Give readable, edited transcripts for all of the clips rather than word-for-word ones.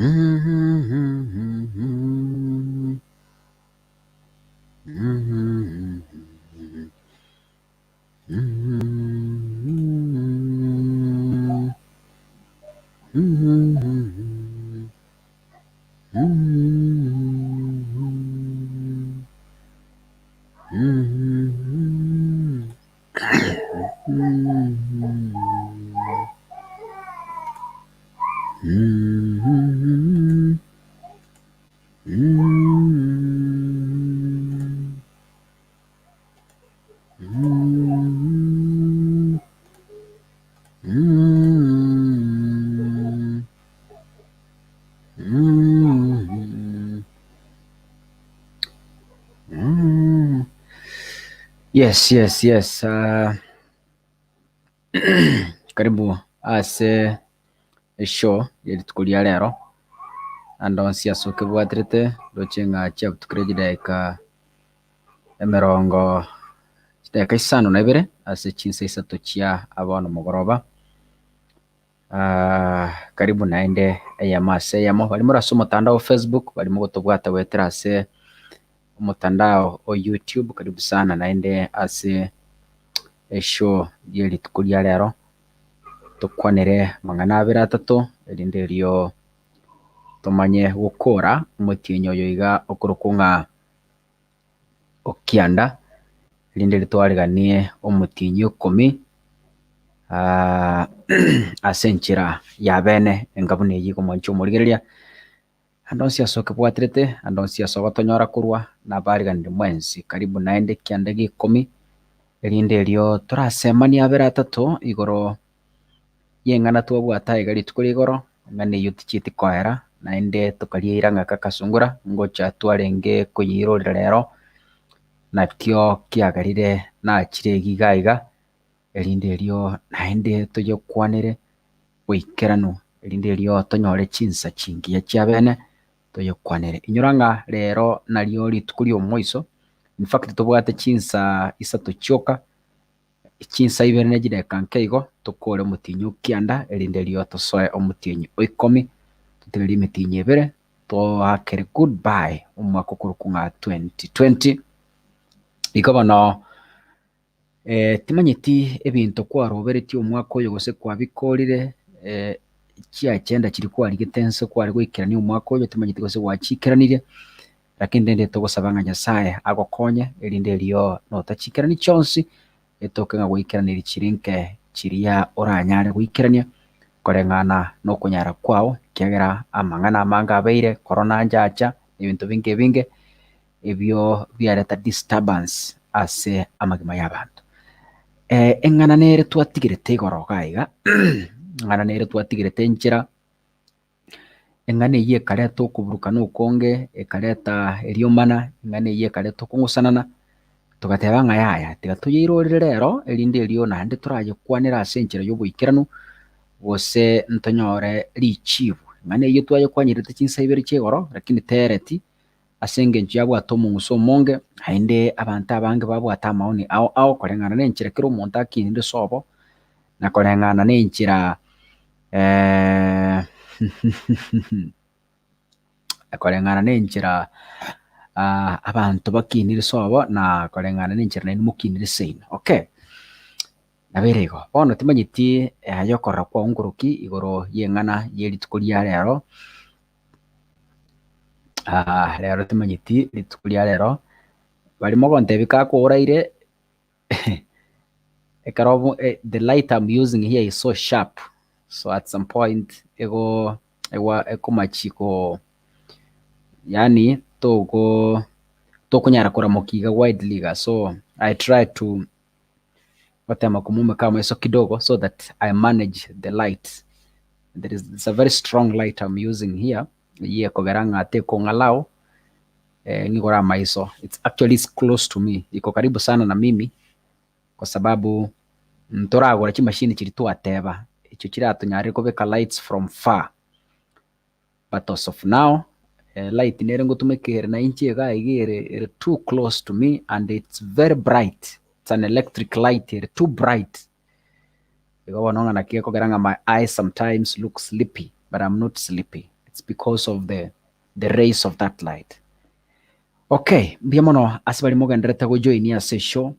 Yes yes yes karibu ase eshow ye rituko ria rero, ande onsi ase okebwaterete ndoche ng'a chiabutukire chidaeka emerongo chidakika isano na ibere ase chinsa isato chia bono mogoroba. Karibu naende eyemo ase eyemo, baria more ase omotandao o Facebook, baria mogotobwata goetera ase omotandao o YouTube, karibu sana naende ase eshow ye rituko ria rero, tokwanere amang'ana abere atato, erinde erio tomanye gokora omotienyi oyo iga okorokwa ng'a okianda, erinde erio twareganie omotienyi okomi ase enchera ya bene enga buna eyio igo omorigereria. Ande onsi ase okebwaterete, ande onsi ase ogotonyora korwa, nabaariganire mwensi karibu naende ekianda gia ikomi, erinde erio torasemanie abere atato igoro y'eng'ana twabwate aiga rituko ria igoro, eng'ana eyio tichieti koera, naende tokarieira ng'a kaka sungura, ngocha twarenge koyeirorera rero, nakio kiagerire nachire iga iga, erinde erio naende toyekwanere boikeranu, erinde erio tonyore chinsa chingiya chia bene toyekwanere. Inyora ng'a rero nario rituko ria omoiso, in fact tobwate chinsa isato chioka, chinsa ibere ne chidakika nke igo, tokore omotienyi o kianda erinde erio tosoe omotienyi o ikomi, totigarie emetienyi ebere toakere goodbye omwaka okorokwa ng'a 2020. Igo bono. Timanyeti ebinto kwaroberetie omwaka oyo gose kwabikorire chiagenda chiria kwarigete nse kware goikerania omwaka oyo timanyeti gose gwachikeranirie, lakini rende togosaba ng'a Nyasaye agokonye erinde erio notachikerani chionsi, etoke ng'a gwaikeraneiri chire nke chiria oranyare goikerania koreng'ana na okonyara kwao, ekiagera amang'ana amange abeire, korona njacha, ebinto binge ebinge. Ebio biareta disturbance ase amagima y'abanto. Eng'ana nere twatigerete igoro iga iga, eng'ana nere twatigerete enchera, eng'ana eyio ekareta okoburukana okonge, ekareta eriomana, eng'ana eyio ekareta okong'usanana, togateba ng'a yaya tiga toyeirorere rero erinde erio naende torayekwanere ase enchera ya oboikeranu, gose ntonyore richibu. Eng'ana eyio twayekwanyerete chinsa ibere chia igoro, lakini tereti. Ase engencho yabwate omong'uso omonge, naende abanto abange babwate amaoni ao ao koreng'ana nenchera kera omonto akinire sobo, na koreng'ana nenchera koreng'ana nenchera abanto bakinire sobo na koreng'ana nenchera naende mokinire seino, okay. Nabo ere igo, bono timanyeti aye okorora kwao nkoroki igoro y'eng'ana ye rituko ria rero. Rero timanyeti rituko ria rero, baria mogontebia kakoraire ekero obo the light I'm using here is so sharp, so at some point ego egwa ekomachi ko yaani togo tokonyara koramokia iga widely iga so I try to gotema komumeka amaiso kidogo so that I manage the light. There is it's a very strong light I'm using here eyio ekogera ng'a tekong'alao ng'igore amaiso. It's actually it's close to me, iko karibu sana na mimi kwa sababu ntoragora chimashini chiria twateba echio chiratonyarere kobeka lights from far. But as of now light nere ngotumeka ere na inche iga iga ere ere too close to me and it's very bright, it's an electric light ere too bright. Igo bono ng'a naki gekogera ng'a my eyes sometimes look sleepy but I'm not sleepy. It's because of the the rays of that light. Okay, mbuya mono ase baria mogendererete gojoinia ase eshow.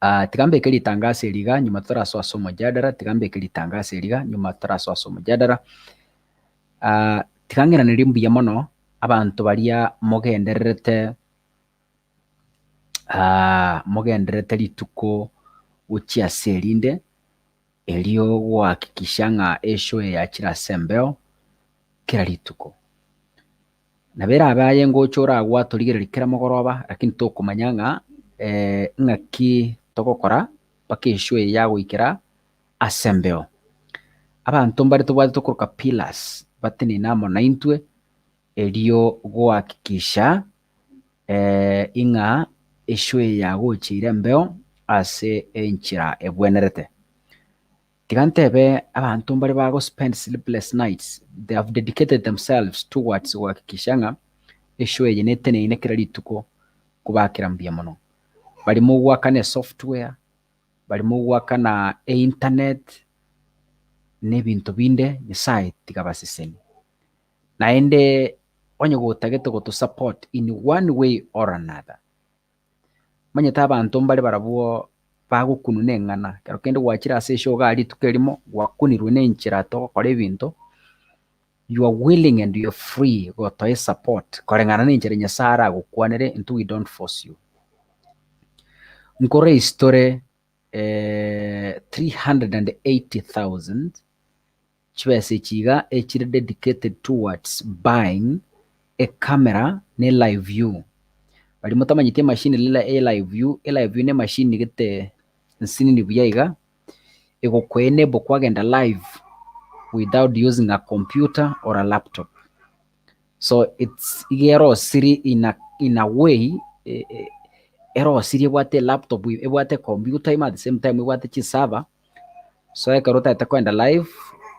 Ah, tiga mbeke ritangaso eri iga nyuma totarasoa ase omojadara, tiga mbeke ritangaso eri iga nyuma totarasoa ase omojadara. Ah, tiga ng'iranerie mbuya mono abanto baria mogendererete mogendererete rituko gochia ase erinde, erio gohakikisha ng'a eshow eye yachire ase embeo kera rituko. Nabo erabe aye ngocha oragwa torigereria kera mogoroba lakini tokomanya ng'a ng'aki togokora mpaka eshow eye yagoikera ase embeo. Abanto mbare tobwate tokoroka pillars batenene amo naintwe erio gohakikisha ing'a eshow eye yagocheire embeo ase enchera ebwenerete. Tiga ntebe abanto mbare bago spend sleepless nights, they have dedicated themselves towards gohakikisha ng'a eshow eye neteneine kera rituko kobakera mbuya mono. Baria mogoakana esoftware, baria mogoakana einternet, na ebinto binde, Nyasaye tiga abasesenie. Naende onye gotagete goto support in one way or another, omanyete abanto mbare barabwo bagokunwa na eng'ana, ekero kende gwachire ase eshow igaa rituko erimo, gwakunirwe na enchera togokora ebinto, you are willing and you are free gotoa esupport koreng'ana na enchera Nyasaye aragokwanere intwe we don't force you. Nko raise tore 380,000 Chibesa echi iga echire dedicated towards buying a camera ne live view. Baria motamanyeti emachine eye live view, e live view ne emachine gete nsinini buya iga, egoko enable kwagenda live without using a computer or a laptop. So it's iga erosiri in a in a way erosiri ebwate elaptop ebwate ecomputer ime at the same time ebwate chiserver. So ekero otagete kogenda live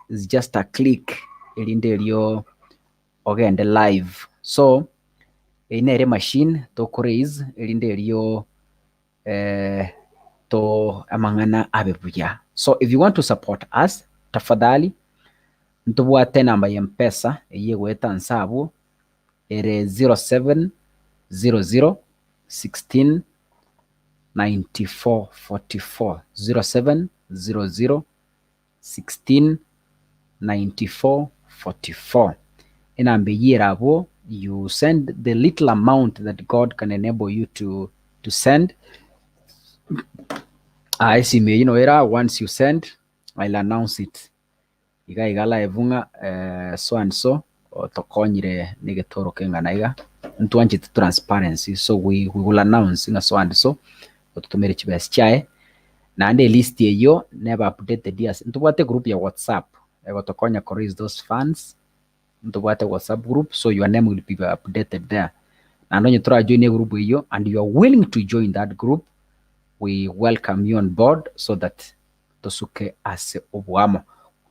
is just a click erinde erio ogende live. So eyio nere emachine toko raise erinde erio to amang'ana abe buya. So if you want to support us tafadhali ntobwate enamba ya mpesa eyio egoeta nse abwo ere 0700 16 94 44, 0700 16 94 44. Enamba eyio ere abwo, you send the little amount that God can enable you to, to send. Ah, esimu eyio noyo ere once you send, I'll announce it. Iga iga live ng'a eh, so and so otokonyire na egetoro keng'ana iga, ntwanchete transparency so we, we will announce ng'a so and so ototomere chibesa chiaye, naende elist eyio nebe updated ase ntobwate egroup ya whatsapp egotokonya ko raise those funds, ntobwate whatsapp group so your name will be updated there. Naende onye torajoin egroup eyio and you are willing to join that group, we welcome you on board so that tosuke ase oboamo.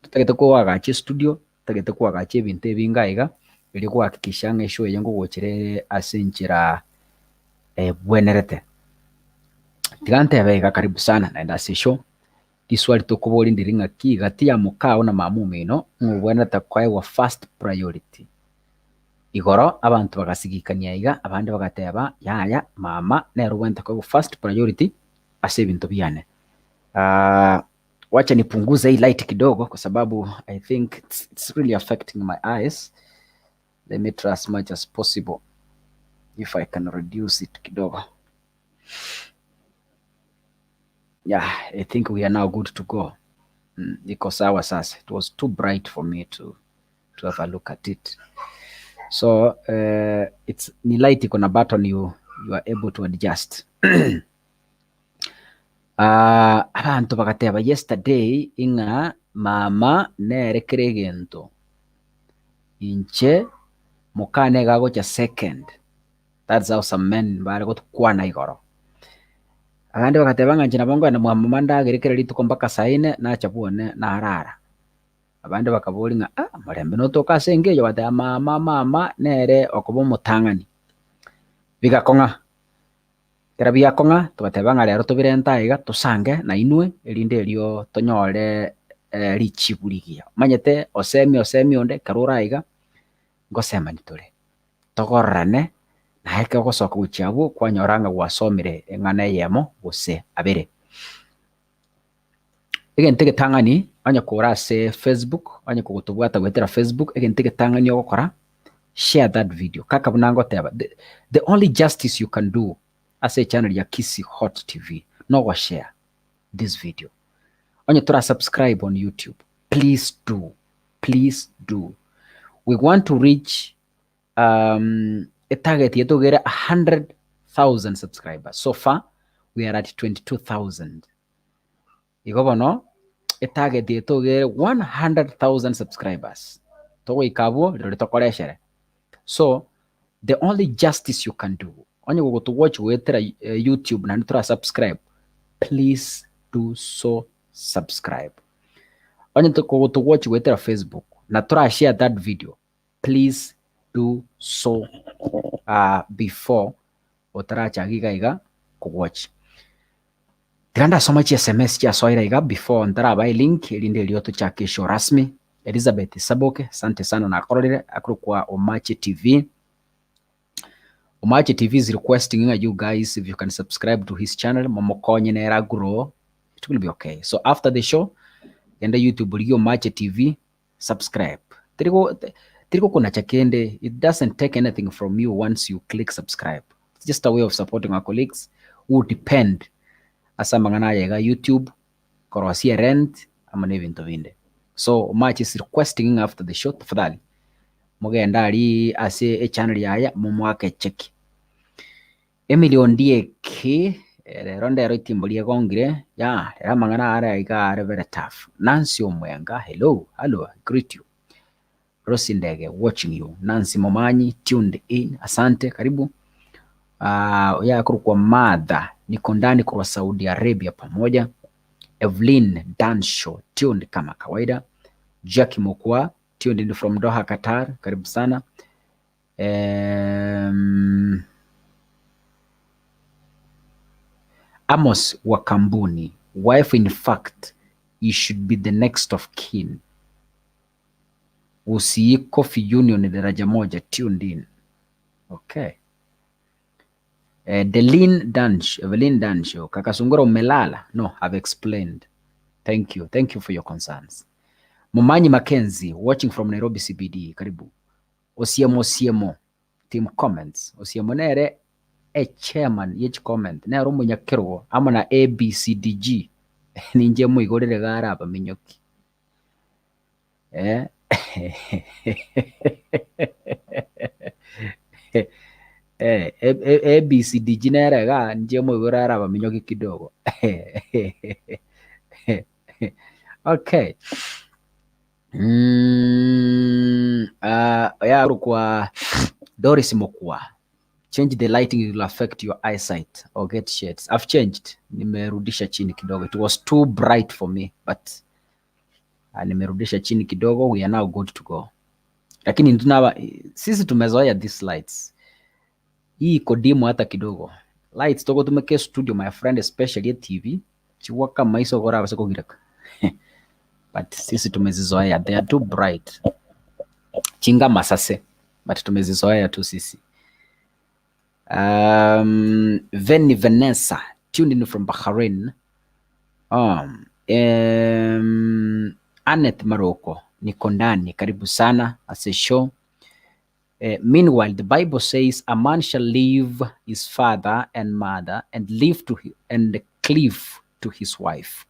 Totagete koagacha estudio, totagete koagacha ebinto ebinge aiga, erio gohakikisha ng'a eshow eye ngogochera ere ase enchera ebwenerete. Tiga ntebe iga karibu sana naende ase eshow, riswali tokoboria ndiri ng'aki gati ya mokao na mama omino ng'a obwenerete koegwa first priority. Igoro abanto bagasigikania iga, abande bagateba yaya mama nere obwenerete koegwa first priority ase ebinto biane. Wacha nipunguze hii light kidogo kwa sababu I think it's, it's really affecting my eyes. Let me try as much as possible if I can reduce it kidogo. Yeah, I think we are now good to go. Iko sawa sasa. It was too bright for me to to have a look at it. So it's ni light iko na button you you are able to adjust. Abanto bagateba yesterday ing'a mama nere kera egento, inche mokane iga agocha second, that's how some men bare gokwana igoro. Abande bagateba ng'a inche nabo nkogenda mwa mama ndagere kera rituko mpaka saa ine, nacha bwone narara. Abande bakaboria ng'a ah omorembe notoka ase enka eyio, bagateba mama mama nere okoba omotang'ani. Bigakong'a. Ekero biakong'a togateba ng'a rero tobirente aiga tosange nainwe erinde erio tonyore richibu rigiya. Omanyete osemi osemi onde ekero ore aiga. Ngosemani tore, togororane, naye ekero ogosoka gochia abwo kwanyora ng'a gwasomire eng'ana eyemo gose abere. Egento egetang'ani onye kore ase Facebook, onye kogotobwata goetera Facebook, egento egetang'ani ogokora, share that video kaka buna ngoteba the the only justice you can do ase echannel ya Kisii Hot TV nogoshare this video. Onye tora subscribe on YouTube, please do, please do. We want to reach um, etarget yetu egere 100,000 subscribers. So far we are at 22,000. Igo bono etarget yetu egere 100,000 subscribers. Togoika abwo rirorio tokoreshere. So the only justice you can do onye gogotowatch goetera YouTube naende tora subscribe please do so subscribe. Onye gogotowatch goetera Facebook na tora share that video please do so before otarachaka iga iga kowatch. Tiga ndasoma chi sms chiasoire iga before ntarabaa elink erinde erio tochake eshow rasmi. Elizabeth Saboke asante sana nakororire akorokwa Omache TV. Omache TV is requesting ng'a you guys if you can subscribe to his channel momokonye nere agrow it will be okay. So after the show genda YouTube rigia Omache TV subscribe. Teri go teri gokonacha kende it doesn't take anything from you once you click subscribe. It's just a way of supporting our colleagues who depend ase amang'ana aya iga YouTube korosia erent amo na ebinto binde. So Omache is requesting ng'a after the show tafadhali mogende aria ase echannel yaye momoake echeki. Emily Ondieki, rero ndero itimbo riegongire, yah rero amang'ana are iga are very tough. Nancy Omwenga, hello, hallo, I greet you. Rosie Ndege, watching you. Nancy Momanyi, tuned in, asante, karibu. Uh, oyo akorokwa Martha, niko ndani korwa Saudi Arabia pamoja. Evelyn Dansho, tuned kama kawaida. Jackie Mokwa, tuned in from Doha, Qatar, karibu sana. Um, Amos wa Kambuni, wife in fact, you should be the next of kin. Usii Coffee Union daraja moja tuned in. Okay. Eh, Delin Dansh, Evelyn Dansho, kaka Sungura umelala? No, I've explained. Thank you. Thank you for your concerns. Mumanyi Mackenzie, watching from Nairobi CBD. Karibu. Osiemo Osiemo, team comments. Osiemo nere e chairman ye comment nere omonyakerogo amo na ABCDG ninche moigorere iga are abaminyoki eh. Eh, ABCDG nere iga ninche moigorere are abaminyoki kidogo okay. Mm, uh, yakorokwa Doris Mokwa. Change the lighting it will affect your eyesight or get shades. I've changed. Nimerudisha chini kidogo. It was too bright for me but uh, nimerudisha chini kidogo. We are now good to go. Lakini tunaba sisi tumezoea these lights. Hii iko dimu hata kidogo. Lights toko tumeke studio my friend especially TV. Chiwaka maiso gora base kogireka. But sisi tumezizoea. They are too bright. Chinga masase. But tumezizoea tu sisi. Um, Veni Vanessa tuned in from Bahrain. Um, um, Annette Maroko niko ndani, karibu sana ase show. Eh, meanwhile, the Bible says a man shall leave his father and mother and live to hi- and cleave to his wife.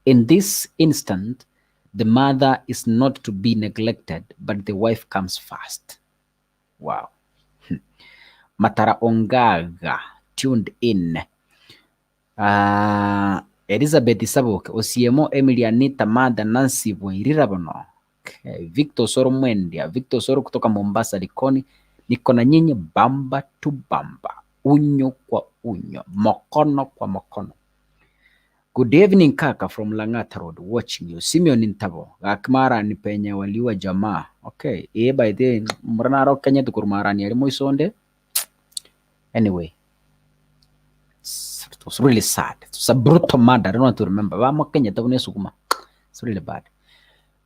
In this instant, the mother is not to be neglected, but the wife comes first. Wow. Matara Ongaga tuned in. Ah, Elizabeth Saboke, Osiemo, Emily Anita, Mada, Nancy Bwairira bono. Okay. Victor Osoro Mwendia, Victor Osoro kutoka Mombasa Likoni, niko na nyinyi bamba tu bamba, unyo kwa unyo, mokono kwa mokono. Good evening kaka from Lang'ata Road watching you. Simeon Ntabo, gaki marani penye waliwa jamaa. Okay, eh by the murana ro Kenya tukur marani ari moisonde. Anyway, it was really sad. It was a brutal murder. I don't want to remember. Vamo Kenya tabune sukuma. It's really bad.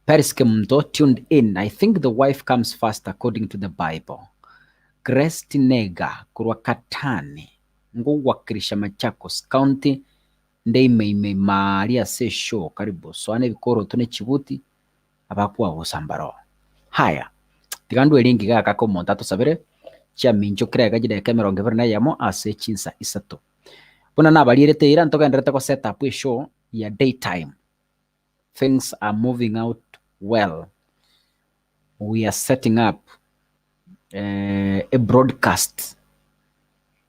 Paris Kemunto tuned in, I think the wife comes first according to the Bible. Grace Tinega korwa Katani, ngowakilisha Machakos County, nde ime ime maaria ase eshow, karibu soa na ebikoroto ne chibuti, abakwabusa mbaro. Haya, tiga ndwe ringi iga kaka omonto atosabere, chiaminchokire iga chidakika emerongo ebere na eyemo ase chinsa isato. Buna nabarierete eira ntogendererete go set up eshow ya daytime. Things are moving out well. We are setting up a broadcast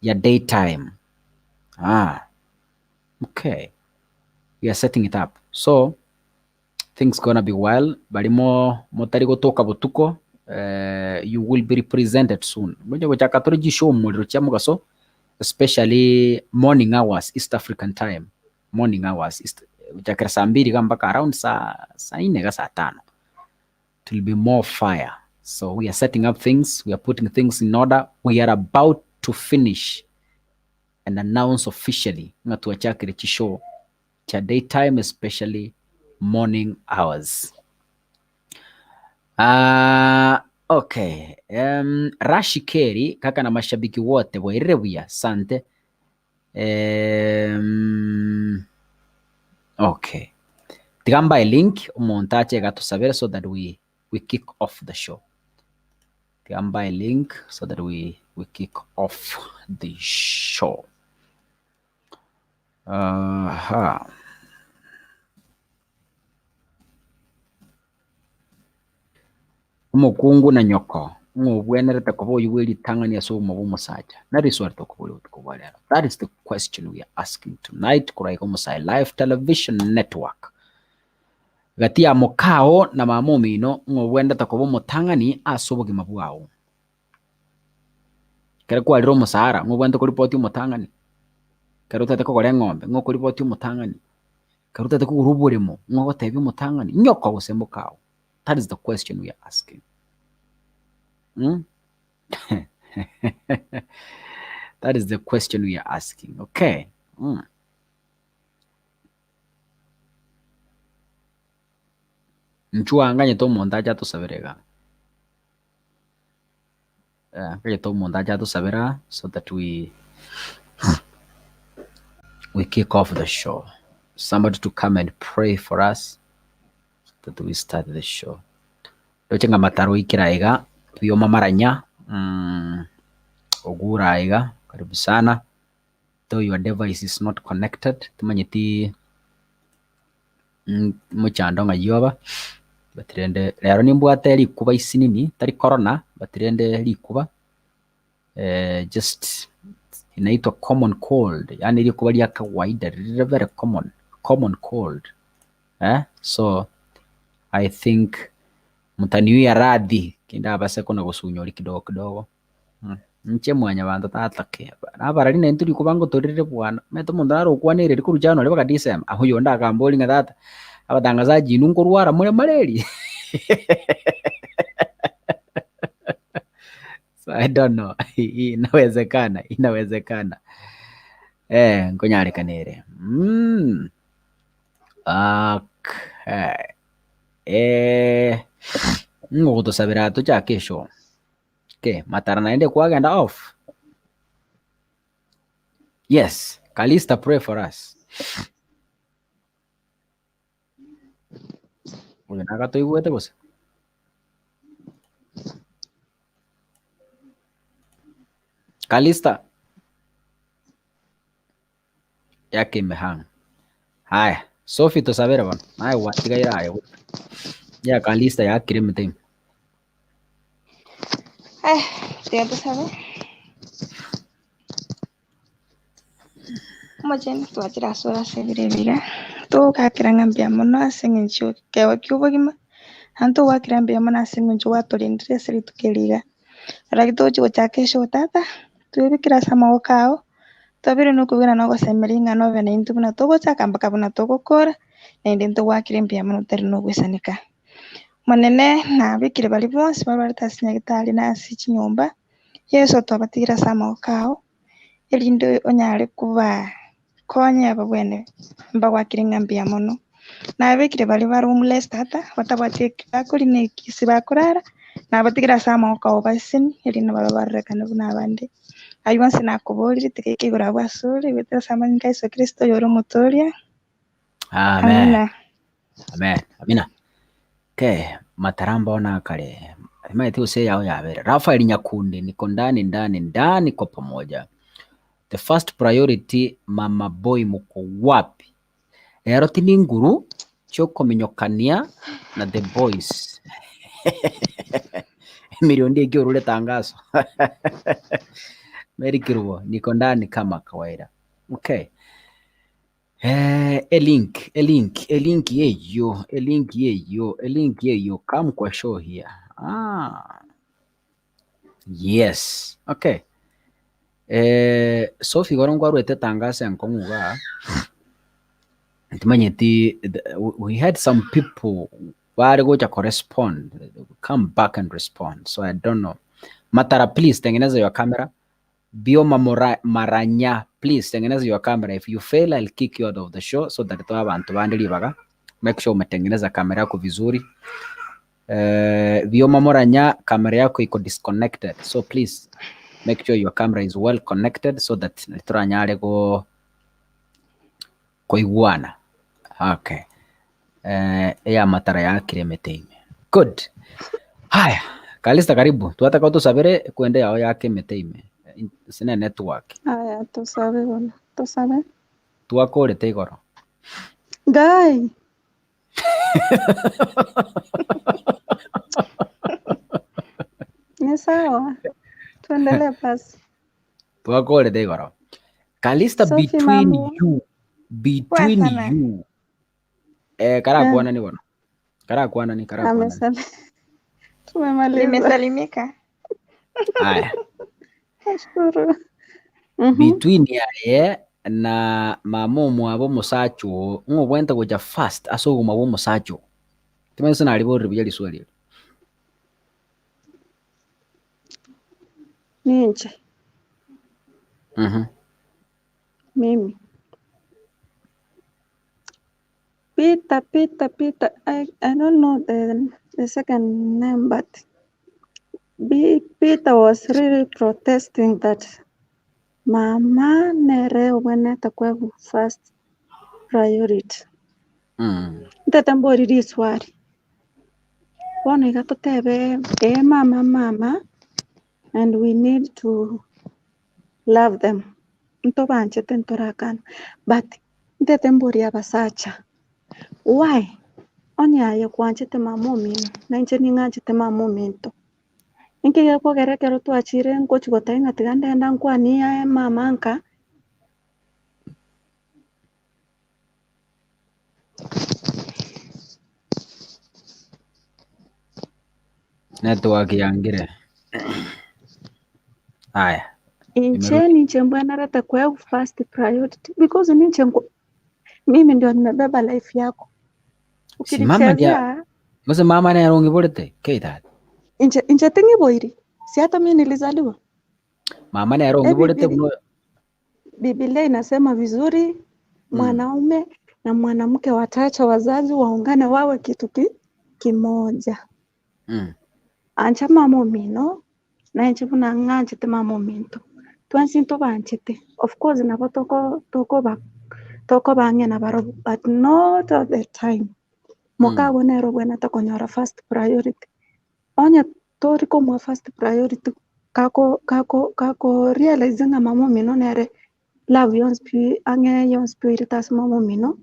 ya daytime. Ah, okay. We are setting it up. So, things gonna be well. Bari mo motari gotoka botuko, you will be represented soon. Ngocha gochaka tore chishow omorero chia mogaso, especially morning hours, East African time. Morning hours, East, gochakera saa mbili iga mpaka around saa saa nne iga saa tano. It will be more fire. So we are setting up things, we are putting things in order. We are about to finish and announce officially ng'a twachakire chishow chia daytime especially morning hours. Ah, okay. Rashi Keri kaka na mashabiki wote bwairire buya sante. Okay. Tiga mbae link omonto ache iga atosabere so that we kick off the show. Tiga mbae link so that we kick off the show. Aha. Omokungu na nyoko, ng'a obwenerete koba oyio bwe ritang'ani ase obogima bw'omosacha? Nari riswali tokoboria obotuko bwa rero. That is the question we are asking tonight korwa iga Omosae Live Television Network. Gati ya mokao na mama omino, ng'a obwenerete koba omotang'ani ase obogima bwao. Ekero kwarire omosara, ng'a obwenerete koripoti omotang'ani? Ekero otagete kogora eng'ombe, ng'a okoripoti omotang'ani? Ekero otagete kogora oboremo, ng'a ogotebia omotang'ani? Nyoko gose mokao? That is the question we are asking. Mm? That is the question we are asking. Okay. Mm. Inchuo anganyete omonto ache atosabere iga. Eh, anganyete omonto ache atosabera so that we kick off the show. Somebody to come and pray for us that we start the show. Ndoche ng'a mataro oikire aiga, bioma maranya, ogure aiga, karibu sana. Though your device is not connected, timanyeti mochando ng'ai oba, but rende rero nimbwate rikuba isinini, tari corona, but rende rikuba just inaitwa common cold, yaani rikuba ria kawaida rire very common, common cold so I think mtaniwia radhi kindabase kona gosunyori kidogo kidogo. Inche mwanyabanto tata ki, nabarari naintwe rikuba ngotorire bwana, omanyete omonto nare okwanereri korwa January mpaka December, aye oyonde akambori ng'a tata, abatangazaji inwe nkorwara more malaria so I don't know inawezekana inawezekana eh nkonyarekana ere okay ng'ogotosabera tochake eshow. Okay, matara naende kwagenda off? Yes, Calista pray for us. Oyo nagatoigwete gose? Calista. Yake imehang. Haya, Sophie tosabere bono. Naye gwatigaire aye. Ya Calista yakire emete ime. Eh, tiga tosabe. Omochenu twachire ase ore ase ebiro ebi iga, togokakera ng'a mbuya mono ase eng'encho y'ekeegwa kia obogima, naende togokakera mbuya mono ase eng'encho gwatorendire ase rituko eri iga. Rirorio togochia gochaka eshow tata, twebekire ase amaboko ao, twabeire nokobera na ogosemeria ng'a nobe naintwe buna togochaka mpaka buna togokora, naende ntogoakere mbuya mono totari na ogoisaneka. Omonene nabekire baria bonsi barwarete ase nyagetari na ase chinyomba, Yeso twabatigire ase amaboko ao, erinde onyare kobakonya ababwene mbagoakere ng'a mbuya mono. Nabekire baria bare homeless tata, batabwati eki bakoria na eki ase bakorara, nabatigire ase amaboko abo baseseni, erinde babe barorekane buna abande. Ayio onsi nakoborire, tiga eke igoro abwo asore, goetera ase amanyinga a Yeso Kristo oyore Omotoria. Amen. Amina. Amen. Amina. Okay, mataramba ona kare. Maeti gose yao yabere. Rafael Nyakundi niko ndani ndani ndani kwa pamoja. The first priority mama boy muko wapi? Rero tindi nguru chiokominyokania na the boys. Emerio ndie ekiorure tangazo. Mary Kirubo niko ndani kama kawaida. Okay. Eh, elink, elink, elink yeyo, elink yeyo, elink yeyo. Come kwa show here. Ah. Yes. Okay. Eh, Sophie igoro nkwarwete tangazo enkong'u igaa, ntimanyeti we had some people bare gocha korespond, come back and respond, so I don't know. Matara please tengeneza your camera. Bioma Mora, Maranya please tengeneza your camera. If you fail I'll kick you out of the show so that toe abanto bande ribaga. Make sure umetengeneza camera yako vizuri. Eh, Bioma Moranya camera yako iko disconnected so please make sure your camera is well connected so that toranyare go koigwana. Okay. Eh, eya matara yakire emete ime. Good. Haya, Kalista karibu. Twataka otosabere ekwende yao yake emete ime. Sine network. Aya, tosabe bono, tosabe. Twakorete igoro. Ngai! Ni sawa. Tuendelee basi. Twakorete igoro. Kalista Sophie between mambo. you between Poa sana. you eh, Eh, karakwanani bono. Karakwanani karakwanani. amesali. Tumemaliza. Nimesalimika. Haya. Nashukuru. Mhm. Between yaye na mama omwabo omosacha oo ng'o obwenerete gocha first ase obogima bwa omosacha oo. Timanyeti gose nariborire buya riswali eri. Ninche. Mhm. Mimi. Peter, Peter, Peter. I don't know the second name, but Peter was really protesting that mama nere obwenerete kwegwa first priority. Ntete mbori riswali. Bono iga totebe ee mama mama and we need to love them. Ntobanchete ntorakana. But ntete mbori abasacha. Why? Onye aye kwanchete mama omino, na inche ning'anchete mama ominto. Inki gekogera ekero twachire ngochi goteba ng'a tiga ndenda nkwanie aye mama nka. Network yangire. Aya. Inche Imerudi. ninche mbwenerete kwegwa first priority because ninche mimi ndio nimebeba life yako. Si mama ndia Ukinichezea gose mama nere ong'iborete kei tata. inche inche ting'iboiri. Si hata mimi nilizaliwa. Mama nere E ong'iborete Biblia, buna Biblia inasema vizuri mwanaume na mwanamke wataacha wazazi waungane wawe kitu kimoja. Ancha mama omino na inche buna ng'anchete mama ominto. Twensi ntobanchete. Of course nabo toko tokoba tokobang'e na barobwo but not all the time. Mokabwo nere obwenerete konyora first priority. Onye tori komoa first priority kako kako kako realize ng'a mama omino nere love yonsi pi ang'e yonsi pi oirete ase mama omino.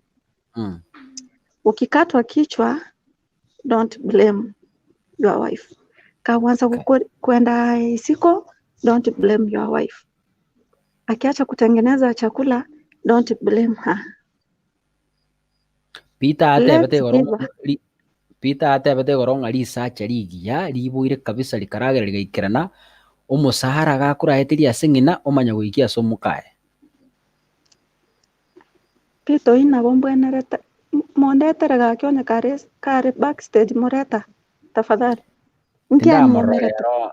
Ukikatwa kichwa don't blame your wife. Kawanza kwenda isiko don't blame your wife. Akiacha kutengeneza chakula don't blame her. Peter atebete Let's igoro give her. Peter atebete igoro ng'a risacha rigiya riboire kabisa rikaragera rigaikerana omosahara gakoraeteria ase ng'ina omanya goikia ase omokaye. Peter oyio nabo mbwenerete mondetere gaki onye kare kare backstage moreta tafadhali. Tindamorora Nkianywomerete. rero.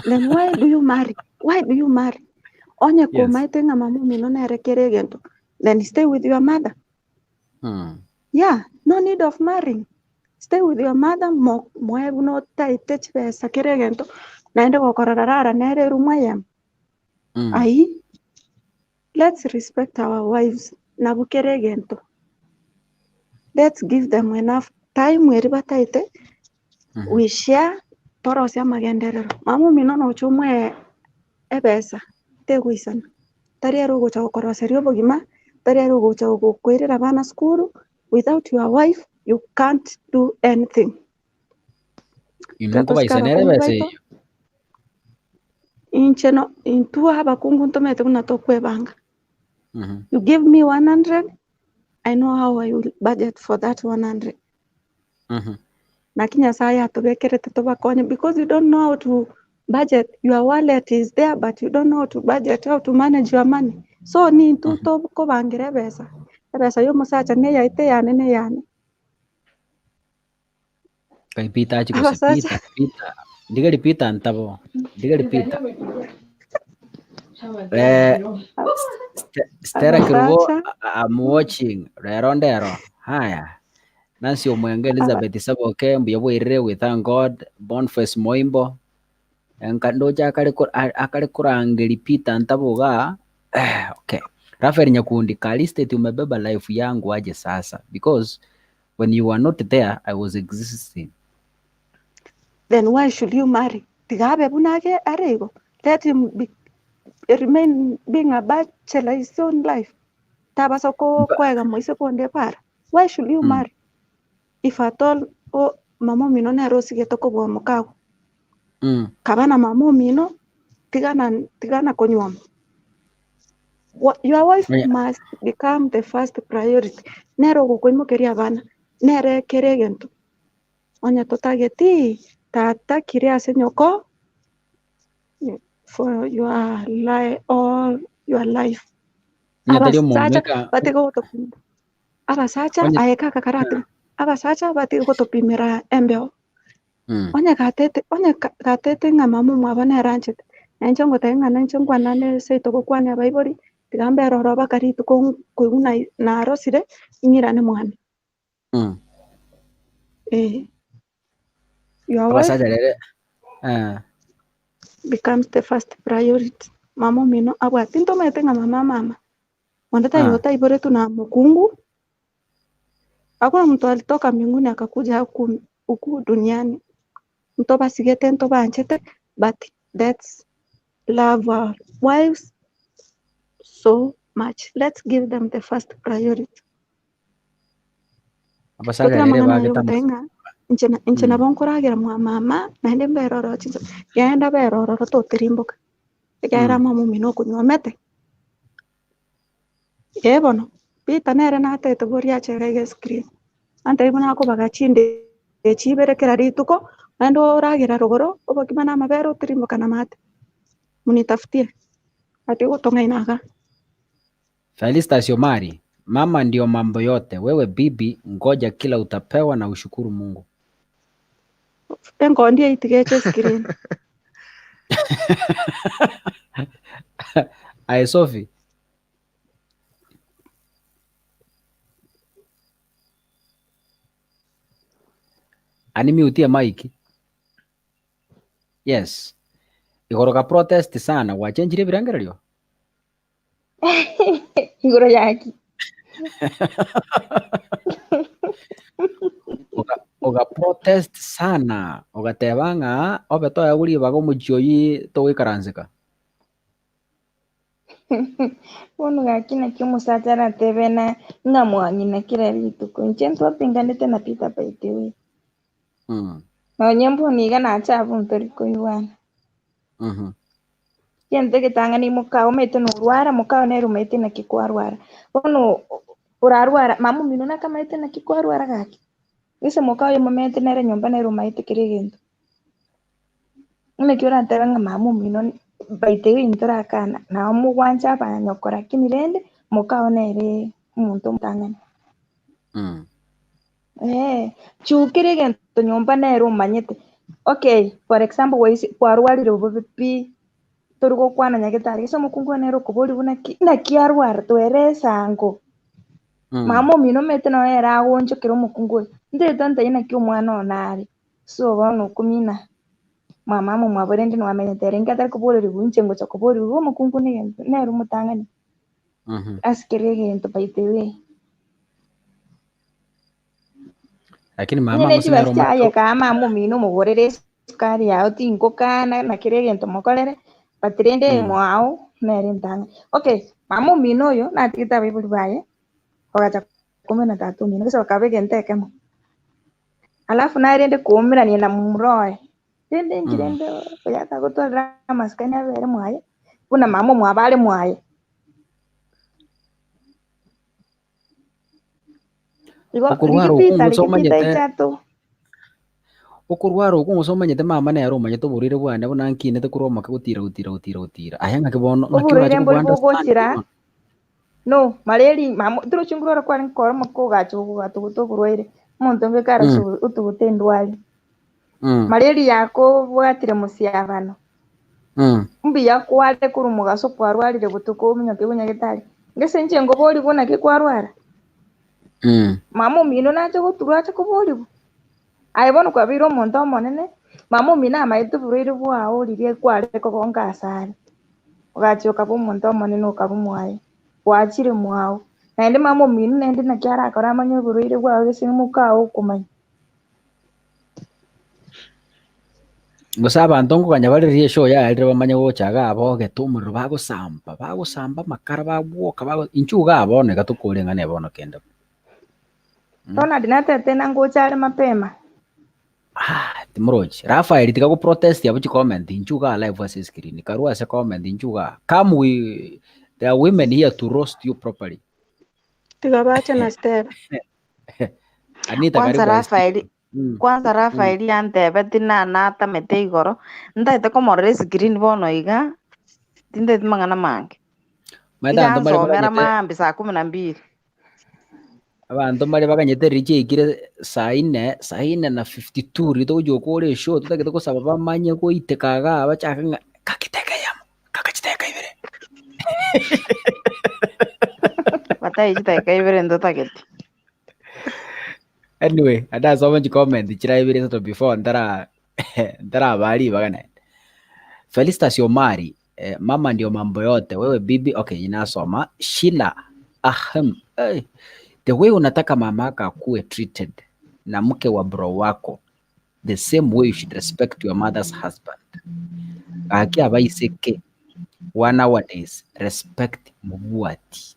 Then why do you marry? Why do you marry? Onye Yes. komaete ng'a mama omino nere kere egento, then stay with your mother. Yeah, no need of marrying. Stay with your mother, mo moe buna otaete chibesa kera egento, naende gokorora rara nere eroom eyemo. Ayio, let's respect our wives nabwo kera egento. Let's give them enough time eria bataete, we share torosie amagenderero. Mama omino nocha omoe ebesa tegoisana, tari ere ogocha gokoroseria obogima, tari ere ogocha gokoirera abana sukuru, without your wife you can't do anything. Inwe Ekero tosike nkobaisana ere abakungu ebesa baito, eyio? inche no intwe abakungu ntomanyete buna tokwebanga. You give me 100, I know how I will budget for that 100. Naki Nyasaye atobekerete tobakonye because you don't know how to budget, your wallet is there but you don't know how to budget, how to manage your money. So nintwe tokobangera ebesa, ebesa ya omosacha neyaito eyane neyane. Kai Peter achi gose Abasacha Peter, Peter. Ndigeri Peter ntabo. Ndigeri Peter. Eh, Stella Kerubo, abasacha I'm watching. Rero ndero. Haya. Nancy Omwenga Elizabeth Saboke mbuya bwairire we thank God. Boniface Moimbo. Enka ndoche akare ko- a- akare korangeri Peter Ntabo igaa. Eh, okay. Raphael Nyakundi, Kalistate umebeba life yangu aje sasa because when you were not there I was existing. then why should you marry? Tiga abe buna age are igo. Let him be, remain being a bachelor his own life. Tabasa ko Ba- kwega moise konde para. Why should you marry? If at all o mama omino nere osigete kobua mokago. Kaba na mama omino tigana tigana konyuoma. Your wife Onya- must become the first priority. Nere ogokoimokeria abana, nere kere egento. Onye totageti tata kire ase nyoko for your li all your life. Onye tari omonto Abasacha eka batige gotopimera abasacha onye aye kaka karate abasacha batige gotopimera embeo. Onye gatete onye gatete ng'a mama omwabo nere anchete, nainche ngoteba ng'a nainche nkwanane seito gokwania abaibori, tiga mbere oro baka rituko nkoigwa nai narosire, ng'irane mwane. Eh. Your wife Abasacha rere eh. becomes the first priority. Mama omino abwate ntomanyete ng'a mama mama, onde taiyo otaiboretwe na mokungu, hakuna mtu alitoka mbinguni akakuja huku huku duniani. Ntobasigete ntobanchete but let's love our wives so much. Let's give them the first priority. Abasacha Totira rere amang'ana aye bagete ogoteba ng'a inche na inche nabo nkoragera mwa mama naende mbere oro chinsa genda bere ororo totirimboka. Ekiagera mama omino okonywomete. Eh bono, Peter nere natete boria achere iga escreen. Antebi buna akobaga chinde chibere kera rituko, naende oragera rogoro, obokima na amabere otirimboka na amate. Munitafutie, ati gotong'aina iga. Felistas Omari, mama ndio mambo yote. Wewe bibi, ngoja kila utapewa na ushukuru Mungu. Enkondi eyio tiga eche escreen. Aye Sophie. Unmute mic. Yes. Igoro ka protest sana gwachenchire ebirengererio? Igoro yaki. Oga, oga protest sana ogateba ng'a obe toegwa ribaga omochie oyio togoikaranseka. Bono gaki naki omosacha aratebe na ng'a mwang'ina kera rituko. Inche ntwapinganete na Peter by the way. Nonye mbono iga nacha abwo ntori koigwana. Gento egetang'ani mokao omanyete norwara, mokao nere omanyete naki kwarwara. Bono orarwara, mama omino nakamanyete naki kwarwara gaki. Gese mokao oyo momanyete nere nyomba nere omanyete kera egento. Naki oratebe ng'a mama omino by the way ntorakana, nabo mogwancha abanyoko lakini rende mokao nere omonto omotang'ani. Eh, chukire egento nyomba nere omanyete. Okay, for example gwaisi kwarwarire obobe pi, tori gokwana nyagetari, gese omokungu oyo nere okoboria buna ki naki arwara toeresa ango. Mama omino omanyete nonya ere agoonchokera omokungu oyo, ntaete ontebie naki omwana one are, so bono okumina mama omwabo rende nwamenyete ere inki atari koborerigwa inche ngocha koborigwa igo omokungu negento nere omotang'ani ase kera egento by the way. Lakini mama Onye ne gose nere chibesa chiaye omanyete kaa mama omino omogorere esukari yao tinkokana na kera egento mokorere, but rende mwao nere entang'ani. Okay, mama omino oyo natigete abaibori baye, bagacha koumera na tata omino gose bakaba egento ekemo. Alafu naye rende koumerania na momura oye, rende inki rende oyo atagotwarera amasikani abere mwaye, buna mama omwabo are mwaye. Igo Okorwara okwo rigipita gose rigipita omanyete ichato. okorwara okwo gose omanyete mama nere omanyete oborwaire bwane buna nkinete korwa omoke gotira gotira gotira gotira. Aye ng'aki bono ng'aki Oborwaire orache mbori kobua understand bogochira bono? no mareri mama torochi nkorwara kwarenge kore omoke ogacha ogatuguta oborwaire, omonto onge kare ase otuguta endwari. Mareri yakobwatire mosiabano, mbuya kware korwa mogaso kwarwarire botuko ominyoke nyagetari, gese inche nkoborigwe naki kwarwara? Mama omino nache goturwa ache koborigwa? Aye bono kwabeire omonto omonene, mama omino amaete oborwaire bwao riria kware kogonka asare, ogachia okaba omonto omonene okaba mwaye, gwachire mwao. Naende mama omino naende naki arakore amanye oborwaire bwao gese mokao okomanya. Gose abanto nkoganya bare riria eshow yarire bamanye gocha iga abogete omorero bagosamba, bagosamba amakara bagwoka bago inchuo igaa bono iga tokore ng'a ne bono kende. Ronald natete ng'a ngocha are mapema. Ah, timorochi. Raphael tiga go protest abwo chicomment inchuo igaa live ase escreen karue ase comment inchuo igaa. Come we there are women here to roast you properly. Tiga bache na Stella. Anita Kwanza karibu Rafaeli kwanza Rafaeli antebeti na natamete igoro, ntagete komorora escreen bono iga, tintageti mang'ana mange. Maete Iga abanto mbare ansomera baganyete maambia saa kumi na mbili. abanto mbare baganyete riria chiaikire saa nne, saa nne na 52 riria togochia gokora eshow totagete gosaba bamanye goiteka igaa bachake ng'a gaki teka eyemo. Kaka chidakika ibere. Batai chidakika ibere ntotageti. Anyway, andasome chicomment chira ibere isato before ntara ntarabaa ribaga naende. Felistus Omari, eh, mama ndio mambo yote. Wewe bibi, okay, inasoma. Sheila Ahem, eh, the way unataka mama yako akuwe treated na mke wa bro wako the same way you should respect your mother's husband. Gaki abaiseke wa nowadays respect mobwati.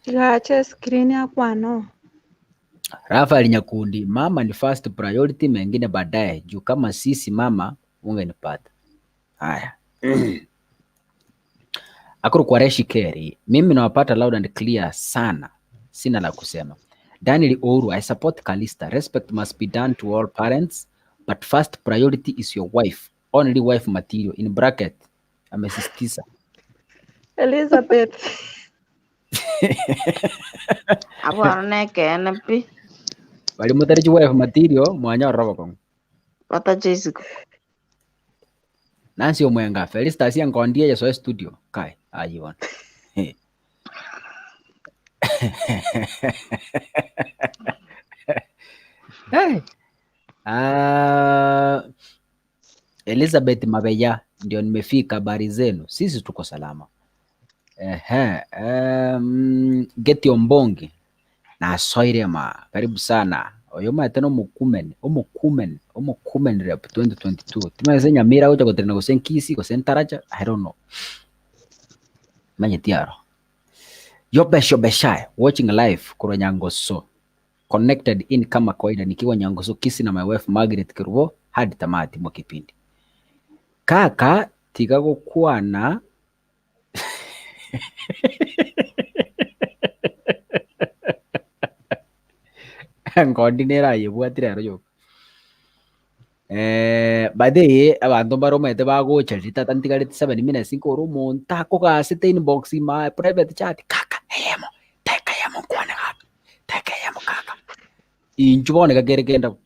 Tigache screen akwane oo. Rafael Nyakundi, mama ni first priority, mengine baadaye. Juu kama sisi mama ungenipata. Haya. Akuru kwa Reshi Keri, mimi nawapata loud and clear sana, sina la kusema. Daniel Ouru, I support Kalista. Respect must be done to all parents, but first priority is your wife. Only wife material. In bracket, amesisitiza. Elizabeth. Abwo aro nekeene pi, Bari motari chi wife material, mwanyorora obokong'u. batache isiko. Nancy Omwenga, Felistus enkondi eye soe studio. Kai, aye bono. Hey. Hey. Ah, Elizabeth Mabeya, ndio nimefika. Habari zenu? Sisi tuko salama. Ehe, um, Geti Ombongi nasoire ma, karibu sana. Oyo omanyete na omokumen, omokumen, omokumen rep 2022. Timanyete gose Nyamira agocha gotenena gose Nkisi gose Ntaracha, I don't know. Manyeti aro. Yobesh Yobeshai, watching live korwa Nyangoso. Connected in kama kawaida nikiwa Nyangoso Kisii na my wife Margaret Kerubo hadi tamati mwa kipindi. Kaka tiga gokwana Enkondi nere ayebwatire ero yoka. Eh, by the way, abanto mbare omanyete bagocha riria tata ntigareti 7 minutes nkore omonto akogasete inbox my private chat, kaka eyemo, teka eyemo nkwane kaka, teka eyemo kaka. Inchuo bono iga kere kende abwo.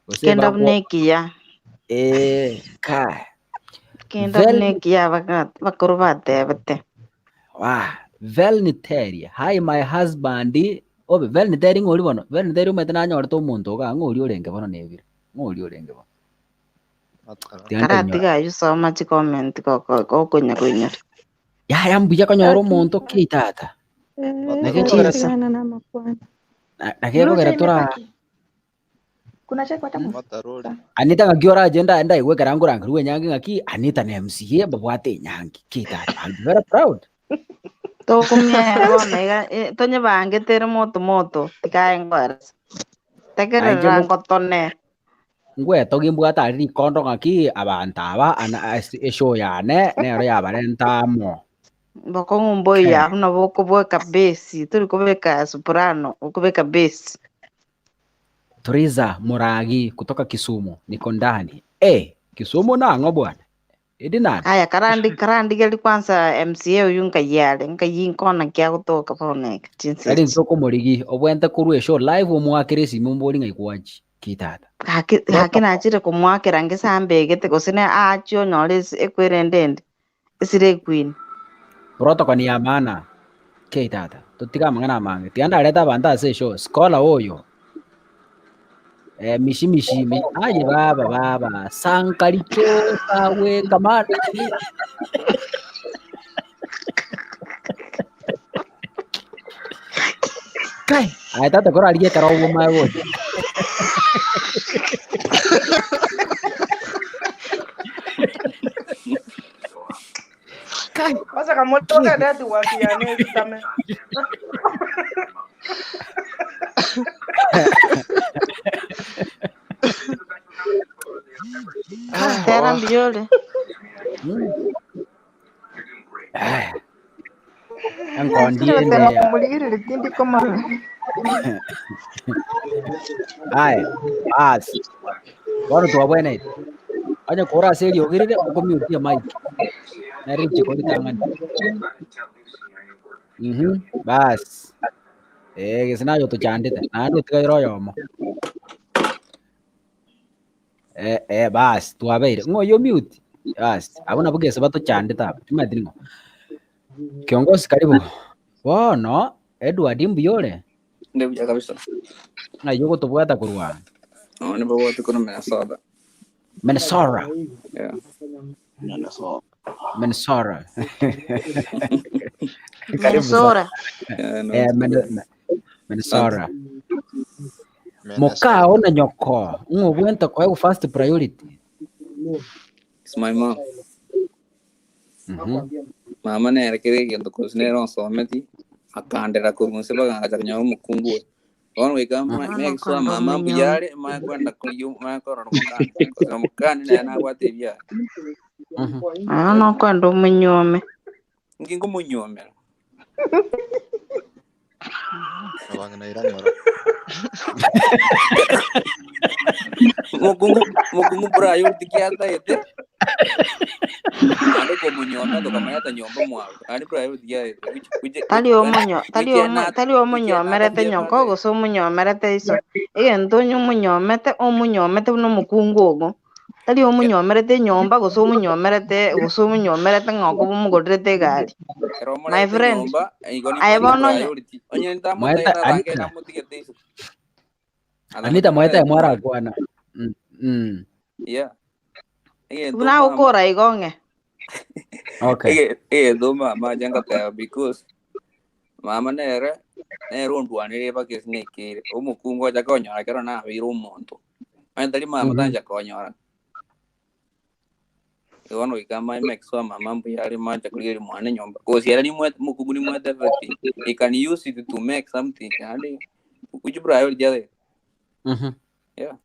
Gose Kenda bakwo buna ekiya. eh, kai. Kenda buna Vel ekiya abaka bakoro batebete. Wah. Velniteria, hi my husband, obe Velniteri ng'ori bono? Velniteri omanyete nanyorete omonto igaa ng'ori orenge bono nebire, ng'ori orenge bono. Tiga ntainyora. Karatiga aywo soma chicomment gokonya koinyora. Yaya mbuya konyora Gaki omonto ki tata. eh, Naki ekogera ogotigana na amakwana. naki ekogera Blue tora chai imebaki. Kuna chai kwa thermos? Anita ng'aki orache nda ndaigwe ekero nkorangerigwa enyangi ng'aki Anita na MCA mbabwate enyangi ki tata I'll be very proud. Tokomia bono iga eh, tonyebangete ere moto moto tikae ngoeresa. Nainche Tegerera ngo ngotone. ngwetogia mbwate aria rikondo ng'aki abanto aba ana ase eshow yane nero yabarenta amo. Bokong'u mboiyo abwo nabo okobeka bass, tori kobeka soprano, okobeka bass. Triza Muragi kutoka Kisumu, niko ndani. Eh, Kisumu nang'o bwana? Edi nani? Aya karandi karandigeria kwanza MCA oywo nkai are, nkai nkona ki agotoka bono iga chinsa Tari echi. inse okomorigi, obwente korwa eshow live omoakere esimi ombori ng'ai gwachi. Ki tata. Gaki gaki nachire komoakera ngesambe egete gose ne aachie onyore ase ekwerende ende. Esire equeen. Protocol ni ya maana. Kei tata, totige amang'ana amange. Tiga ndarete abanto ase eshow. Scholar oyo. Eh, mishi mishi mi, aye baba baba sankaricho sawe kamana. Kai, aye tata korarigie ekero obomae gocha. Kai, Kwanza kamotoka dadi wakiyane esitame. Tera mbiyore. Aya. Enkondi Nachire ende gotema ya. komorigereria tindi komorora. Aya, basi. Bono twabwenerete. Onye kore ase eriogi rire, okomutie mic. Nere richiko ritang'ani. Mhm, basi. Eh, gese naye otochandete, naende otigaire oyomo. Eh, eh, basi twabeire. Ng'o oyio mute? Basi, abwo nabwo gese batochandete aba, timanyeti ning'o. Kiongozi karibu. Bono, Edward mbuya ore? Ndi buya kabisa. Ng'ai ogotobwata korwa? No, nibabwate korwa Minnesota. Minnesota. Yeah. Minnesota. Karibu sana. Minnesota. Yeah, no. Eh, Minnesota. Mokao na nyoko, ng'o obwente koegwa first priority. It's my mom. Mama nere kere egento cause nere onsometi akandera korwa inse mpaka ngacha konyora omokungu oyo. Bono goika Mama make sure kwenda mama omonyo. mbuya are manye kwenda koyia manye korora omokani cause omokani nere nabwate ebiara. Ah, nokwenda omonyuome. Inki nkomonyuomera? Abang'ina ira ng'ora. Mokungu mokungu priority ki ataete naende komonyuomera tokamanyete nyomba mwabo naende priority ki ataete which which Tari which omonyo tari which omo ena tari which omonyomerete enatatie nyoko ebate gose omonyomerete iso. Egento onye omonyomete omonyomete buna omokungu ogo. Tari omonyomerete enyomba gose omonyomerete gose omonyomerete ng'a okoba omogorerete egari. Ekero My omorete friend, enyomba, igo aye nimbwate bono onye priority. Onye Mwaeta ntamotaete atange Anita. namotigete isiko. Anita mwaeta Atange mwarakwana. Yeah. Egento buna mama agokora igo ng'e. Okay. Egento mama ache ngoteba because mama nere nere ondwanire mpaka ase naikeire. Omokungu ocha konyora ekero nabeire omonto. Onye tari mama tancha konyora. Igo bono goika amae make sure mama mbuya are mancha korigereria mwane nyomba. Cause ere nimwete omokungu nimwete everything. He can use it to make something. Naende which priority are Yeah.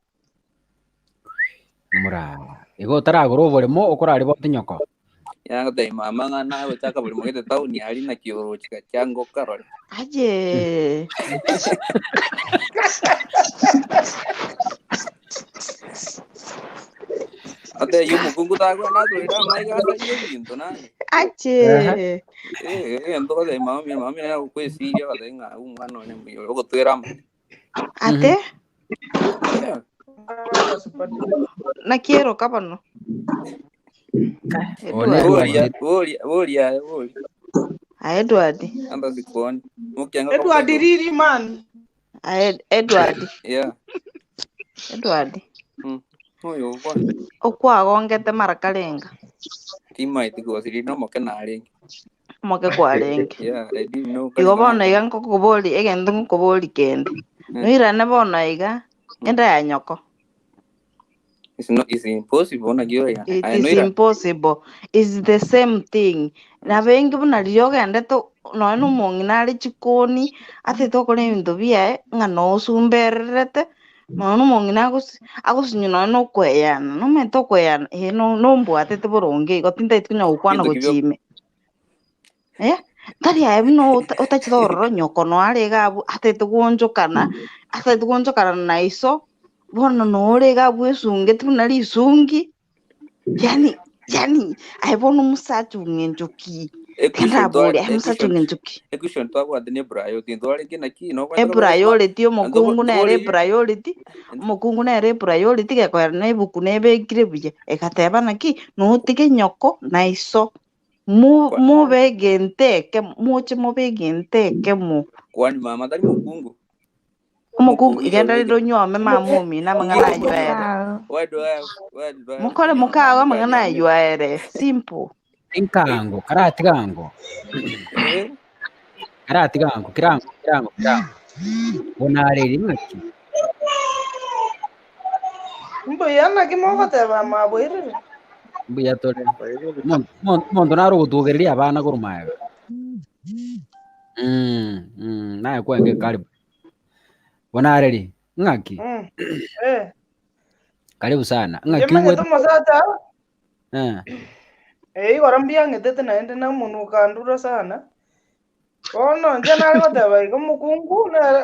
Mura. Igo otaragora oboremo okoraribote nyoko. Ya ngotebia mama ng'a nagochaka boremo gete town aria naki oroche gachia ngokarore. Aye. Atebia omokungu tagwenda atorere amaiga asarie ebinto nani. Ache. Eh, egento gotebia mama mino, mama mino nere ogokwesiria ogotebia ng'a omwana one mbuya ore ogotwera amate. Ate Yeah. naki eroka bono. One Edward. Boria, boria, boria aye, boria. Aye Edward. Anda sikuoni. Mukianga Edward kwa riri man. Aye Edward. Yeah. Edward. Oyo kwa. Okwagongete mara karenga. Timaiti gosiri no moke narenge. Moke kwarenge. Yeah, I didn't know. Igo bono iga nkokobori egento nkokobori kende. Noirane bono iga enda ya nyoko. It's not, it's impossible na giyo ya. It I is know ira. impossible. It's the same thing. Na bengi buna riria ogendete nonya na omong'ina are chikoni atete okora ebinto biaye ng'a nosumbererete nonya na omong'ina agosi agosinywa nonya na okoeyana nomanyete okoeyana eh no nombwatete boronge igo tintageti konya gokwana Binto kibio gochia ime. Eh, tari aye buna ota otachete ororo nyoko noyo are iga abwo atagete goonchokana, atagete goonchokana na iso, bono nore iga abwo esungeti buna risungi, yaani yaani aye bono omosacha ong'encho ki? Tiga Equation twa ndabore aye mosacha equation ong'encho ki? equation twabwate ne priority ntwarenge naki nobwate kobera Epriority omokungu nere tobori epriority, omokungu nere epriority gekoera na ebuku nebekire buya, egateba naki, notige nyoko na iso. Mo- Kwa- mobe egento ekemo moche mobe egento ekemo kwani mama tari mokungu omokungu mokungu igenda rende igo onyuome mama omino amang'ana aywo aere why do I have why do I have mokore kunywa mokago mama amang'ana kanyuomire aywo aere simple Inkango, karatigango. eh Karatigango, kirango, kirango, kirango. Bonareri ng'aki. Mbuya naki mogoteba mabwerire. Mbuya tore. Omonto nare ogotuogereria abana korwa magega. Naye kwenge karibu. Bonareri ng'aki. Eh. Karibu sana. Ng'aki Yemanyete ogwete omosacha eh. eh igoro mbiang'etete naende na omonwa okandura sana. Bono inche nare goteba iga omokungu nere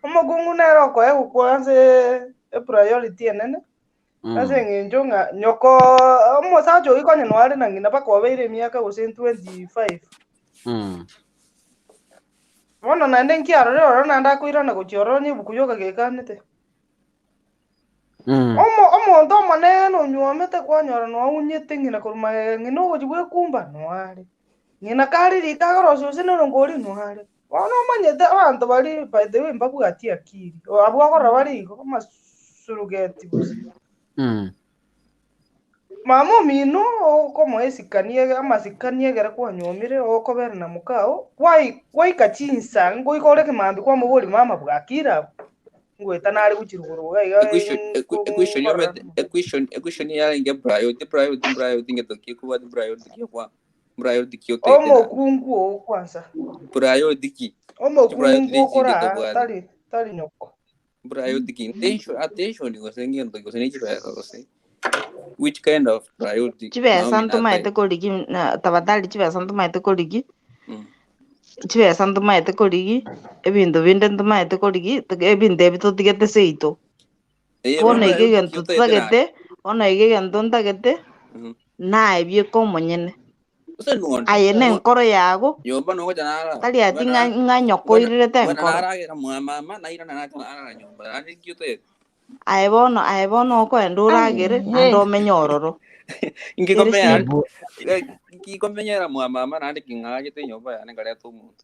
omokungu nere okoegwa kwanza epriority enene ase eng'encho ng'a nyoko omosacha oyio konya noare na ng'ina mpaka obeire emiaka gose 25. Bono naende nkiarore ororo naende akoirana gochia ororo onye ebuku yoka gekanete. Omo omonto omonene onyuomete kwanyora noaunyete ng'ina korwa magega ng'ina ogochia gwekumba noare. Ng'ina kare riko agorosia gose norongo oria noare. Bono omanyete abanto baria by the way mbabwati akili, abwo okorora bare igo amasurugeti bosa. Mama omino okomoa esikani ege amasikani egere kwanyuomire okobera na mokao, kwai kwaika chinsa ngoika ore ekemambia kwamoboria mama bwakire abwo? Ngoeta nare gochia rogoro iga iga equation equation nkorora. yomete equation equation yarenge priority priority priority ngetoki kubwati priority ki kwa priority ki otete na Omokungu oo kwanza. priority ki chi priority Omokungu chinde okoraa tobwate tari tari nyoko. priority ki attention attention gose ngento gose ne chibesa gose which kind of priority chibesa Naomi ntomaete nataete korigi na tafadhali chibesa ntomaete korigi chibesa ntomaete korigi ebinto binde ntomaete korigi ebinto ebi totigete seito eh bono bono iga priority ki egento otagete nare totagete bono iga egento ntagete naye bieka omonyene gose nuonde aye na enkoro yago nyomba nogocha nara tari ati bwana ng'a ng'a bwana nyokoirerete bwana enkoro naragera mwa mama nairana nacha narara nyomba nare ki otagete aye bono aye bono okoenda oragere naende omenye ororo ere nkikomenya simple Ebu nkikomenya mwa mama naende king'agete nyomba yane nkareta omonto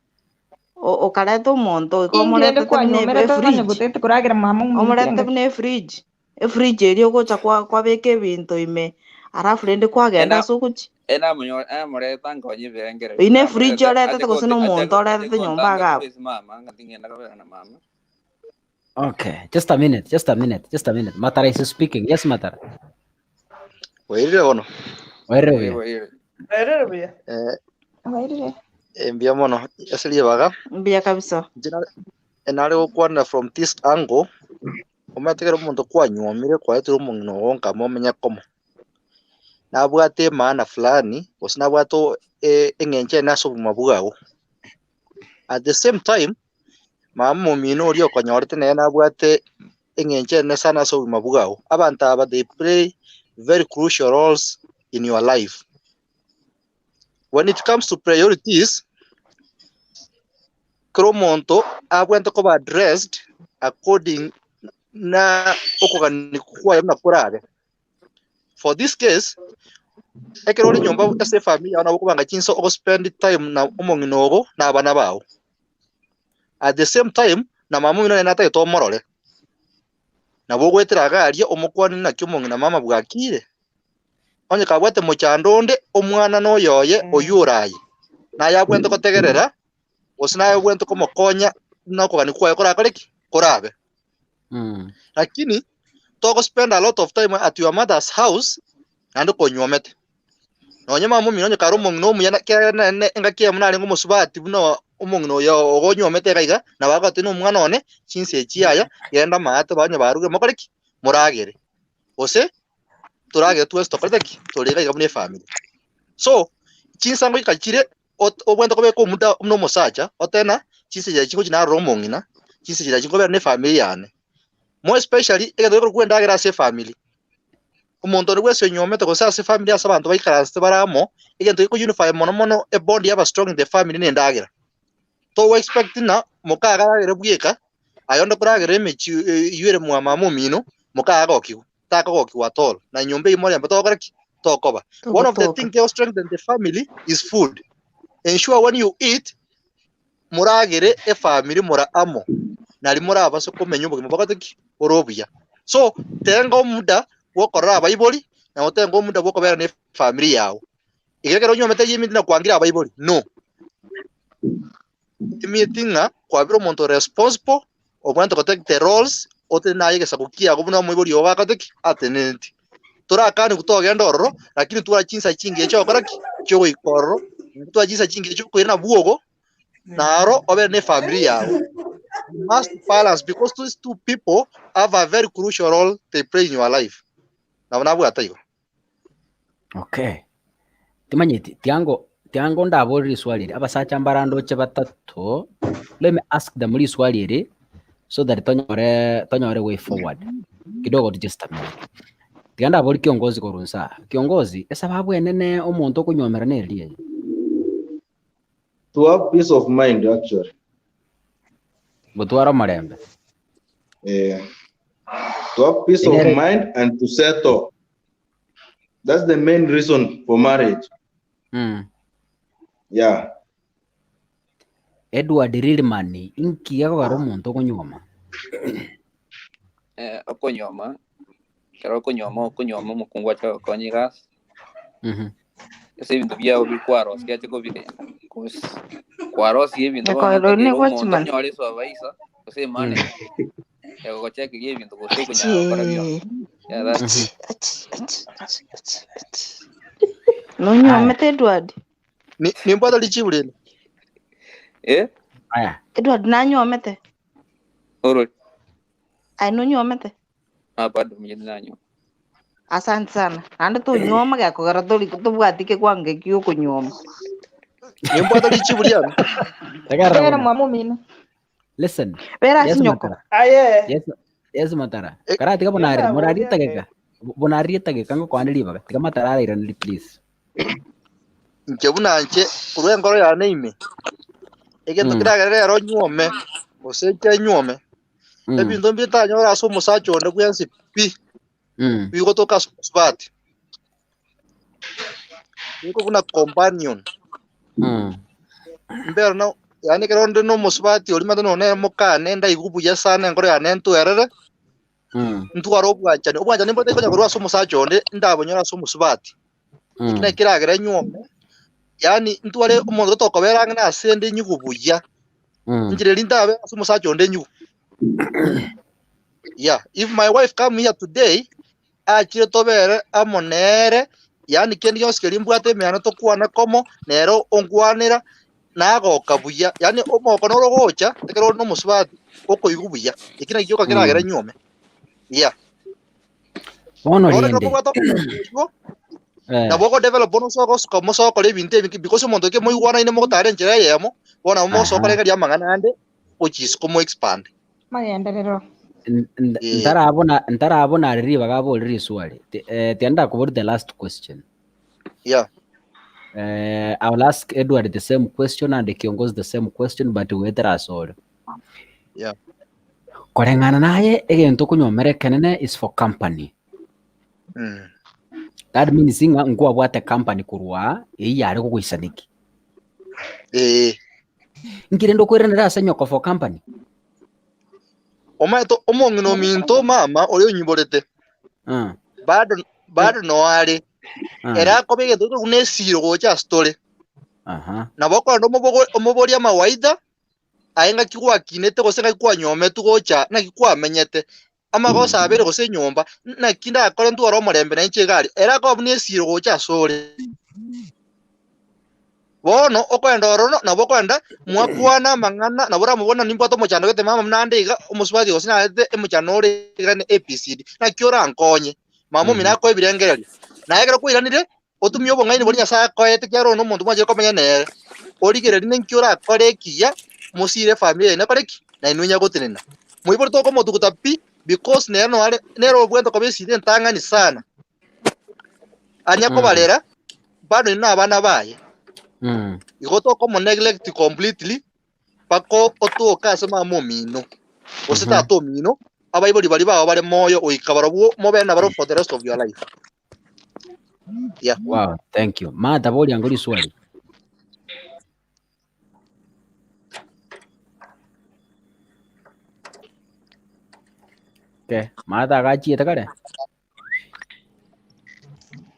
O- okareta omonto igo Inki rende omoretete buna kwanyuomerete onye efridge gotete koragera mama ominto omorete engaki? buna efridge efridge eria ogocha kwa kwabeka ebinto ime alafu rende kwagenda ena ase ogochi ena amoreta nkonye ebirengererio oyio na efridge namorete oretete ache gose na gote ache omonto ache oretete nyomba gontanga iga abwo space mama ng'ati ng'enda kobera na mama Okay, just a minute, just a minute, just a minute. Matara is speaking. Yes, Matara. Wairire bono. Wairire eh buya. waire Erere buya. Eh, Wairire. mbuya mono ase ribaga. mbuya kabisa Inche nare gokwanera from this angle, omanyete ekero omonto kwanyuomire kwaetire omong'ina ogo nkama omenye komo. Nabwate emaana fulani, gose nabwate eng'encho ene ase obogima bwago. At the same time, mama omino oria okonyorete nere nabwate eng'encho ene sana ase obogima bwago. Abanto aba they play very crucial roles in your life. When it comes to priorities, kera omonto abwenerete koba addressed according na okogania kwaye buna korabe. For this case, Ekero ore nyomba ase efamiri yao nabo okobanga chinsa ogospend time na omong'ina ogo na abana bao. At the same time, na mama omino nere natagete omorore. Nabo ogoetera iga aria omokwanie naki omong'ina mama bwakire? Onye kabwate mochando onde, omwana na oyoye oyio ore aye, naye abwenerete gotegerera, gose naye obwenerete komokonya buna okogania kwaye korakore ki? Korabe. Lakini togo spend a lot of time at your mother's house naende konyuomete. Nonye mama omino onye kare omong'ina omuya na kere nene engaki eyemo narenge omosubati buna omong'ina oyo ogonyuomete iga iga, nabo agotebi na omwana one chinsa echi yaya genda maate onye barure mokore ki? Moragere. Gose toragere twensi tokorete ki? Tore iga iga buna efamiri. So, chinsa ngoika chire ot- obwenerete kobeka omuda buna omosacha, otebe ng'a chinsa echi nachi ngochi narora omong'ina, chinsa echi nachi nkobera na efamiri yane. More especially, egento gekorokwa endagera ase efamiri. Omonto onde bwensi onyuomete gose ase efamiri ase abanto baikaransete bare amo, egento geko unify mono mono ebond yaba strong in the family na endagera. Togo expect ng'a moka akaragere bweka, aye onde koragera emechie eywo ere mwa mama omino, moka agokigwe. Takogokigwa at all, na enyomba eywo morembe togokora ki? Tokoba. One of the Togotoka. thing gego strengthen the family is food. Ensure when you eat, moragere efamiri more amo, nari morabase komenya obogima bwagoteba ki? Bore obuya. So, tenga omuda bw'okorora abaibori, na otenga omuda bw'okobera na efamiri yago. Iga ekero onywomete eyio emiti nakwangire abaibori, no. Timanyeti ng'a kwabire omonto responsible, obwenerete go take the roles, otenene aye egesaku kiago buna omoibori ogo akorete ki? Ateneneti. Torakanigwe togenda ororo, lakini twara chinsa chingiya chiogokora ki? Chiogoika ororo, twara chinsa chingiya chiokoirana bwogo, naro obere na efamiri yago. You must balance because these two people have a very crucial role they play in your life. Nabo nabwate igo. Okay. Timanyeti, tiango tiango ndabore riswali eri, abasacha mbarandoche batato, let me ask them riswali eri so that tonyore tonyore way forward. Kidogo tu just a minute. Tiga ndabori kiongozi korwa inse aa, kiongozi, esababu enene omonto okonywomera neri eye? To have peace of mind actually. Gotwara omorembe. Eh, to have peace of Enere- mind and to settle. That's the main reason for marriage. Yeah. Edward Rilmani, inki gekogera omonto okonywoma? Eh, okonyuoma, ekero okonyuoma okonyuoma omokungu ache gokonya egasi, Ase ebinto biao bikwarosia ache kobirenda, gose kwarosia ebinto bono Nyakoe otakeire ne omonto watchman. onyore esubabaisa gose emanager egogochekeria ebinto gose okonyara gokora bionsi. Achi. Yeah, that's Achi, achi, achi, achi, achi, achi. Nonywomete Edward? Ni- Nimbwate richibu rende. Eh? Aya. Edward nanywomete? Orori. Aye nonywomete? Ah, bado mwenye nanyo. Asante sana. Naende tonywoma gekogera tori tobwati kegwango eki giokonyuoma. Nimbwate richibu riane. Tegerera Bera bono. mwamu omino. Listen. Bera ase Yes, nyoko. Matara. Aye. Yes, yes Matara. Eh, Karatiga bonarire, Yenda morarie boria tageka. Bonarie tageka ngokwane ribaga. Tiga Matara arairaneri please. Inche buna inche, korwa enkoro yane ime, egento keragere rero nyuome, gose inche nyuome, Ebinto mbitanyore ase omosacha onde bwensi pi, bigotoka ase omosubati. Nigo buna companion. Mbere na yaani ekero onde na omosubati oria omanyete nonye nere mokane ndaigwe buya sana enkoro yane entwerere, ntware obwanchani. Obwanchani mbotari konya korwa ase omosacha onde, ndabonyore ase omosubati. Eki naki keragere nyuome, yaani ntware omonto tokobera ang'e nase ende nyigwe buya. Inchera eria ntabe ase omosacha onde nyigwe. Yeah, if my wife come here today, achire tobere amo nere, yaani kende gionsi keria mbwate emeano tokwane komo, nere onkwanera, nagoka buya. Yaani omogoko noro ogocha, ekero ore na omosubati, okoigwa buya. Eki nakio gioka keragere nyuome. Yeah. Bono Bono ekero rende kobwate omogooko oywo, eh, nabo ogodevelop bono ase ogosuka mosokore ebinto ebinge because omonto ekero moigwanaine mogotara enchera eyemo, bono nabo mogosokora aha. iga ria amang'ana ande gochia isiko mo expand. Magenderero. N- n- Eh. ntarabona ntarabona are ribaga abore riswali Ti- eh, tiga ndakobori the last question Yeah. eh, I will ask Edward the same question and Kiongozi the same question but goetera ase ore Yeah. Koreng'ana naye egento okonyomera ekenene is for company. Mm. That means ng'a nkwabwate company korwa aa, eyio yare gogoisaneki. Ee. Nki rende okoiranera ase nyoko for company? Omanyete omong'ina ominto mama oria onyiborete, Ah, bado bado noo are, ah, ere akoba egento gekorwa buna esiro gocha ase tore. aha. Nabo okorenda omobogo omoborie amawaidha, aye ng'aki gwakinete gose ng'aki kwanyometwe gocha naki kwamenyete, amagoso abere gose enyomba, naki ndakore ntware omorembe na inche iga aria. Ere akoba buna esiro gocha asore. Bono okoenda ororo nabo okoenda mwakwana amang'ana, nabo oramobone ng'a nimbwate omochando gete mama buna ande iga, omosubati gose narete emochando ore iga ne ABCD, naki orankonye? Mama omino akoe ebirengererio. Naye ekero kwairanire, otumie obong'aini boria Nyasae akoete ekiagera oyo nomonto mwachire komenya nere, origererie ninki orakore ekiya, mosire efamiri yaino ekore ki? Na inwe onye gotenena. Moibori tokomotuguta pi, because nere noare nere obwenerete koba esiri entang'ani sana. Anya kobarera, bado inwe nabana baye. Igo tokomo neglect completely, mpaka otoke ase mama omino, gose tata omino, abaibori baria bao bare moyo goika barobwo mobere nabarobwo for the rest of your life. Yeah. Wow, thank you. Martha, boria ngo riswali. Okay, Martha agachiete kare?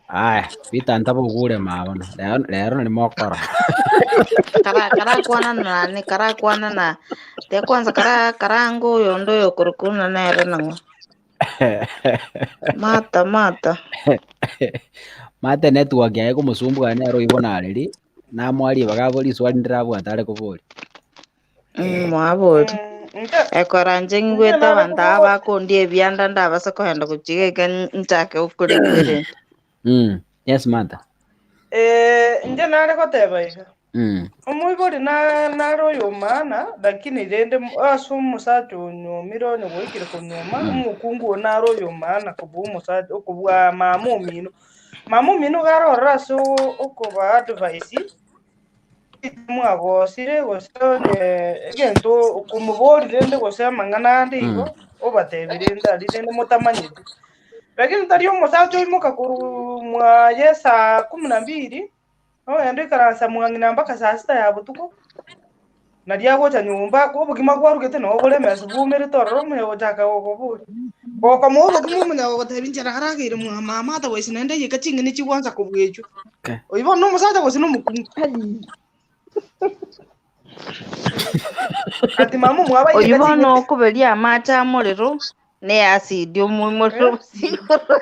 Aya, Peter ntaba ogure mabono. Rero rero nari mokora. Kara karakwana nane karakwana na te kwanza kara karanga oyondo oyo okorokuna nere nang'o. Mata mata. Mate network yaye komosumbua nere oibwe nareri, namoa ribaga abore riswali ndirabwate are koboria. Mm, mwabori. Mm, inche Ekora inche inche ngigwete nare abanto aba koboria bakondia ebianda ndabase kogenda gochiga iga nchake gokorigwa erende. Mm. Yes, Martha. Eh, inche nare goteba iga. Mm. Omoibori na nare oyo maana, lakini rende ase omosacha onyuomire onye gwaikire konyuoma, omokungu oyo nare oyo maana kobua omosacha okobua mama omino. Mama omino iga arorore ase okoba advice, mwagosire gose onye egento okomoboria rende gose amang'ana ande igo, obatebi rende aria rende motamanyeti. Lakini tari omosacha oimoka korwa mwaye saa kumi na mbili, Ogende oikaransa mwang'ina mpaka saa sita ya botuko, nario agocha nyomba, obogima kwarugete nabo bore emesa bwaumerete ororo omonye gochaka gokoboria. Gokomoa obokima omonye gogotebia inche narageire mwa mama otherwise naende eyeka ching'eni chigwansa kobua echio. Okay. Oyio bono nomosacha gose nomokungu? Ati mama omwabo Oyio aiyeka bono ching'eni. okoberia amache amorero ne acid omoimorero Eh? bosie igoro.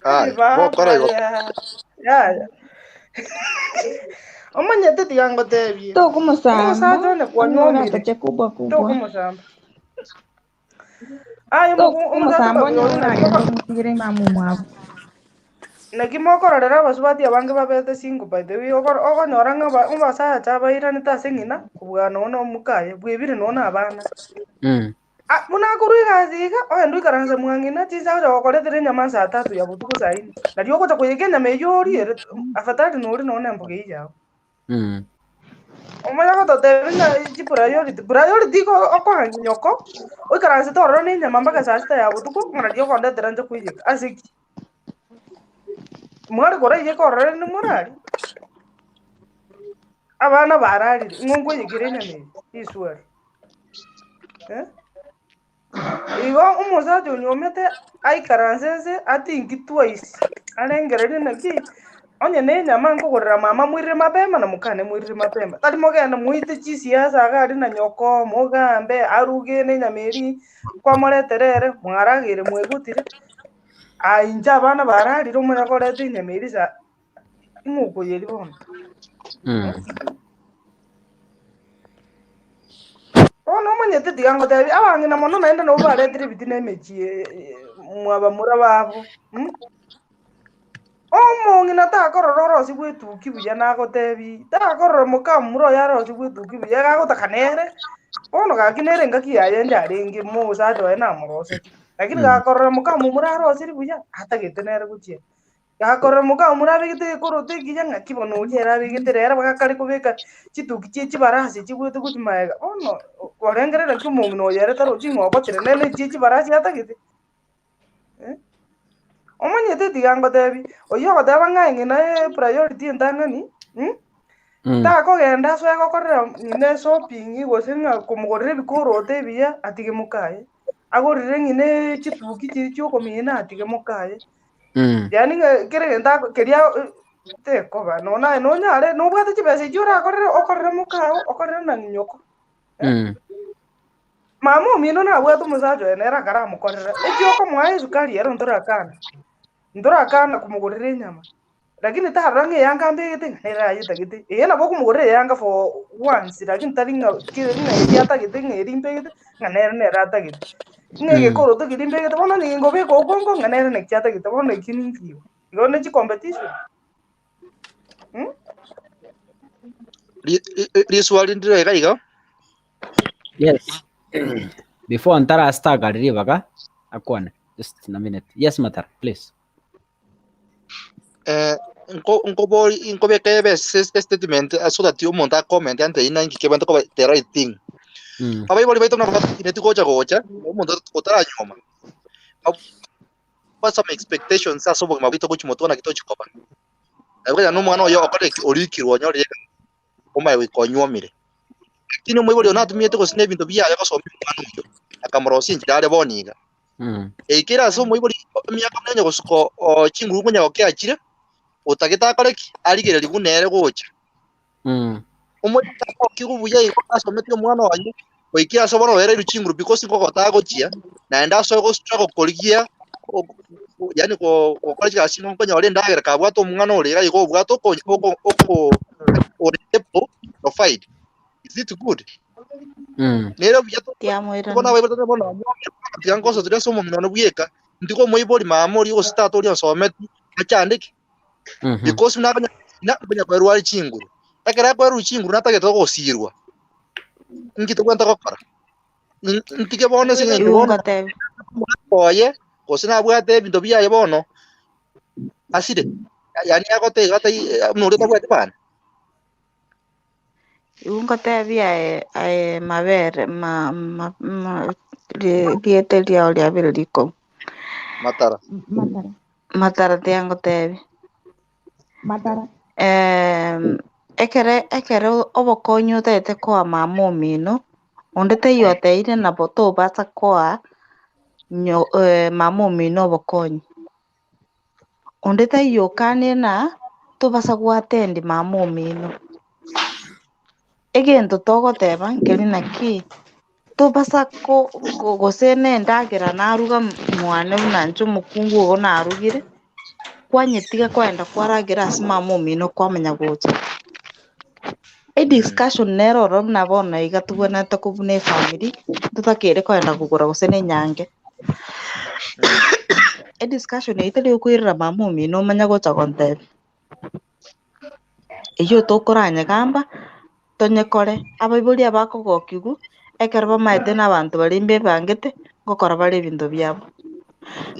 Aye, gokora igo. Yaya. Omanyete tiga ngotebie. Tokomosamba, Omosacha one onyore kwanyuomire. atache kubwa kubwa. Tokomosamba. Aye omosacha Tokomosamba okobiga onyore naki oragende omotigere mama omwabo. Naki mokororera abasubati abange babete single by the way, okonyora ng'a abasacha bairanete ase ng'ina kobua nonya na omokaye, bwebire nonya na abana. Ah, buna akorwa egasi iga, ogende oikaranse mwang'ina, chinsa agocha gokoretera enyama saa tatu ya botuko saa ine. Nario ogocha koyeka enyama eyio orie ere afadhali nore nonya na emboga eyio yao. Omanye gototebia ng'a chipriority, priority igo okoa nyoko, oikaransete ororo na enyama mpaka saa sita ya botuko, ng'a nario okondetera nche koiyeka, ase ki? Mware koraiyeka ororo rende morarie? Abana bararire, ng'o nkoiyekera enyama eye? Riswali. Eh? Igo omosacha onyuomete aikaranse nse atinki twice, arengererie naki, onye na enyama nkogorera mama moirire mapema na mokane moirire mapema. Tari mogende moite chisiasa iga aria na nyoko, mogambe, aruge na enyama eria, kwamoretera ere, mwarageire mwegotire, aye inche abana bararire omanye koreta enyama eria sa ing'o okoyeria bono? Bono omanyete tiga ngotebie, abang'ina mono naende nabo baretire ebitina emechie mwabamura babo mh. Omong'ina takorora orosigwe etuki buya nagotebi, takorora mokamura oye arosigwe etuki buya iga agotaka nere, bono gaki nere engaki yaye inche arenge mosacha oye namorosetie, lakini gakorora mokamomura arosiri buya, atagete nere gochia. Gakorora mokamura abegete egekoroto ekiya ng'aki bono oria ere abegete rero bagakare kobeka chituki chie chibarasi chigwete gochia magega. Bono orengereri naki omong'ina oyo ere tarochi ng'a ogochire nere chie chibarasi atagete eh. Omanyete tiga ngotebi, oyio ogoteba ng'a eng'ina epriority entang'ani, Takogenda asoe gokorera ng'ina eshopping gose ng'a komogorera ebikoroto ebiya atige mokaye, agorere ng'ina chituki chiria chiokomina atige mokaye. Yaani ng'a kera egento ako keria tekoba nonya naye nonyare nobwate chibesa echio orakorere okorere mokao okorere na nyoko. Mama omino nabwate omosacha oye nere akaramokorera, eki okomoa esukari ero ntorakana, ntorakana komogorera enyama. Lakini tarora ng'a eyanga mbegete ng'a nere ayetagete. Eye nabo okomogorera eyanga for once lakini tari ng'a kere ng'a eri atagete ng'a eri mbegete ng'a nere nere atagete. Ng'a egekoroto keria mbegete bono onye ngobeka okongo ng'a nere naki atagete bono ekio ninki igo? Igo ne chicompetition? Mh. Riswali ndire iga iga. Yes. Before ntarastagare ribaga, akwane. Just in a minute. Yes, Matara, please. Eh, nko- nkobori nkobeka ebe ase estatement so that omonto acomment ante inga inki kebwate koba the right thing. Abaibori baito nabo batokineti gocha gocha, omonto otaranyuoma, babwate some expectations ase obogima bwaito gochia motwe naki tochi koba. Nabo konya na omwana oyo okorire ki? Orikirwe onyorire egasi, omaye goika onyuomire. Lakini omoibori oyo natumiete gose na ebinto biaye gosomia omwana oyio, akamorosia enchera are bono iga. Eikere ase omoibori emiaka buna onye gosuka chinguru konya gokea chire, otagete akore ki? Arigererie buna ere gocha. Omoibori takokigwa buya igo asometi omwana oye, goikera ase bono oereirwe chinguru because nkogota agochia, naende asoe go struggle korigia yaani gokora chigasi ching'ao konyora endagera kabwate omwana ore iga igo obwate oko oko oko ore able provide. Is it good? Nere buya Tiamoirana. bono abaibori tari bono tiga nkoncentrate ase omong'ina one bweka, ntige omoibori mama oria gose tata oria onsometi achandeke. Because buna akonya na konya koerwa are chinguru. Ekero akoerwa chinguru natagete ogosirwa, inki tobwenerete gokora? Ntige bono ase eng'encho Igo bono ngotebia. omogaka oye, gose nabwate ebinto biaye bono, asire, yaani agoteba atai buna oria otabwati bana. Igo ngotebia aye aye mabere ma ma ma rie rieta riao riabere rikong'u. Matara. Matara. Matara tiga ngotebie. Matara. Ekere ekero obokonyi otagete koa mama omino, onde taiyo oteire nabo tobasa koa nyo mama omino obokonyi. Onde taiyo okanire na tobasa goattend mama omino. Egento togoteba nkeri naki, tobasa ko gose na endagera naruga mwane buna inche omokungu ogo narugire, kwanyetiga kwaenda kwaragera ase mama omino kwamanya gocha. Ediscussion nere ororo buna bono iga tobwenerete kobuna efamiri, totakeire kogenda kogora gose na enyange. Ediscussion eyio tari okoirera mama omino omanye gocha gontebia. Eyio tokoranyegamba, tonyekore, abaibori aba bakogokigwa, ekero bamaete na abanto baria mbebangete, ngokora bare ebinto biabo.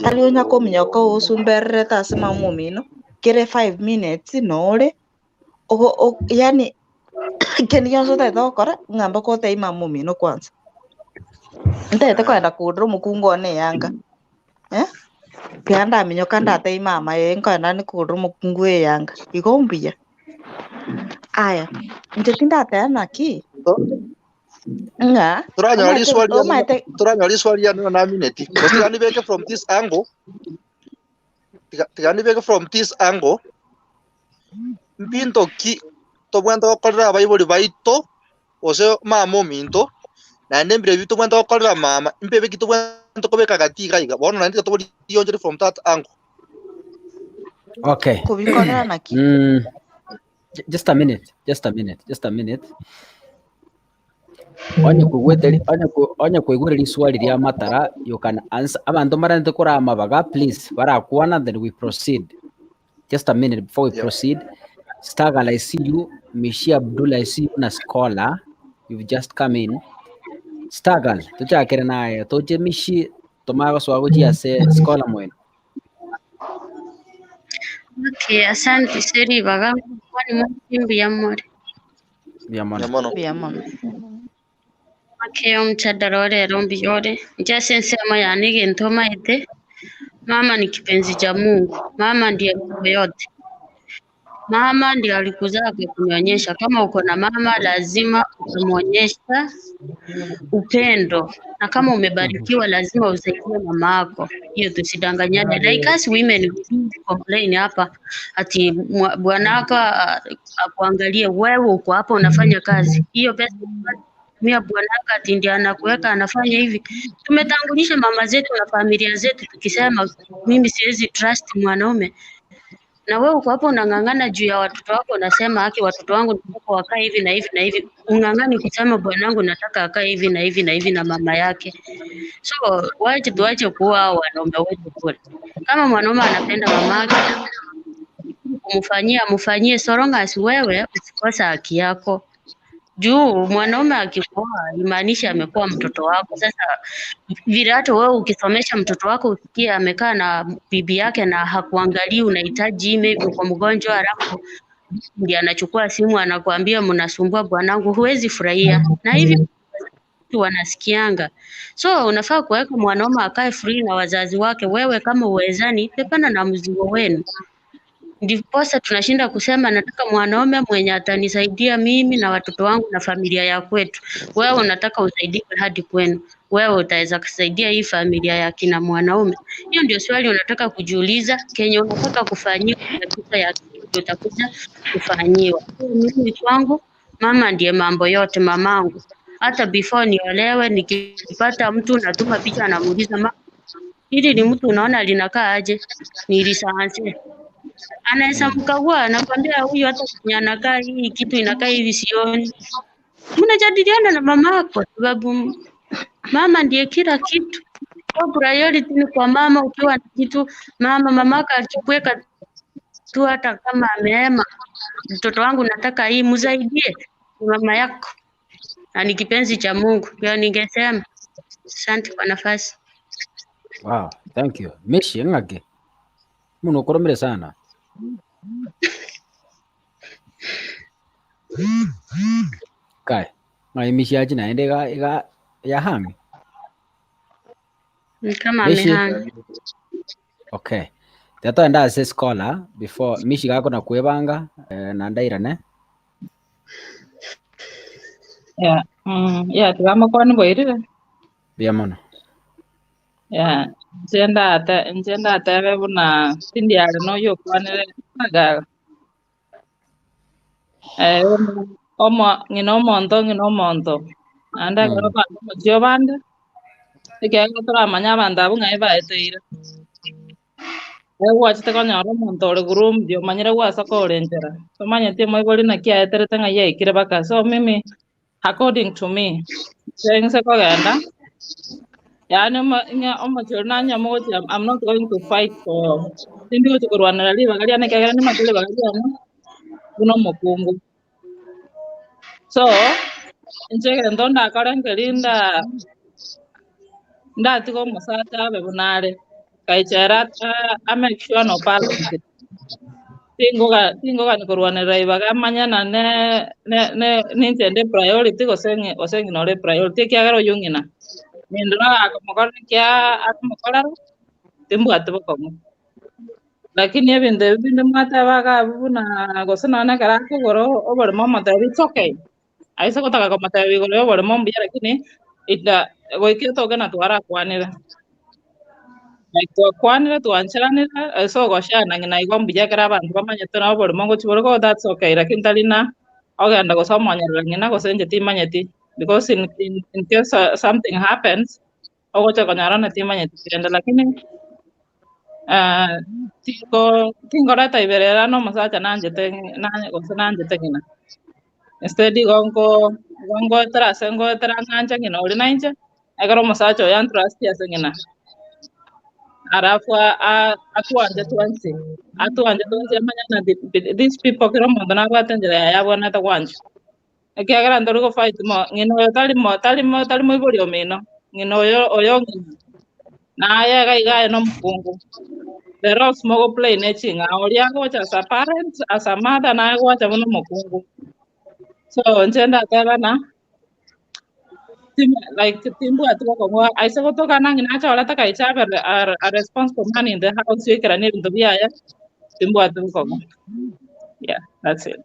Tari onya kominyoka osumbererete ase mama omino, kere five minutes nore. Ogo o yaani kende gionsi otagete gokora, ng'a mpaka otebie mama omino kwanza. Ntagete kogenda kogorera omokungu one eyanga, eh, tiga ndaminyoka ndatebie mama ee nkogenda ande kogorera omokungu oyo eyanga, igo mbuya. Aya, inche tindateba naki, ng'a Toranyora omanyete riswali riane omanyete toranyora riswali riane na namineti. Gose tiga nibeke from this angle, tiga tiga nibeke from this angle, Mbinto ki tobwenerete gokorera abaibori baito, gose mama ominto, naende mbire ebi tobwenerete gokorera mama, mbibe ki tobwenerete kobeka gati iga iga. Bono naende tiga toborionchore from that angle. Okay. Kobikorera naki? Just a minute, just a minute, just a minute. Onye koigwete ri- onye ko- onye koigwere riswali ria matara, you can answer. Abanto mbarente korama amabaga, please, barakwana then we proceed. Just a minute before we Yeah. proceed. Stagal, I see you. Mishi Abdul, I see you na scholar. You've just come in. Stagal, tochakere naye. Toche Mishi, tomaya gosoa gochia ase scholar moino. Okay, asante ase ribaga, kwani mwensi mbuya more. Mbuya mono. Mbuya mono. Mbuya mono. Okay, omchadara ore ero mbuya ore. Inche ase ensemo yane egento omaete, Mama ni kipenzi cha Mungu. Mama ndiye mambo yote. Mama ndiye alikuzaa akakunyonyesha. Kama uko na mama, lazima utamwonyesha upendo, na kama umebarikiwa, lazima usaidie mama yako. Hiyo tusidanganyane. Like us women we do complain hapa ati bwanako akuangalie wewe, uko hapa unafanya kazi, hiyo pesa tumia bwanako ati ndiye anakuweka anafanya hivi. Tumetangulisha mama zetu na familia zetu tukisema mimi siwezi trust mwanaume na wewe uko hapo unang'ang'ana juu ya watoto wako, unasema haki watoto wangu nataka wakae hivi na hivi na hivi, ung'ang'ani kusema bwanangu nataka akae hivi na hivi na hivi na mama yake. So wache tuache kuwa wanaume wetu kule. Kama mwanaume anapenda mamake kumfanyia, mfanyie so long as wewe usikosa haki yako. Juu mwanaume akikuoa imaanisha amekuwa mtoto wako. Sasa vile hata wewe ukisomesha mtoto wako usikie amekaa na bibi yake na hakuangalii, unahitaji maybe uko mgonjwa, halafu ndiye anachukua simu anakuambia mnasumbua bwanangu, huwezi furahia. Na hivi watu wanasikianga. So unafaa kuweka mwanaume akae free na wazazi wake. Wewe kama uwezani, pepana na mzigo wenu. Ndiposa tunashinda kusema nataka mwanaume mwenye atanisaidia mimi na watoto wangu na familia ya kwetu. Wewe unataka usaidiwe hadi kwenu, wewe utaweza kusaidia hii familia ya kina mwanaume? Hiyo ndio swali unataka kujiuliza, kenye unataka kufanyiwa kabisa ya utakuja kufanyiwa. Mimi kwangu mama ndiye mambo yote, mamangu. Hata before niolewe, nikipata mtu natuma picha, anamuuliza mama, hili ni mtu unaona linakaa aje? Nilisaanse anaweza mkagua, anakwambia huyu hata kwenye anakaa hii kitu inakaa hivi sioni. Mnajadiliana na mamako, sababu mama ndiye kila kitu. So priority ni kwa mama. Ukiwa na kitu mama, mamako akikuweka tu, hata kama ameema, mtoto wangu nataka hii, msaidie, ni mama yako na ni kipenzi cha Mungu. Ndio ningesema. Asante kwa nafasi. Wow, thank you. Mishi ng'ake. Muno okoromire sana. Kai. Ng'ai mishi achi naende iga iga yahangi. Ni kama Mishi. amehanga. Okay. Tata enda ase scholar before mishi gako na kwebanga eh, na ndairane. Yeah. Yeah, tiga bwairire. Buya mono. Yeah. Inche ndate inche ndatebe buna tindiare noyo okwanire aga eh, omo ng'ina omonto ng'ina omonto naende ekero abanto omochie obande ekiagera toramanya abanto abwo ng'ai baeteire. Egwachete konyora omonto ore groomed omanyire gwasoka ore nchera tomanyeti omoibori naki aeterete ng'ai aikire baka so mimi according to me inche nse kogenda yaani ng'a omochie oria nanywa mogochia I'm not going to fight for tindi gochia korwanera ribaga riane ekiagera nimanyete ribaga riane buna omokungu. So, inche egento ndakore nkeri nda ndatiga omosacha abe buna are, ngaichera a make sure no balance. Tingoga tingogani korwanerera ribaga manye na ne ne ne ninche nde priority gose ng'i gose ng'ina ore priority ekiagera oywo ng'ina, nindora gakomokorera ekia akomokorera, timbwati bokong'u. Lakini ebinto ebi binde mwateba iga abwo buna gose nonye ekero akogora oboremo omotebi it's okay. Aise gotaka komotebia igoro ya oboremo mbuya lakini ita goika etoke na twarakwanire. Like twakwanire twancheranire ase ogoshare ng'ina igo mbuya ekero abanto bamanyete na oboremo ngochi bore oh that's okay lakini tari na ogenda gose omonyerera ng'ina gose inche timanyeti because in case something happens ogocha konyora onye timanyeti kende lakini tingo tingoreta iberera na omosacha nanchete gose nanchete ng'ina. Instead igo nko igo ngoetera ase ngoetera ng'anche ng'ina oria nainche, ekero omosacha oyo antrust ase ng'ina. Alafu atwanche twensi, atwanche twensi amanye ng'a these people kera omonto nabwate enchera yaye abwenerete gwanchwa. Ekiagera ntori go fight mo ng'ina oyo tari mo tari mo tari moibori omino, ng'ina oyo oyo ng'ina, naye iga iga aye na omokungu. The roles mogo play ne ching'ao, oria agocha as a parent, as a mother, naye gwacha buna omokungu. So inche ndateba ng'a, Like timbwati bokong'u aise gotoka nang'ina achorete akaicha abe a responsible man in the house oikerania ebinto biaye, timbwati bokong'u. Yeah, that's it.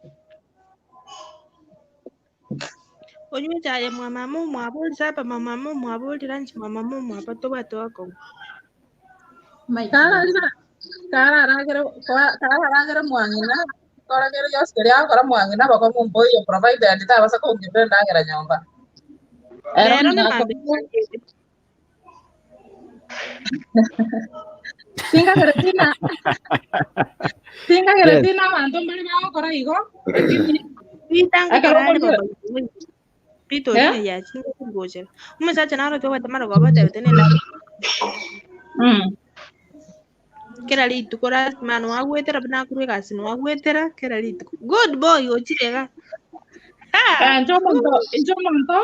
Onywe echaye mwa mama omwabo ori sapa mwa mama omwabo ori lunch mwa mama omwabo tobwate bokong'u. Kararagere kararagere mwang'ina koragere gionsi keria agokora mwang'ina bokong'u mboiyo provided tabasa kong'irera endagera nyomba. Ero Rero ng'ina ne mambia tingagere tina tingagere Yes. tina abanto mbare bagokora igo lakini Peter ekero ngokora are okorire baba Peter eh? orire yachinga gochera. Omosacha naro tobwate marogoba otebete nenda Kera rituko lazima nwagwetera buna akorwa egasi nwagwetera kera rituko. Good boy ochire iga. Ha! Eh, inche omonto inche omonto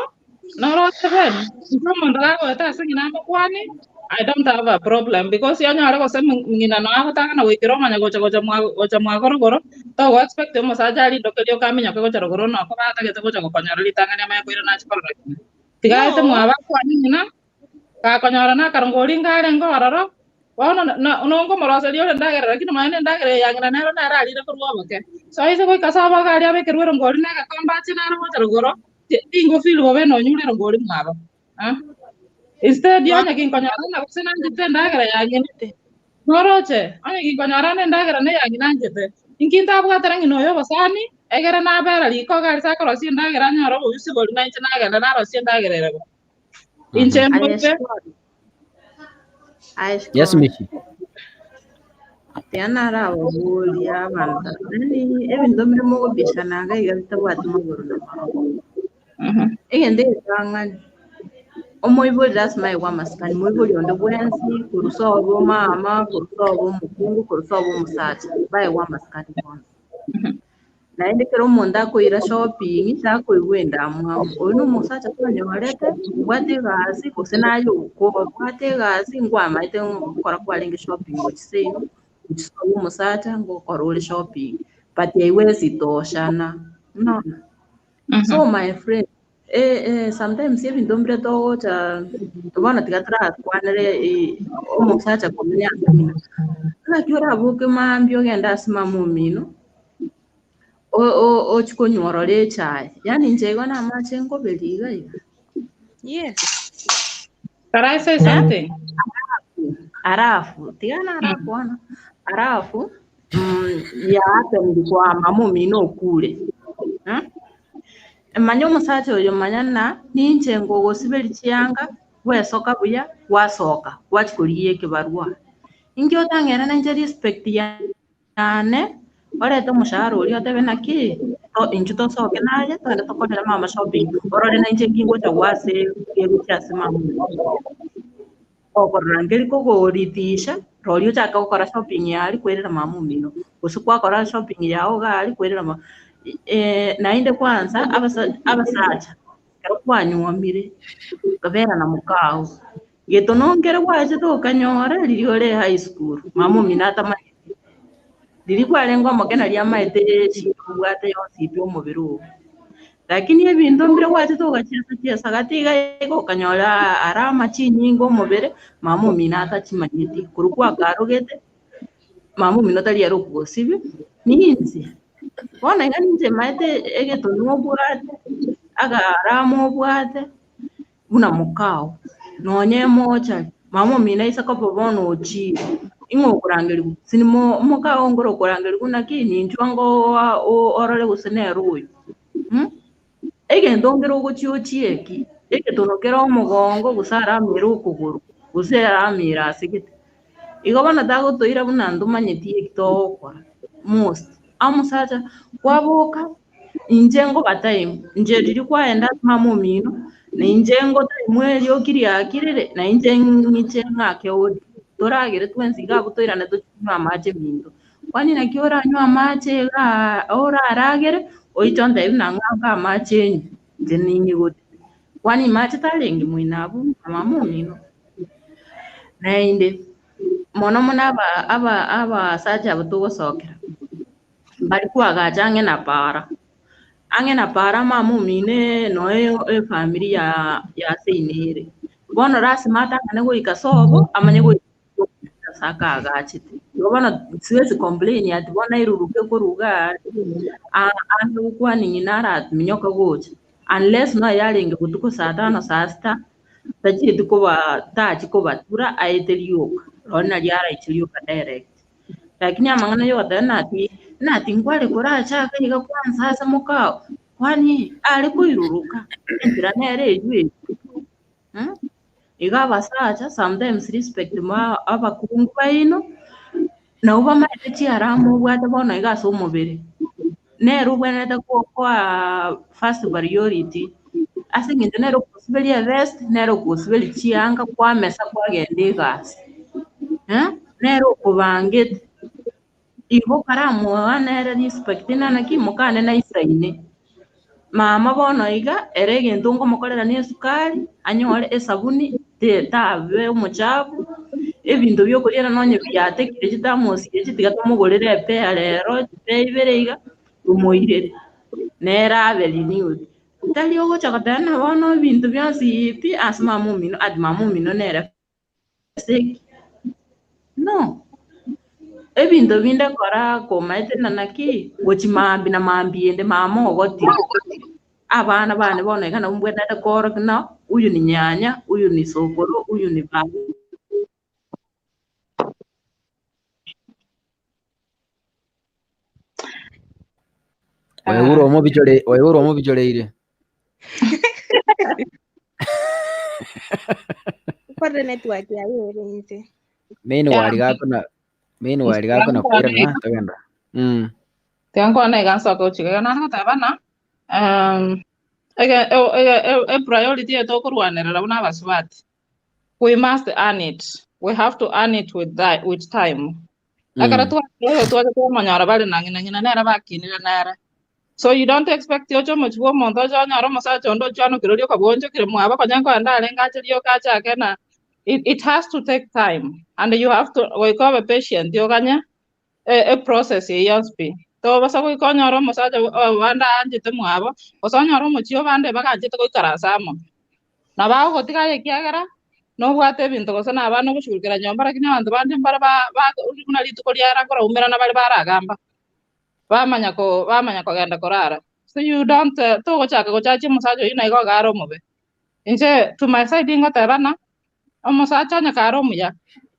noroche ben inche omonto gagoeta ase ng'ina amokwane I don't have a problem because onyore gose ng'ina noe agotang'ana goikera omanya gocha gocha mwa gocha mwagorogoro togo expect omosacha arindokerie okaminyoke gocha rogoro noko batagete gocha gokonyora ritang'ani amanye koirana ache korora ng'ina. Tiga aete No. mwabo akwane ng'ina gakonyora nakarongo oria inga arenge ororo bono nonkomoroseria ore endagera lakini nonya na endagera eye ya ng'ina nero nere arire korwa oboke. So aise goika ase oboke aria abekerwe erongo oria na egekombe ache naro gocha rogoro, tingo feel bobe nonyure erongo oria mwabo ah. Instead onye ginkonyora ng'a gose nanchete endagera ya ng'ina, noroche, onye ginkonyora na endagera na eya ng'ina anchete, inki ntabwatera ng'ina oyo obosani, egere nabera riko iga aria ase akorosia endagera anyore obobisi boria nainche nagenda narosia endagera ere bo. Inche Aye mbobe. Scott, aye Yes, Scott. Michi. Tiga narababoria abanto, yaani ebinto mbire mogobishana iga iga bitabwati magoro na maboko. Egento egetang'ani, omoibori lasima aegwe amasikani, moibori onde bwensi, korwa sobo omama, korwa sobo omokungu, korwa sobo omosacha, baegwe amasikani bonsi. Naende ekero omonto akoira shopping, takoigwa endamwamu, oyio na omosacha kwanyorete, obwate egasi gose naye okobwate egasi nkwamaete ngokora kwarenge shopping gochia seino, gochia sobo omosacha ngokora ore shopping, but haiwezi toshana, unaona? So my friend, sometimes ebinto mbire togocha bono tiga torakwanere omosacha komenya ase ng'ina, naki oraboke mambia ogende ase mama omino, ochie konywa orore echae, yaani inche igo namache nkoberia iga iga. Yes. Can I say Eh? something? Alafu, tiga narakwana, alafu ya happened kwa mama omino okure, Manya omosacha oyo manya na ninche ngogosiberia chianga, gwesoka buya, gwasoka, gwachia korigia ekebarua. Inki otang'ere nainche respect yane, orete omoshahara oria otebe naki, inchu tosoke naye, togende tokorere mama shopping, orore nainche nki ngocha goa ase kegochia ase mama omino. Okorora nkeri kogoritisha, roria ochake gokora shopping yaria kwerera mama omino, gose kwakora shopping yao iga aria kwerera mama naende kwanza abasacha ekero kwanyuomire, okabera na mokao, getono nkere gwachete okanyora riria ore high school, mama omino atamanyeti, riria kwarenge omoke naria amaete eshida obwate yonsi pi omobere oo. Lakini ebinto mbire gwachete ogachiesa chiesa gati iga iga okanyora arama chinyinga omobere, mama omino atachimanyeti, korwa kwakarogete, mama omino tari ere okogosibia, ninche. Bono iga ninche maete egetonwa obwate, agarama obwate, buna mokao, nonye emochari, mama omino aise koba bono ochire, ing'o okorangerigwa? Sini mokao nkoro okorangerigwa naki ninchwa ngoa orore gose nere oyo, Egento nkere ogochia ochieki, egetono kere omogongo gose aramere okogoro, gose aramere ase gete. Igo bono tagotoira buna ntomanyeti eki togokora most. Omosacha kwaboka, inche nkoba time, inche riria kwaenda ase mama omino, na inche ngo time erioki riakirire, na inche ng'iche ng'ake hodi, toragere twensi iga abwo toirane tochie konywa amache minto. Kwani naki oranywe amache igaa oraragere, oiche ontebie buna ng'anke amache enywe, inche ning'igote. Kwani mache tarenge moino abwo na mama omino? Naende, mono mono aba aba abasacha aba togosokera, mbari koagacha ang'e na para. Ang'e na para mama omino noe efamiri ya ya seino ere. Bono lasima atang'ane goika sobo amanye goika ase akaagachete. Igo bono siwezi complain ati bono airuruke korwa igaa are ang'e gokwania ng'ina araminyoka gocha. Unless nonya yarenge botuko saa tano saa sita, tachieti koba tachi kobatura aete rioka, rirorio nario araiche rioka direct. Lakini amang'ana yogoteba nati nati nkware korache iga iga kwanza ase mokao, kwani are koiruruka, enchera nere eywo eywo Iga abasacha sometimes respect ma abakungu baino, nabo bamaete chiarama obwate bono iga ase omobere, nere obwenerete koa first priority, ase eng'encho nere okosiberia evest, nere okosiberia chianga kwamesa kwagenda egasi, nere okobangete. Igo karamoa nere respect ng'a naki mokane naisaine. Mama bono iga, ere egento nkomokorera na esukari, anyore esabuni, tabe omochafu, ebinto bia okoriera nonye biatekire chithermos echi tiga tomogorere epea rero, chipea ibere iga, tomoirere, nere abe renewed. Tari ogocha goteba ng'a bono ebinto bionsi pi ase mama omino, ati mama omino nere ase No. Ebinto binde kora komaete na naki, gochi mambia na mambia ende mama ogotire. Abana bane bono iga nabwo mbwenerete koorokia ng'a huyu ni nyanya, huyu ni sokoro, huyu ni baba. Oigure omobichore oigure omobichoreire. Korire network yaye ere inse. Meanwhile gakona meanwhile gakona koirana togenda. Tiga nkwane iga nsoke gochika iga nare goteba ng'a ege ege epriority eye tokorwanerera buna abasubati, we must earn it, we have to earn it with with time. Ekero twachire oyo twacha twamonyora bare na ng'ina, ng'ina nere bakinire nere. So you don't expect oche omochie bwa omonto oche onyore omosacha onde ochwanokire oria okabwonchokire mwabo konya nkoenda arenge ache rioka achake na it, it has to take time and you have to goika obe patient oganye e process eyio yonsi pi. Tobasa goika onyore omosacha bande aanchete mwabo, gose onyore omochie obande baganchete goikaransa amo. Nabo agogotiga aye ekiagera nobwate ebinto gose na abana ogoshugurikera nyomba, lakini abanto bande mbare ba- ba buna rituko riara nkoraumerana bare baragamba, bamanya ko bamanya kogenda korara. So you don't togochaka gochachia omosacha oyio naigo iga are omobe. Inche to my side ngoteba ng'a, omosacha onye kare omuya,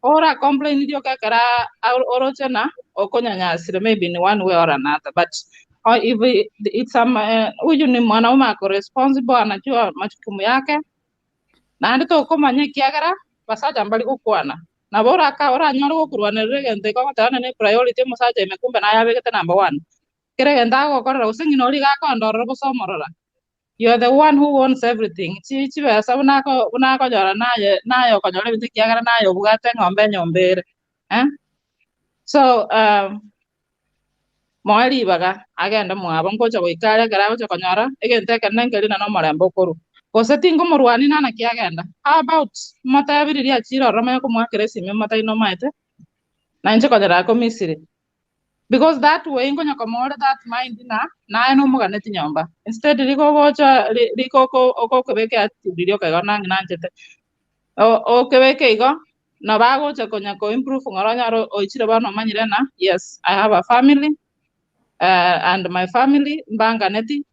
ora complain rioka ekero oroche ng'a okonyanyasire maybe in one way or another but if it's a huyu ni mwanaume ako responsible anajua majukumu yake, naende tokomanya ekiagera basacha mbari gokwana. Nabo oraka oranyore gokorwanerera egento eke ogoteba ng'a ne priority omosacha ime kumbe naye abegete number one. Kera egento agokorera gose ng'ina oria iga akoenda ororo gose omorora. You are the one who owns everything. Chi chibesa buna ako buna akonyora naye naye okonyora ebinto ekiagera naye obwate eng'ombe enyomba ere eh. So moe ribaga agende mwabo ngocha goika are ekero agocha konyora egento ekenene nkeri na nomorembe okorwa. Gose tingomorwania na naki agenda. How about motebi riria achire ororo manye komoakera esimi motebi nomaete na inche konyora akomisiri. Because that way nkonya komoa that mind ng'a naye nomoganeti nyomba. Instead rigogocha ri- riko oko- okobeka attitude riria okaiga nang'e nanchete. O- Okebeke igo, nabo agocha konya ko improve ng'ora onyore oichire bono omanyire ng'a yes I have a family and my family mbanganeti.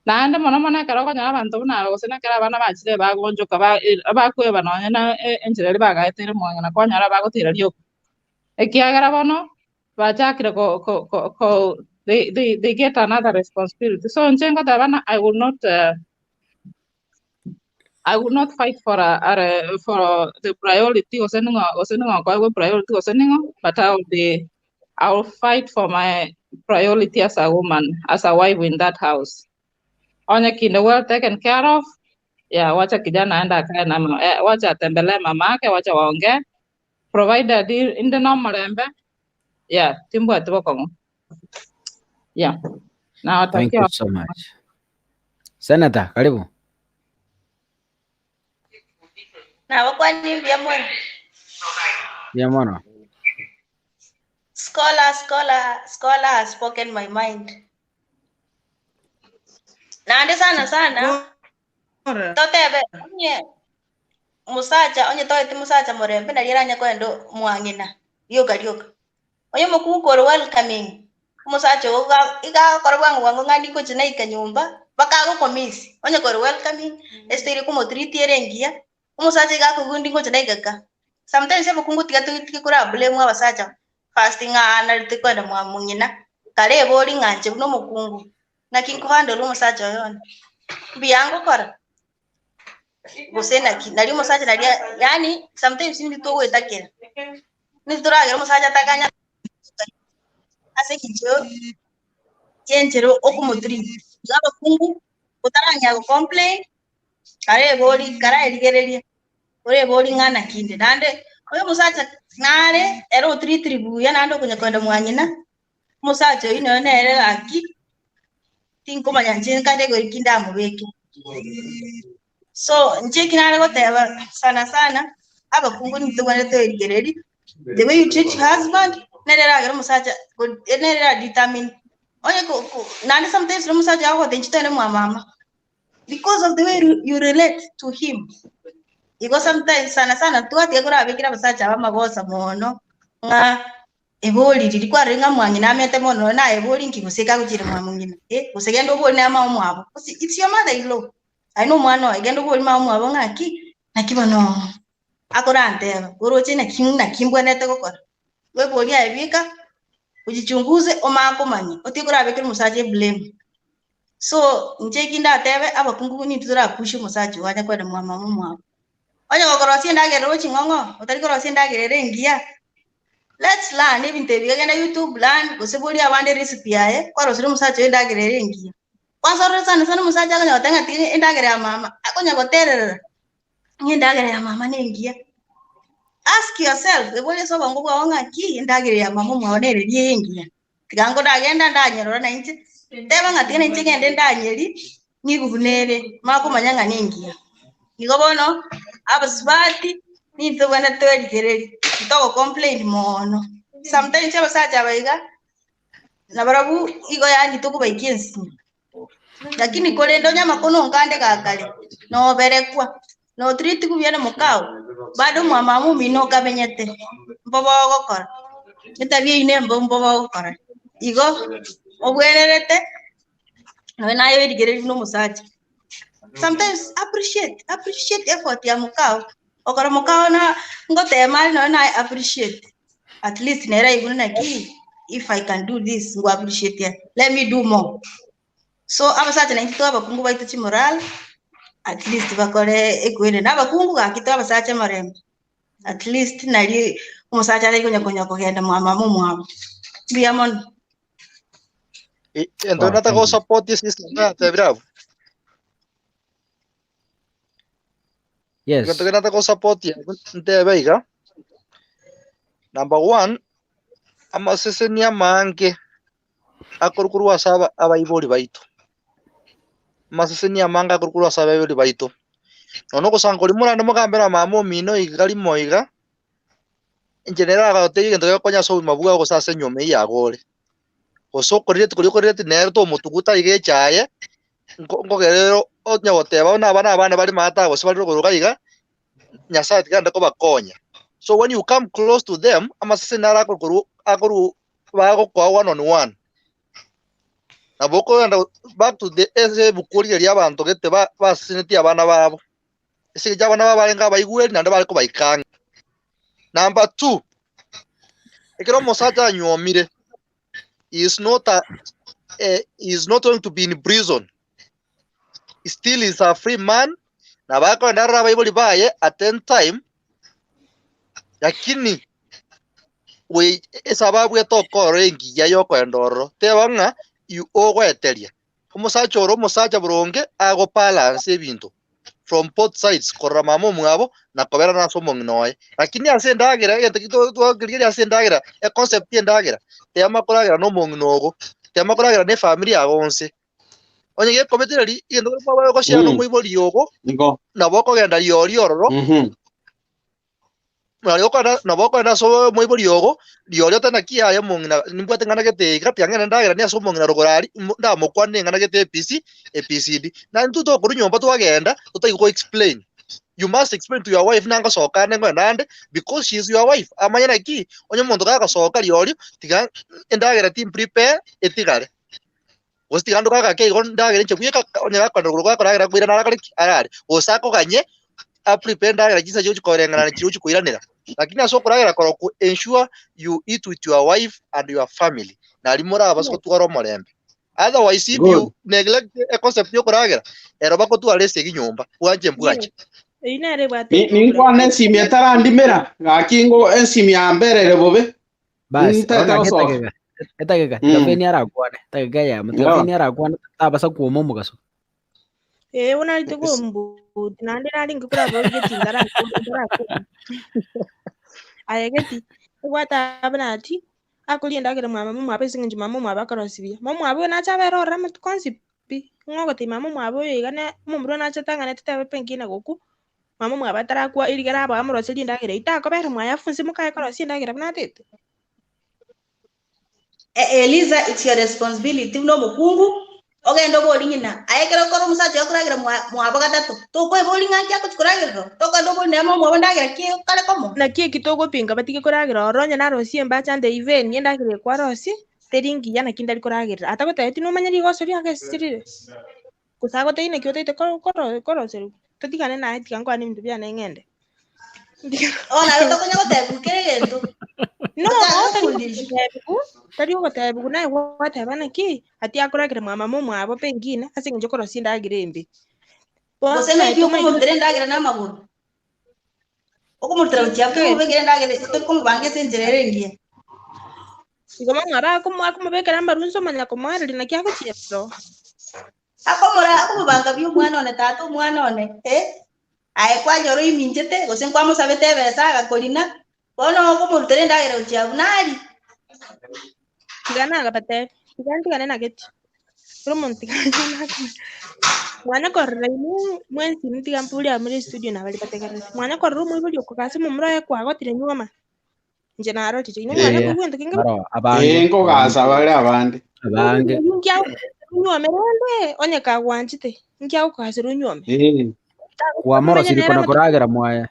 Naende mono mono ekero okonyora abanto buna aba gose nekero abana bachire bagoonchoka ba bakweba nonye na enchera eria bagaeteire omong'ina kwanyora bagotira rioka. Ekiagera bono bachakire ko ko ko ko they they they get another responsibility. So inche ngoteba ng'a I will not I will not fight for a, a, for the priority gose ning'o gose ning'o okoegwa priority gose ning'o but I will be I will fight for my priority as a woman as a wife in that house. Onye kinde well taken care of yeah, wacha kijana aende akae na mama, eh, wacha atembelee mama yake, wacha waongee provided inde nomorembe yeah, timbwati bokong'u yeah. Thank Nawatakia you so much. Senator, karibu. Nabakwani mbuya mono. Mbuya mono. Scholar, scholar, scholar has spoken my mind. Naende sana sana, totebe onye mosacha onye toeti mosacha morembe nari aranye koenda mwang'ina rioka rioka. Onye omokungu kore welcoming, omosacha ogo iga iga agokora bwango bwango ng'a ningocha naika nyomba, mpaka agokomiss. Onye kore welcoming, esitayiri okomotreat ere engiya, omosacha iga akoigwa ningocha naika ka. Sometimes abakungu tiga totige kora blame abasacha first ng'a narete koenda mwa mong'ina, kare ebori ng'a inche buna omokungu, naki nkohandle omosacha oyo one, mbuya ngokora? Gose naki? Nari omosacha nari yaani sometimes intwe togoetakera, intwe toragere omosacha atakanya ase eng'encho y'enchera okomotreat. Igo abakungu, otarang'ea gocomplain, kare ebori karaerigereria, orebori ng'a naki inde. Naende oyo omosacha nare ere otreatiri buya naende okonya koenda mwa ng'ina, omosacha oyio nonya nere gaki, tinkomanya inche category ki ndamobeke. So inche eki nare goteba sana sana, abakungu intwe tobwenerete toerigererie, the way you treat your husband, nere eragere omosacha nere era determine onye ko ko naende sometimes na omosacha agogotebia inche togende mwa mama. because of the way you relate to him. Igo sometimes sana sana twatiga korabekera abasacha aba amagosa mono ng'a ebori riria kwarorire ng'a mwang'ina amete mono nonya naye ebori nki gose ekagochire mwa mong'ina eh, gose genda obori naye mama omwabo gose it's your mother in law aye na omwana oye genda obori mama omwabo ng'aki naki bono akoranteba oroche naki naki mbwenerete gokora. Bweborie aye bika ojichunguze omanye komanya otige korabekera omosacha eblame. So, inche eki ndatebe, abakungu nintwe torapushe omosacha oo anye kwenda mwa mama omwabo. Onye gokorosia endagera oroche ng'ong'o, otari korosia endagera ere engiya, let's learn ebinto ebi, genda youtube learn, gose boria abande recipe yaye, kwarosirie omosacha oo endagera ere engiya. Kwanza orore sana sana omosacha akonya goteba ng'a tiga endagera ya mama, akonya gotererera, ng'a endagera ya mama nengiya. Ask yourself, eborie ase obongo bwao ng'aki endagera ya mama omwabo nere eria engiya. Tiga nkodagenda ndanyerora nainche, teba ng'a tiga nainche ngende ndanyeri, ng'igu buna ere, manye komanya ng'a nengiya. Igo bono, abasubati, nintwe tobwenerete twerigererie, titogo complain mono. Sometimes abasacha aba iga, nabarabwo igo yaani tokobaikia ensinyo. Lakini korende onye amakono onkande gakare, noberekwa, notreatigwe buya na mokao, bado omwamama omino okamenyete, mbobe ogokora, etabia eyio nembe mbobe ogokora. Igo obwenerete nonya naye oerigererie buna omosacha. Sometimes appreciate, appreciate effort ya mokao, okora mokao na ngotema are nonya naye appreciate, at least nere aigure naki if I can do this ngo appreciate ere, let me do more. So abasacha naintwe toe abakungu baito chimoral, at least bakore ekwende na abakungu gaki toe abasacha omorembe, at least nari omosacha atari konya konya kogenda mwa mama omwabo. Mbuya mono. Ento Wow, nataka thank you. gosupport sister natebire abwo. Yes. Egento kere nataka gosupport abwo ntebe iga, number one, amaseseni amange akorwa korwa ase aba abaibori baito, amaseseni amange akorwa korwa ase abaibori baito. Nonya ogosanga koria morande mogambe na mama omino iga rimo iga, inche nere agotebia egento gegokonya ase obogima bwao gose ase enyiomo eywo yago ore. Gose okorire rituko riria okorire nere tomotuguta iga echaye, nko nkogerere onye goteba buna abana abane bare maate gose bare rogoro iga iga, Nyasaye tiga ande kobakonya. So when you come close to them, amaseseni naro akorwa akorwa bagokoa one on one. Nabo okogenda back to the ase ebuku riria abanto gete ba basesenetie abana babo. Ase eng'encho abana babo barenge abaigweri naende bare kobaika ang'e. Number two, ekero omosacha anyuomire, he is not a, eh, he is not going to be in prison. Still is a free man, nabo akogenda arore abaibori baye at any time, lakini we esababu etokorora engiya yokoenda ororo, teba ng'a you ogoeteria. Omosacha ore omosacha boronge agobalance ebinto from both sides korora mama omwabo na koberana ase omong'ina oye. Lakini ase endagera egento ki twakorigereria ase endagera econcept ya endagera, tema koragera na omong'ina ogo, tema koragera na efamiri yago onse. Onye gekobetereria egento keria ogoshare na omoibori ogo, Nigo. nabo okogenda rirorio ororo. Nari okogenda nabo okogenda ase omoibori ogo, rirorio otebe naki yaya omong'ina nimbwate eng'ana gete iga, tiga ng'ende ndagera ase omong'ina rogoro aria, imo ndamokwane eng'ana gete ABC, ABCD. Na intwe tokorwa nyomba twagenda, totari go explain. You must explain to your wife na ngosoka ande nkogenda ande, because she is your wife, amanye naki, onye omonto gagosoka rirorio, tiga endagera timprepare etigare. Gose tiga ndoke agake igo ndagere inche bweka, onye gakogenda rogoro gakoragera akoirana arakore ki? Arare. Gose akoganye, aprepare endagera chinsa chigochi koreng'ana na chirochio koiranera. Lakini ase okoragera korokwo, ensure you eat with your wife and your family, nario morabase gotwara omorembe. Otherwise if Good. you neglect econcept ya okoragera, ero bagotwara esegi nyomba, bwanche mbwanche. Eyio nere ebwate Ni- eproblem. Ninkwane esimi etarandimera, gaki ngo esimi yamberere bobe. Bas, Ntaete bono gosoka. etageka, etageka, tiga Mm. Feni arakwane, etageka eyemo, tiga Yeah. Feni arakwane tabasa kwoma omogaso. Eh, buna arite kombuti naende naringe koraba geti ntarakwa ntarakwa. Aye geti, obwate buna ati, akoria endagera mwa mama omwabo ase eng'encho mama omwabo akorosia buya. Mama omwabo oyo nache abere ororo amatuko onsi pi, ng'o ogotebia mama omwabo oyo iga ne omomura oyo nache atang'anete tebe pengine gokwa, mama omwabo atarakwa erigere abe amoroserie endagera eyio, takobera mwaye afunse mokaye korosia endagera buna atete. Eliza, it's your responsibility buna omokungu, ogende obori ng'ina, aye ekero okora omosacha oye akoragera mwa mwabo gatato, tokoeboria ng'a nki agochi koragerera oo? Tokogenda obori naye mama omwabo ndagera ki kare komo? Naki eki togopinga batige koragera ororo onye narosie embacha nde even endagera eye kwarosie, teri ngiya naki ndari koragerera. Atagotebeti nomanye rigoso riagesirire, gose agotebie naki otaete koro koro koroserigwa, totigane naye tiga nkwane ebinto biane ng'ende. Bono naye tokonya gotebiwa kera egento. No, Tochake tari gofundishwa. ogotebiwa, tari ogotebiwa naye gwateba naki, ati akoragera mwa mama omwabo pengine, ase eng'encho okorosia endagera embe. Bono Gose naye maybe tomaete okomorutera endagera na amagoro. Okomorutera gochia abwo tomobekere endagera tori komobanga ase enchera ere engiya. Igo mama akomo akomobekera amarunso omanya komoereria naki agochia ero. Akomora akomobanga buya omwana one tata omwana one eh, aye kwanyora oiminchete gose nkwamosabete ebesa agakorina, bono okomorutera endagera gochia abwo nari. Tiga nagabatebi, tiga ntigane na geti. Ere omonto tiga Mwana korora inwe mwensi inwe tiga mbori amo ase estudio na baria bategererete. Mwana korora omoibori okogasa omomura oye kwagotire nyuma. Inche narorire inwe mwana Eh, koigwa gento kenge baro abange, Eh, nkogasa bare abande. abange. Inki agokogasera onywome rende onye kagwanchete, inki agokogasera onywome? Eh. Kwamorosirie kona koragera mwaye.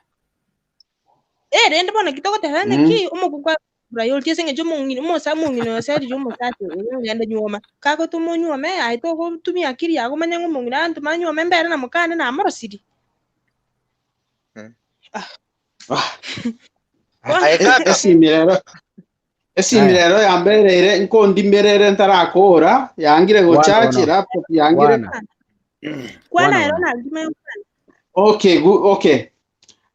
Eh, rende bono ki togoteba Mm. naki omokungu priority ase eng'encho omong'ina omosa omong'ina oyo oseririe omosacha oyo ogende nyuoma. Kagotuma onyuome aye togotumia akiri yago omanye ng'a omong'ina antoma anyuome mbere na mokane namorosirie. Aye kaka. Esimi rero esimi Aya. rero yambereire nkondimerere ntarakora yangire Kwana gochachi bono. laptop yangire Kwana. Kwana Kwana ero bono. nagima yokwana. okay gu, okay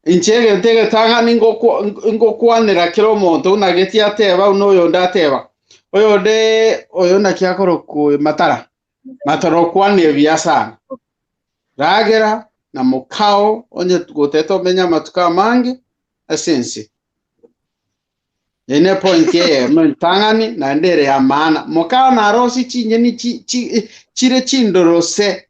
inche egento egetang'ani ngokwa- ngokwanera kera omonto buna geti ateba buna oyonde ateba oyonde oyo naki akorokwa oyo matara matara okwanire buya sana ragera na mokao onye gotete omenye amatuko amange ase ense Eye ne point eyemo entang'ani naende ere ya maana. Mokao narosie chinyeni chi, chi, chire chindorose.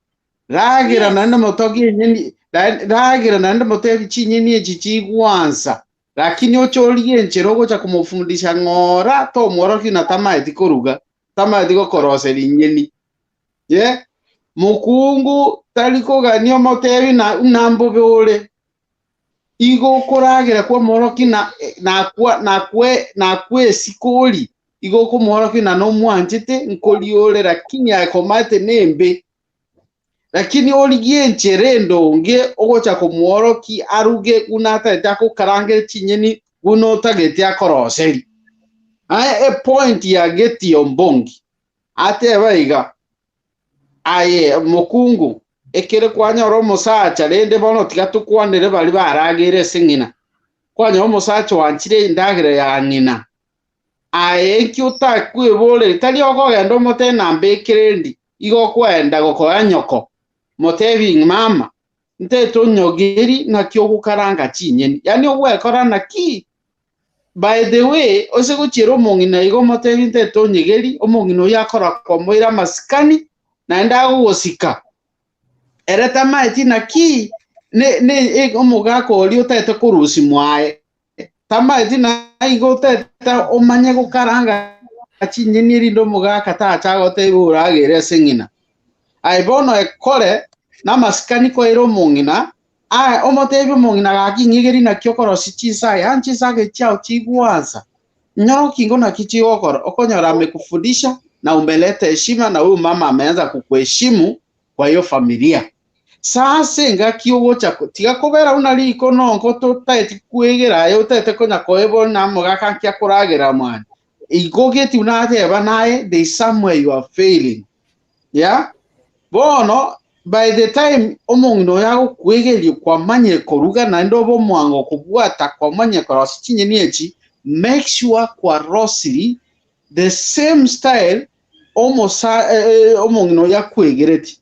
Ragera Yes. naende motogie enyeni, ra- ragera naende motebi chinyeni echi chigwansa. Lakini oche origie enchera ogocha komofundisha ng'ora tomworokia na tamaeti koruga, tamaeti gokoroseria enyeni. Ye, mokungu tari kogania omotebi na ng'a mbobe ore. Igo okoragera kw'omworokia na nakwa nakwe nakwesikori, igo okomworokia ng'a nomwanchete, nkoria ore lakini akomaete nembe. Lakini origie enchera endonge ogocha komworokia aruge buna atagete agokarangere chinyeni buna otagete akoroseri. Aye epoint ya Getty Ombongi ateba iga, Aye omokungu, ekere kwanyora omosacha, rende bono tiga tokwanere baria barageire ase ng'ina. Kwanyora omosacha oanchire endagera ya ng'ina. Aye inki otakweboreria? Tari okogenda omotebie nambekere ndi, igo okoenda gokoa nyoko, motebie ng'a mama, ntete onyogeri naki ogokaranga chinyeni. Yaani ogwekora naki? By the way, ose gochiera omong'ina iga omotebi ntete onyegeri, omong'ina oyio akora komoira amasikani, naende agogosika. Ere tamaeti naki ne, ne, e, omogaka oria otagete korusia mwaye. Tamaeti naigo otete omanye gokaranga chinyeni erinde omogaka tacha agotebie oragere ase ng'ina. Aye bono ekore namasikani koira omong'ina, aye omotebie omong'ina gaki ng'igeri naki okorosia chinsaga, yaani chinsaga echi chiao chigwansa, nyoroki ingo naki chigokora, okonyora amekufundisha na umeleta heshima na huyu mama ameanza kukuheshimu kwa hiyo familia. Sasa engaki ogocha tiga kobera buna riko nonko totaeti kwegera aye otaete konya koebwa na omogaka nki akoragera mwane. Igo geti buna ateba naye there is somewhere you are failing. Yeah? Bono by the time omong'ina oyo agokwegeria kwamanyire koruga naende obe omwango kobwata kwamanyire korosia chinyeni echi make sure kwarosiri the same style omosa eh, eh, omong'ina oyo akwegereti.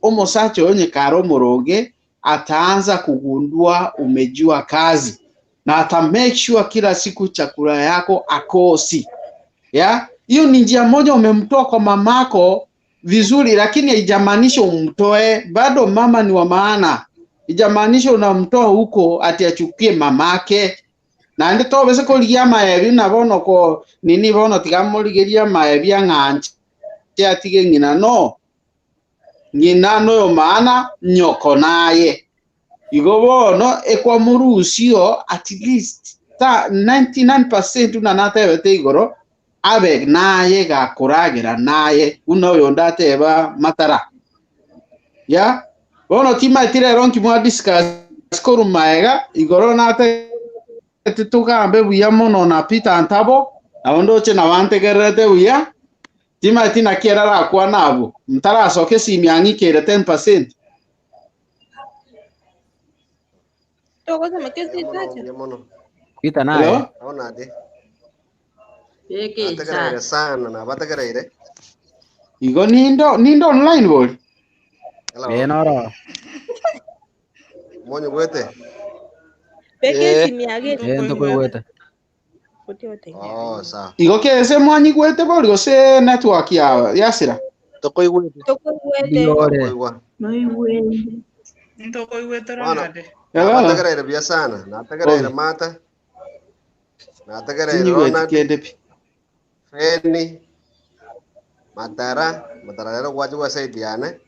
Omosacha oyo onye kare omoroge ataanza kugundua umejua kazi na ata make sure kila siku chakula yako akosi ya hiyo ni njia moja umemtoa kwa mamako vizuri, lakini haijamaanisha umtoe bado. Mama ni wa maana, ijamaanisha unamtoa huko ati achukie mamake naende tobese korigia amaebi na bono ko nini bono tiga morigerie amaebi ang'anche atige ng'ina no ng'ina noyo maana nyoko naye igo bono ekwamorusio at least ta 99% buna natebete igoro abe naye gakoragera naye buna oyonde ateba matara ya bono timaeti rero nki mwa discuss korwa maega igoro natete togambe buya mono na Peter Ntabo nabo ndoche nabo antegererete buya timaeti naki ere arakwane abwo ntarasoka esimi yang'ikeire 10%. Togosoma kesi Mbuya mono, mbuya mono. Peter naye. Hello? Ronald. Beka Nategereire echati. sana, nabategereire. Igo nindo nindo online bori? Hello. Eh, noro. Monyigwete? Beka Eh. esimi yage Eh, ntokoigwete. Oh, sawa. Igo kese mwanyigwete bori gose network ya yasira? Tokoigwete. Tokoigwete. Mbiyore. Tokoigwa. Noigwete. Ntokoigwete Bono, Ronald. Hello? nabategereire buya sana. Nategereire Obi. Martha. Nategereire Tinyigweti Ronald. kende pi. Feni. Matara. Matara rero gwacha gwa side yane.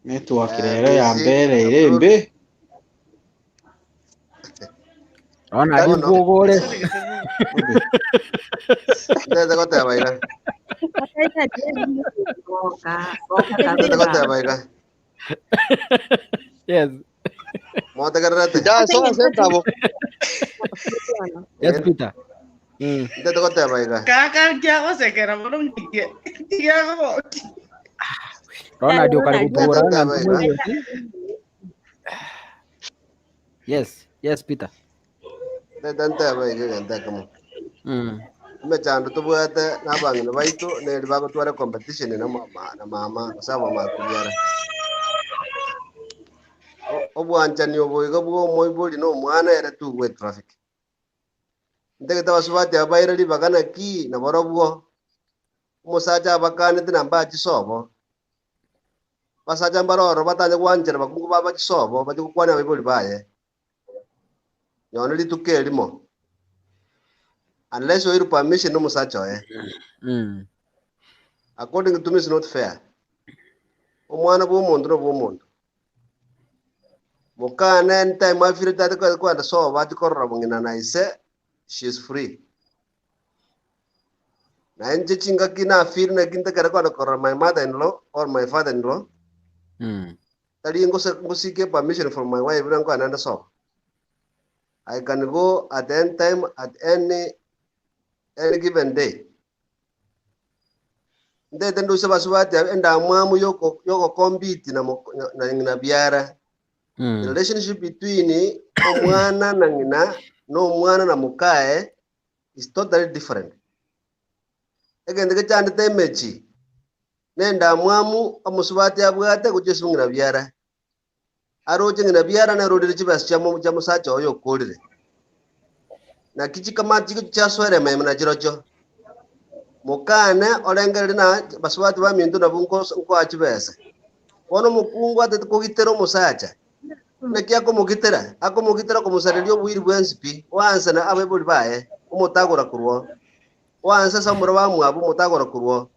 Network Eh, rero Bisi, yambereire Abdul. embe. Ronald Bono, bwogore. Obi. ndete goteba iga. Boka, boka Ndete kabisa. goteba iga. Yes. Motegererete. Ja, soa sentabo. Yes, Eh, Peter. Mm. ndete goteba iga. Kaka nkiagosekera mono nkigia nkiagogoki. Ronald okare Ronald. Ndete gotubora ng'a goteba iga. ntomoigweti. Yes, yes Peter. Ndete nteba iga egento ekemo. Mm. Emechando tobwate n'abang'ina baitu neri bagotwara competition na mama na mama gose abamama kobiara. Obwanchani obo iga bwa omoibori na omwana ere tugwe traffic. Ntagete abasubati aba baire ribaga naki naborobwo omosacha abakanete namba achisobo basacha mbaroro batanye gwanchera bakungu baba chisobo bache gokwania abaibori baye nyono rituko erimo unless oirwe permission n'omosacha oye Mm. according to me is not fair omwana bwa omonto na bwa omonto mokana anytime afire tate kwenda sobo achi korora bong'ina na ise she is free na inche chingaki nafeel naki ntakere kwenda korora my mother in law or my father in law Mm. tari ngosike permission from my wife na nkwana nde sobo I can go at any time at any given day ndete nduse basubati endamwamu yoko yoko compete na na ng'ina biara the relationship between omwana na ng'ina na omwana na mukae is totally different egento gechandete emechi nendamwamu omusubati abwate gochia ng'ina biara aroche ng'ina biara narorire chibesa chia chia musacha oyo okorire naki chikamati chiaswere meme na chirochio mukane orengereri na basubati baminto nabo nkoa chibesa bono omokungu atete kogitera omosacha Naki akomogitera? Akomogitera komosareria oboiri bwensi pi, oanse na abaibori baye, omotagora korwa oo. Oanse ase abamura bamwabo, omotagora korwa oo.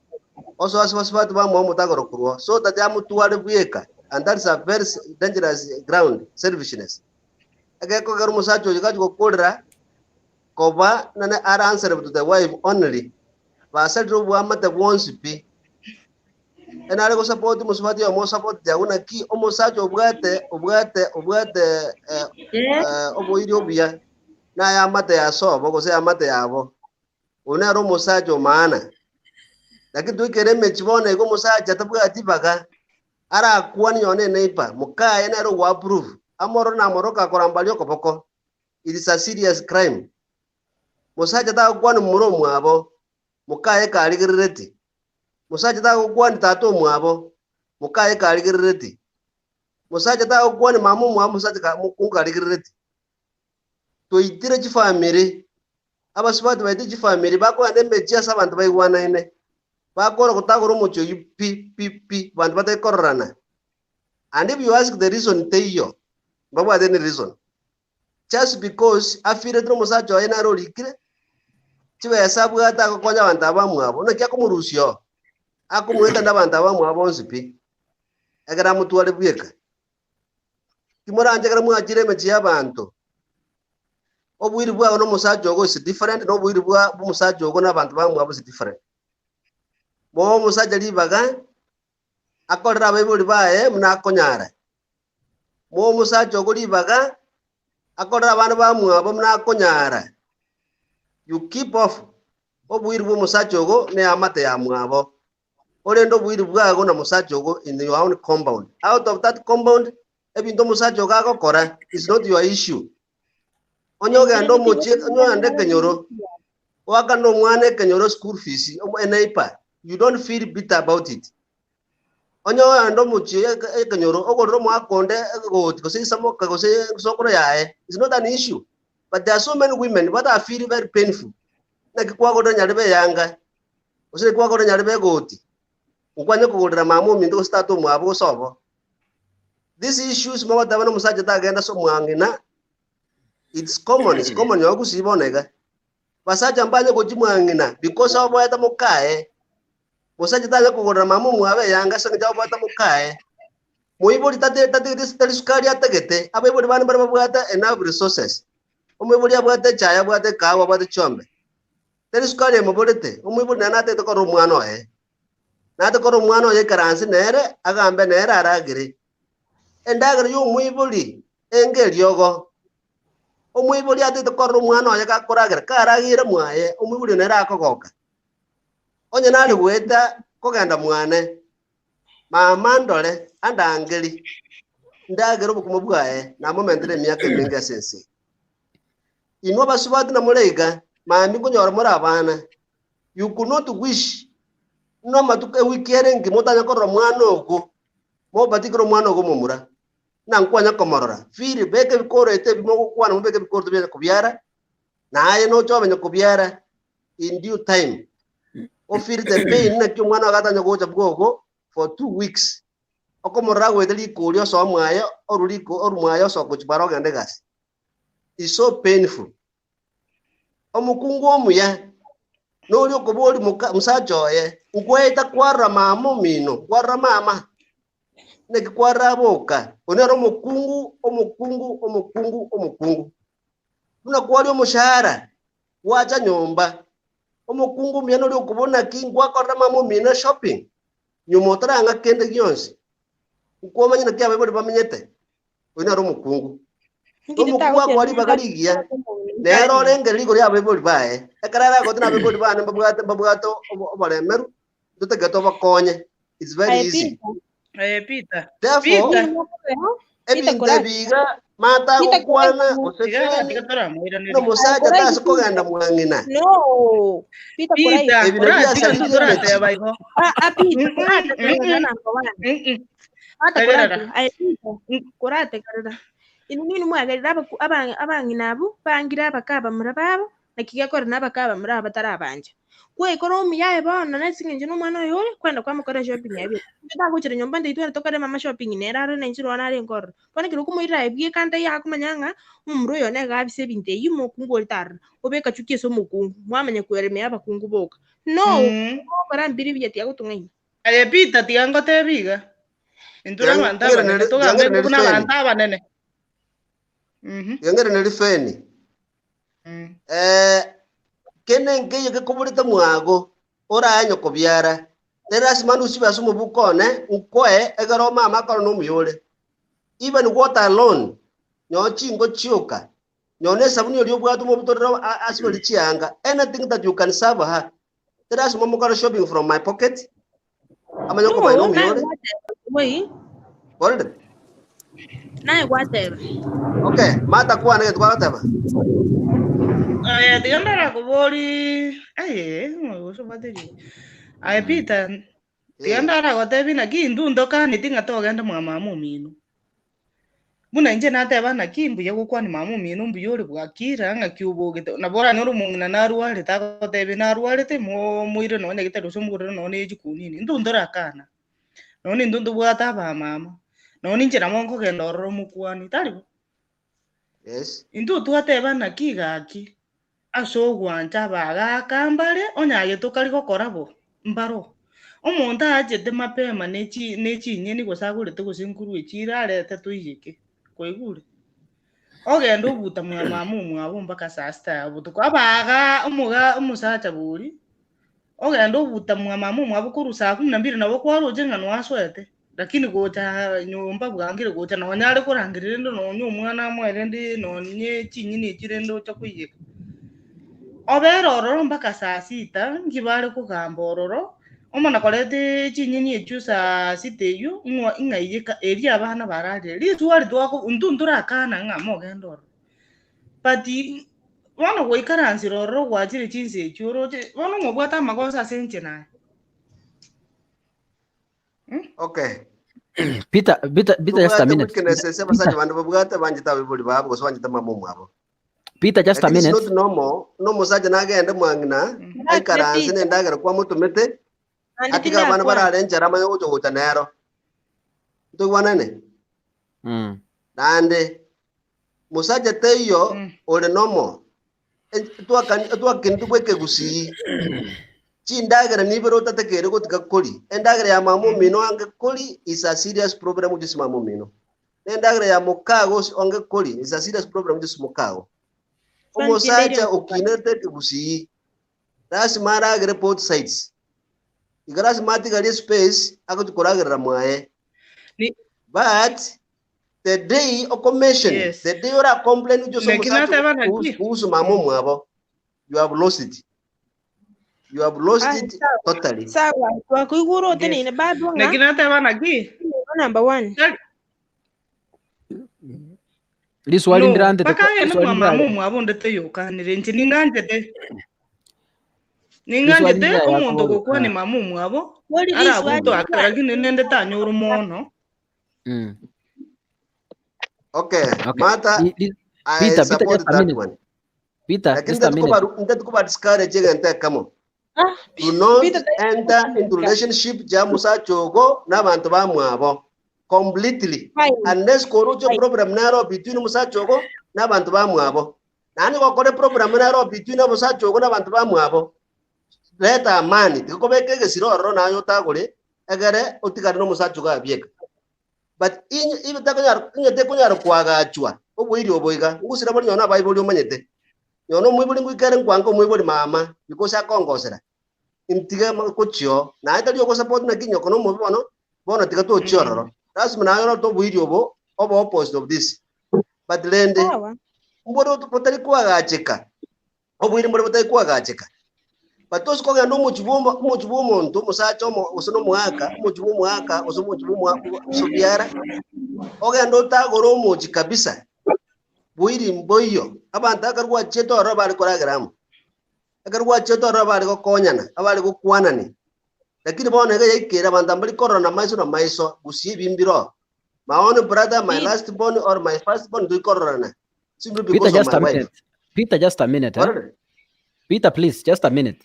Osoe ase basubati bamwabo, omotagora korwa oo. So that amotware bweka, and that is a very dangerous ground, selfishness. Egekogera omosacha oyo gachia gokorera, koba nane are answerable to the wife only, basarire oboamate bwonsi pi. Enare gosupport omosubati oyomo osupportete agwo naki omosacha obwate obwate obwate eh, eh, oboiri obuya naye amate ya sobo gose amate yabo oyo nere omosacha omaana lakini toikere emechi bono iga omosacha tabwati ibaga arakwane nonye na eneighbor mokaye nere ogo approve amorore namorore kakorambaria okoboko it is a serious crime mosacha tagokwana momura omwabo mokaye karigerereti Mosacha tagokwania tata omwabo, mokaye karigerereti. Mosacha tagokwania mama omwabo, mosacha ka- mokungu karigerereti. Toitire chifamiri, abasubati baitire chifamiri, bakogenda emechie ase abanto baigwanaine, bakora gotagora omochie oyio pi pi pi, abanto batari kororana. And if you ask the reason teiyo, mbabwate any reason. Just because afirete nomosacha oye nere orikire, chibesa abwate agokonya abanto abamwabo, naki akomorusia oo? Akomoetania abanto abamwabo bonsi pi, ekero amotware bweka. Timoranche ekero mwachire emechie y'abanto, oboiri bwao na omosacha ogo is different, na oboiri bwa omosacha ogo na abanto bamwabo is different. Moe omosacha ribaga, akorere abaibori baye buna akonyara. Moe omosacha ogo ribaga akorere abana bamwabo buna akonyara. You keep off oboiri bwa omosacha ogo na eamate yamwabo. Orende oboiri bwago na mosacha ogo in your own compound. Out of that compound, ebinto omosacha ogo agokora is not your issue. Onye ogenda omochie, onye ogenda ekenyoro, oakane omwana ekenyoro school fees, eneighbor, you don't feel bitter about it. Onye oende omochie eke- ekenyoro, ogorere omwaka onde egoti gose isamoka gose esokoro yaye, is not an issue. But there are so many women but are feel very painful. Naki kwagorera nyarebe eyanga, gose naki kwagorera nyarebe egoti, nkwanye kogorera mama ominto gose tata omwabo gose obo. These issues mogoteba na omosacha tagenda ase omwang'ina, it's common, it's common nonye gusii bono iga. Basacha mbanye gochia mwang'ina because oboete mokaye, Mosacha tanya kogorera mama omwabo eyanga ase engencho abwate mokaye. Moibori tate tatigeti tari sukari atagete. Abaibori bande mbare babwate enough resources. Omoibori abwate echae, abwate ekahawa, abwate chiombe. Tari sukari emoborete, omoibori nere natagete korora omwana oye. Nate korora omwana oye aikaranse nere, agambe nere aragere. Endagera ya omoibori enga eriogo. Omoibori atagete korora omwana oye gakoragera, karageire mwaye, omoibori oyo nere akogoka. Onye nare goeta kogenda mwane, mama ndore andangeri, ndagere obokima bwaye, namomentere emiaka emenge ase ense. Inwe abasubati namore iga, mambia nkonyora more abana, you could not wish buna amatuko ewiki ere engima otanya korora mwana ogo, mobatikere omwana ogo omomura, buna nkwanya komorora, feel beka ebikoroto ebi mogokwana mobeke ebikoroto bianya kobiara, naye noche obe nyakobiara, in due time o feel the pain naki omwana ogo atanya gocha bwogo for 2 weeks okomorora agoete rikori osoa mwaye oru riko oru mwaye osoa gochia bara ogende egasi is so painful. Omokungu omuya noria okobori moka mosacha oye nkwaeta kwarora mama omino kwarora mama naki kwarora aboka oyo nere omokungu omokungu omokungu omokungu buna kwaria omoshahara Gwacha nyomba, omokungu omuya noria okobora naki ngwakorera mama omino shopping, nyuma otarang'a kende gionsi, nkwomanya naki abaibori bamenyete, oyio nere omokungu. Inki Omokungu titagochia akoa ribaga rigiya, nere orengere rigoro ri'abaibori baye, ekero aragote nabaibori bane mbabwate mbabwate oboremeru, ntotagete obakonye, it's very Aye easy. Peter. Aye Peter. Therefore, Peter. Peter ebinto Korai. ebi iga mata Peter agokwana Korai. gose Tiga kani, tiga toramoiraneria. buna omosacha Korai tase Peter. kogenda mwang'ina. No. Peter Korai. Peter, Ebi nabio koratiga biasaririe torateba emechi. igo. Ah, ah, Peter, Mm-mm, korategerera mm-mm, number one. mm-mm. Ata Tegerera. korate. Aye Peter, korategerera. Inwe ninwe mwagerire abang'ina abwo, bangire abaka abamura babo. Naki gekore na abake abamura aba batarabancha. Kwaikora omuya aye bono na ase eng'encho na omwana oyo ore, kwagenda kwamokorera shopping aye bweka. Inche tagochera nyomba ntaiyo twende tokore mama shopping nere arore na inche nonya narenge ororo. Bono ekero okomoirera aye bweka ntaiyo akomanya ng'a omomura oyo one iga abise ebinto eyio omokungu oria tarora. Obeka chuki ase omokungu, mwamanya kweremia abakungu boka. No, mogokora mbiri buya tiagotong'aina. Aye Peter, tiga ngotebi iga, intwe nabanto abanene, togambe Tiang'erane buna rifeni. abanto abanene. Mhm. Tiang'erane rifeni. Eh, kende nkeiyo gekoborete mwago, orae nyokobiara, tari lasima ndusibe ase omobuko one, nkoe, egere omame akore nomuya ore. Even water alone, nyowe chinko chioka, nyowe nesabuni eria obwate omobutorero a- asibore chianga, anything that you can serve her, tari lasima mokore shopping from my pocket, amanye No, okomanya nomuya naye ore. gwateba, wei, Ororire? naye gwateba. Okay, Martha kwana egento kwagoteba. Aya, tiga ndarakobori aye gose obwate ribu. Aye Peter, tiga Eh. ndaragotebi naki intwe ntokaneti ng'a togende mwa mama omino. Buna inche nateba naki mbuya gokwania mama omino mbuya ore bwakire ng'aki obogete. Nabo oranyore omong'ina narwarete agotebi narwarete mo moire nonye nyagetari gose omogorere nonye ne chikunini. Intwe ntorakana. Nonya intwe ntobwate abamama, nonya inche nabo nkogenda ororo omokwanie, tari bo? Yes. Intwe twateba naki gaki, ase ogwancha abagaaka mbare, onye aye tokari gokora bo, mbaro. Omonto aachete mapema ne chi ne chinyeni gose agorete gose nkorwa echiro arete toiyeke, kwaigure? Ogende obuta mwa mama omwabo mpaka saa sita ya botuko, abagaa omoga omosacha boria, Ogende obuta mwa mama omwabo korwa saa kumi na mbili nabo kwaroche ng'a noasoete, lakini gocha nyomba bwangire gocha nonya are korangeria rende nonya omwana amoe rende nonye chinyeni echio rende ocha koiyeka. Obere ororo mpaka saa sita, nki bare kogamba ororo, omana koreta chinyeni echio saa sita eyio, ng'o ng'aiyeka erio abana bararire. Risuari twako intwe ntorakana ng'a mogende ororo. But bono gwaikaransire ororo gwachire chinsa echio oroche, bono ng'obwate amagoso ase inche naye. Okay. Peter, Peter, Peter, just a Tobwate minute. weaknesses abasacha bande babwate banchete abaibori babo gose banchete mama omwabo. Peter, just a Lakini it's minute. not normal nomosacha nagende mwang'ina aikaranse Peter. nendagera kwamotomete Naende atige abana tindakwana. barare enchara amanye gocha gocha nero. Ntoigwanane? Mm. Naende Mosacha taiyo ore nomo, twakinetwe bw'ekegusii. Chindagera nibere otatekeire gotiga kori. Endagera ya mama omino ange kori is a serious problem which is mama omino. Na endagera ya mokago onge kori is a serious problem which is mokago. Omosacha okinete ekegusii lasima aragere both sides. Iga lasima atigarie space agochi koragerera mwaye. But The day okomention, Yes. the day ora complain uje ase Naki omosacha nateba ogo naki? kuhusu kuhusu mama omwabo, you have lost it. You have lost Aye, it sawa. totally. Sawa, twakoigure Yes. oteneine bado ng'a Naki nateba naki? number one. Tari- Riswali No, ndirantete mpaka agende riswali mwa mama ndirare omwabo onde toyokanire inche ning'anchete riswali ning'anchete ndirare omonto akoboria ogokwania mama omwabo Bori riswali aragotoaka lakini nende tanyora mono Mm. Okay, Okay. Martha, Li- li- I Peter, Peter, support just a that minute. one. Peter, Lakini just a minute. ntati kuba discourage egento ekemo. Ah, Do not Peter, enter into relationship ja musacha ogo n'abanto bamwabo completely Fine. unless koruche Fine. problem naro between omusacha ogo n'abanto bamwabo. Naende gokora eprogram naro between omosacha ogo n'abanto bamwabo leta amani tiga kobeka egesire ororo naye otagore egere otigare nomosacha ogo abieka. But inye ibe takonyara inye tekonyara koagachwa oboiri obo iga, ngosira bori nonye abaibori omanyete. Nonye omoibori ngoika ere nkwange omoibori mama because akongosera, ntige gochia oo. Naye tari ogosupport naki nyoko na omobe bono, bono tiga tochia ororo. Lasima naye orote oboiri obo obe opposite of this. But rende, Sawa. mbore botari koagacheka. Oboiri mbore botari koagacheka. But tosi kogenda omochie bwa omochie bwa omonto omosacha omo gose na omoaka, omochie bwa omoaka gose omochie bwa omoa osobiara, ogende otagore omochie kabisa, boiri mboiyo. Abanto ekero gwachiete ororo bare koragera amo, ekero gwachiete ororo bare gokonyana, abare gokwanani. Lakini bono iga yaikire abanto mbari kororana maiso na maiso, gusii ebi mbiroo. My own brother, my last born or my first born, ntori kororana simply Peter, because of just my a wife. minute. Peter, just a minute. Eh? Orore? Peter, please, just a minute.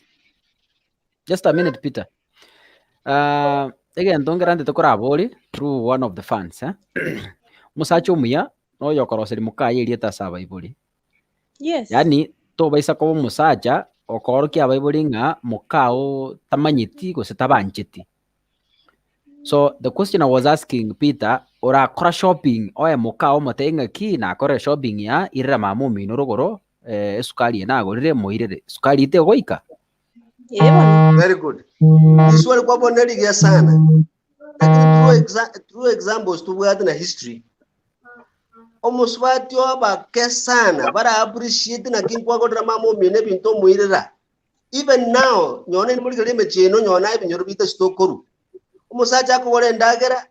Just a minute, Peter. Uh, egento ngerantete korabori through one of the fans eh? Omosacha omuya noyo okoroseria mokaye erieta ase abaibori. Yes. Yaani tobaisa koba omosacha okoorokia abaibori ng'a mokao tamanyeti gose tabancheti. So the question I was asking Peter, orakora shopping oe mokao omotebie ng'aki nakorire shopping ya irera mama omino rogoro eh, esukari eye nagorire moirere. Sukari tegoika? Ee bono. Very good. Iswali kwabona rigiya sana. Lakini through, exa through examples tobwate na history. Omosubati obake sana bara appreciate naki nkwagorera mama omino ebinto omoirera. Even now nyona inde morigereria emechie eno nyona ebinyoro bito ase tokorwa. Omosacha akogora endagera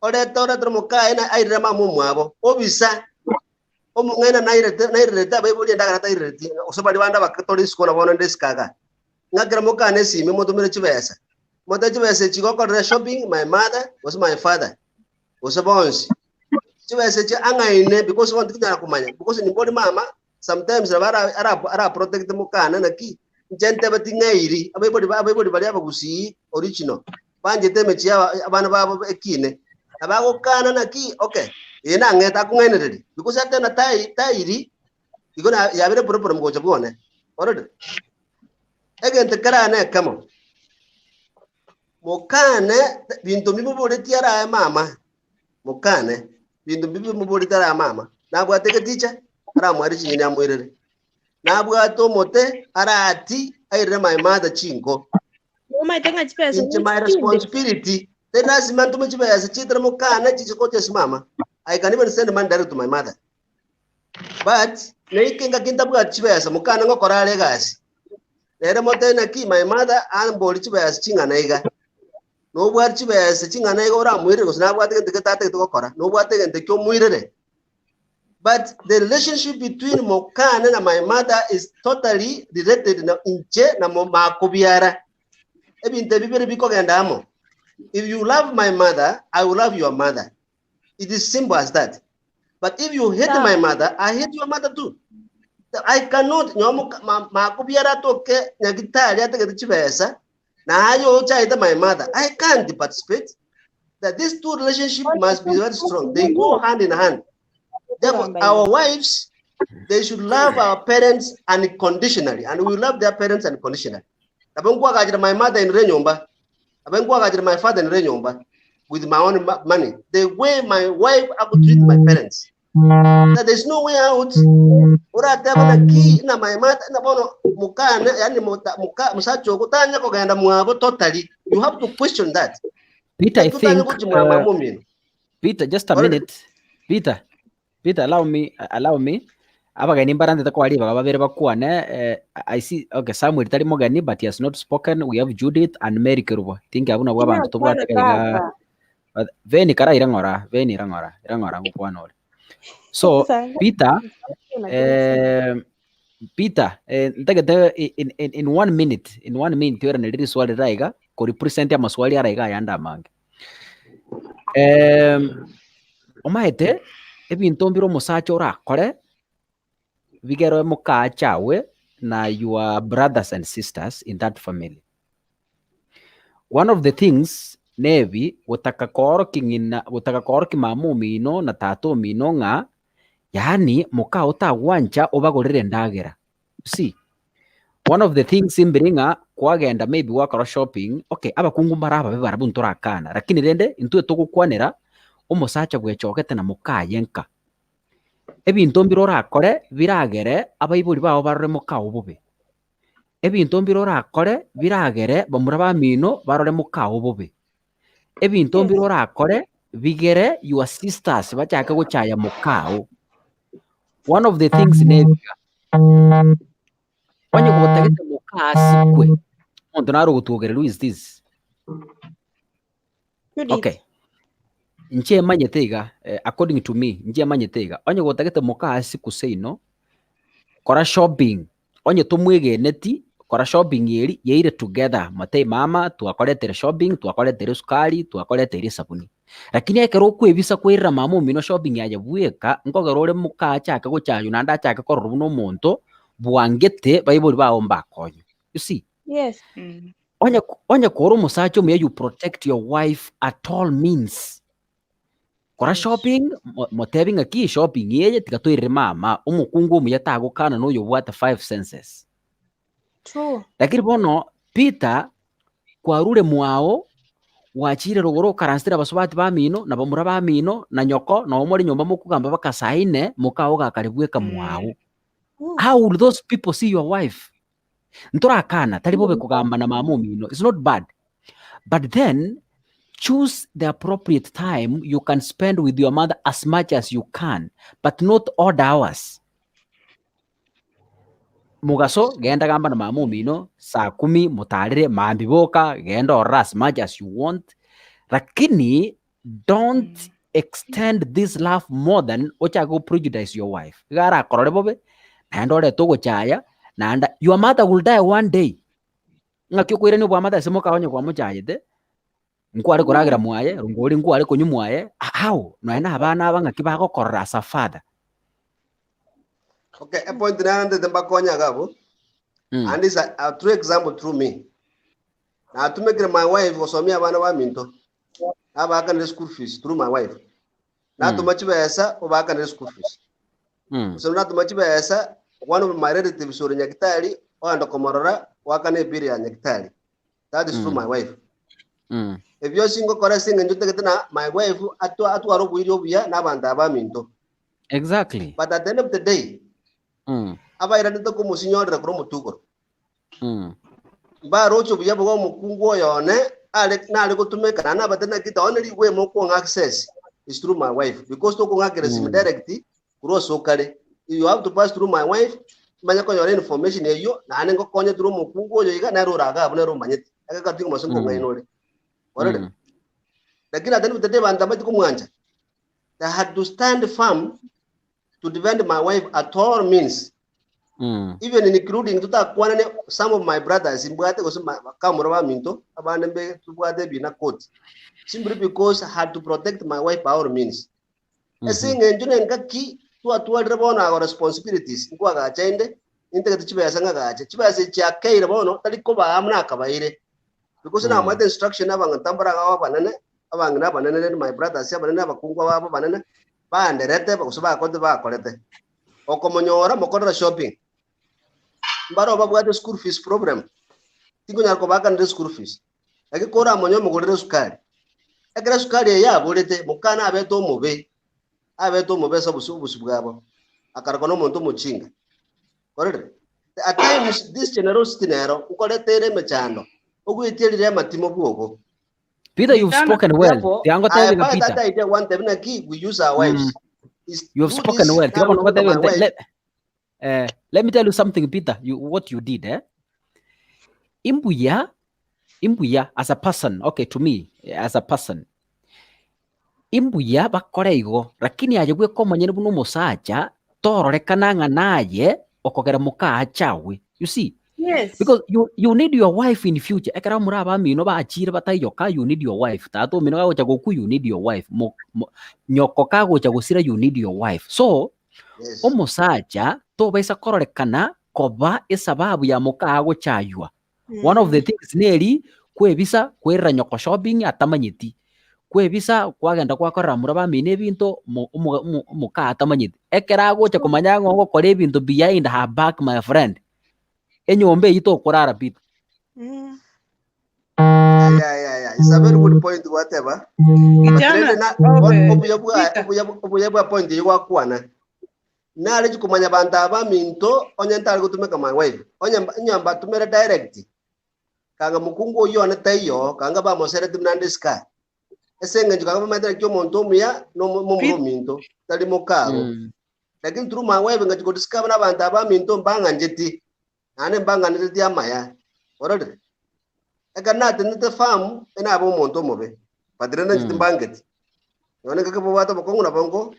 orete oretera mokaye na airere mama omwabo obisa omong'aina nairete nairerete abaibori endagera tairereti gose baria bande abake tore isiko na bono nde isiko igaa. Ng'akere mokane esimi motomere chibesa, mote chibesa echi gokorera shopping my mother gose my father gose bonsi. Chibesa echi ang'aine because bono tikonyara komanya because nimbori mama sometimes nabo ara ara ara protect mokane naki, inche ntebe ting'airi abaibori ba abaibori baria abagusii original banchete emechie ya abana babo ekine, nabagokana naki okay, eye nang'ete akong'ainereria because atena tai tairi igo na yabere problem gocha bwone, ororire? Egento kerane ekemo, mokane binto mbimoboretie arae mama, mokane binto mbimoboretie arae mama, nabwate egeticha aramware chinyeni amoirere, nabwate omote arati airere my mother chinko. Omanyete ng'a chibesa Inche my chinde. responsibility teri lasima ntome chibesa chietera mokane chiche gocha ase mama. I can even send money direct to my mother. But naike ngaki ntabwati chibesa mokane ngokora are egasi. Nere motebie naki my mother ambori chibesa ching'ana iga. Nobwate chibesa ching'ana iga oramoirere gose nabwate egento gete atagete gokora, nobwate egento ekio omoirere. But the relationship between mokane na my mother is totally related na inche na makobiara. Ebinto ebi bire bikogenda amo. If you love my mother, I will love your mother. It is simple as that. But if you hate my mother, I hate your mother too. I cannot nyomo makobiara toke nyagitari atagete chibesa na ayo ochaete my mother. I can't participate. That these two relationship must be very strong. They go hand in hand. Therefore, our wives, they should love our parents unconditionally, and we love their parents unconditionally. Nabo nkwagachera my mother in nyomba, nabo nkwagachera my father in nyomba with my own money. The way my wife I could treat my parents. That there's no way out. Orateba naki na my mother na bono mukana yani muta- muka musacha okutanya kogenda mwabo totally. You have to question that. Peter, I Tutanya think kuchimwa mumino. Peter, just a Already. minute. Peter, Peter, allow me, allow me. Abageni mbarantete kwa ribaga babere bakwane. Eh, I see, okay, Samuel tari mogeni but he has not spoken. We have Judith and Mary Kerubo. Think abuna bwa abantu tobwate Tinakwana iga. tata. But Veni kara irang'ora, Veni irang'ora, irang'ora ngokwana ore. So, Sanga. Peter, eh, Peter, eh, ntagete in, in, in one minute, in one minute oiraneri riswali raiga, koripresent amaswali araiga ayande amange. Eh, omaete ebinto mbire omosacha orakore bigere mokache awe na your brothers and sisters in that family. One of the things nebi gotaka koorokia ng'ina gotaka koorokia mama omino na tata omino ng'a yaani moka otagwancha obagorere endagera. You see, one of the things mbire ng'a kwagenda maybe gwakora shopping, okay abakungu mbare ababe barabwo ntorakana, lakini rende intwe togokwanera omosacha bwechogete na mokaye nka. Ebinto mbire orakore biragere abaibori bao barore mokao bobe. Ebinto mbire orakore biragere bamura bamino barore mokao bobe. Ebinto mbire Yes. orakore bigere your sisters bachake gochaya mokao. One of the things nebiga, onye gotagete moka asikwe, omonto nare ogotwogerera who is this? Judith. Okay. Inche emanyete iga, eh, according to me, inche emanyete iga, onye gotagete moka asikwe seino, kora shopping, onye tomwegeneti, kora shopping eri, yaire together, motebie mama twakoretere shopping, twakoretere esukari, twakoretere esabuni. Lakini ekero okwebisa koirera mama omino shopping aye bweka, nkogera ore moka achake gochaywa naende achake korora buna omonto. Bwangete baibori bao mbakonywe. You see? Yes. Onye onye kore omosacha omuya you protect your wife at all means. Kora shopping, mo- motebi ng'aki shopping eye tiga toirere mama, omokungu omuya tagokana na oyobwate five senses. True. Lakini bono Peter kwarure mwao gwachire rogoro okaransire abasubati bamino na bamura bamino na nyoko nabo more nyomba mokogamba baka saa ine mokao ogakare bweka mwao. How will those people see your wife? Ntorakana tari bobe kogamba na mama omino it's not bad but then choose the appropriate time you can spend with your mother as much as you can but not odd hours. Mogaso genda gamba na mama omino saa kumi motarere maambia boka genda ororo as much as you want lakini don't extend this love more than ochake go prejudice your wife. Iga arakorore bobe naende orete ogochaya naende your mother will die one day. Ng'aki okoirania obwamate ase moka onye kwamochayete, nkware koragera mwaye, rongori nkware konywa mwaye, how? Nonya na abana aba ng'aki bagokorora as a father. Okay, a point narandete mbakonya iga abwo. And is a, a true example through me. Natumekire my wife gosomia abana baminto. Nabaakanire school fees through my wife. Natoma chibesa obaakanire school fees. Gose natoma chibesa one of my relatives ore Nyagitari oende komorora oakane ebill ya Nyagitari. That is through my wife. Ebio singokora ase eng'encho ntagete na my wife atwa atware oboiri obuya na abanto abaminto. Exactly. But at the end of the day, abairanete komosinyorera korwa omotugoro. Mbaroche obuya bwa omokungu oyo one are nare gotumeka naende nabate naki the only way mokong'a access is through my wife because tokong'akera esimi direct korwa ase okare. You have to pass through my wife manye konyora information eyio naende ngokonye through omokungu oyo iga nere ore iga abwo nere omanyete. Egeka tiga mose nkong'aina ore. Orore? Lakini at the end of the day abanto mbacheti komwancha. They had to stand firm to defend my wife at all means. Even including totakwanane some of my brothers mbwate gose ma- bakamura baminto abande mbe tobwate ebina court simply because I had to protect my wife by all means. Ase eng'encho nengaki twatwarire bono our responsibilities nkwagacha inde nintagete chibesa ng'agache chibesa echi chiakeire bono tari kobaa buna akabaire because namoete instruction abang'ina mbaraga abanene abang'ina abanene rende my brothers abanene abakungu babo abanene banderete gose bakorete bakorete okomonyora mokorere shopping mbaro babwate school fees problem tinkonyara kobakanera school fees lakini koramonye omogorere esukari ekero esukari eye yaborete mokana abete omobe abete omobe ase obosi obosi bwabo akarokwa na omonto omochinga ororire at times this generosity nero nkoretere emechando ogwetie rire amatimo bwogo Peter, you've Kijana, spoken well. Therefore, Tiango I tebi nga buy that Peter. idea one time naki we use our wives. Is You have do spoken this well. now Tiango we look at tebi my wife. let, eh, let me tell you something, Peter. You what you did, eh? Imbuya, imbuya as a person, okay, to me, eh, as a person. Imbuya bakore igo, lakini aye bweka omonyene buna omosacha, tororekana ng'a naye okogera mokaachawe. You see? Yes. Because you, you need your wife in future. Ekero muri abamino bachire bataiyoka, you need your wife. Tata omino kagocha gokwa, you need your wife. Mo, mo, nyoko kagocha gosira, you need your wife. So, Yes. omosacha tobaisa kororekana koba esababu ya moka agochaywa. One of the things neri kwebisa kwerera nyoko shopping atamanyeti. Kwebisa kwagenda kwakorera mura bamino ebinto mo- omo- omo- omoka atamanyeti. Ekero agocha komanya ng'a ogokora ebinto behind her back my friend, enyomba eyio tokorara Peter. Yeah, yeah, yeah, yeah. It's a very good point gwateba. But Kijana, rende na obe, obuya bwa Peter. obuya obuya bwa point eyio gwakwana. Nare chikomanya banto aba minto onye ntare gotumeka my wife. Onye onye mbatumere direct. Kanga mokungu oyio one taiyo, kanga bamosereti buna nde sika. Ase eng'encho kanga bamaete naki omonto omuya no momura Peter. ominto, tari mokago. Lakini through my wife ngachi kodiscover na abanto aba minto mbang'ancheti, naende mbang'anereti amaya. Ororire? Ekero natenete farm, enabe omonto omobe, but rende inche timbangeti. Nonye ngake bobwate obokong'u nabo nko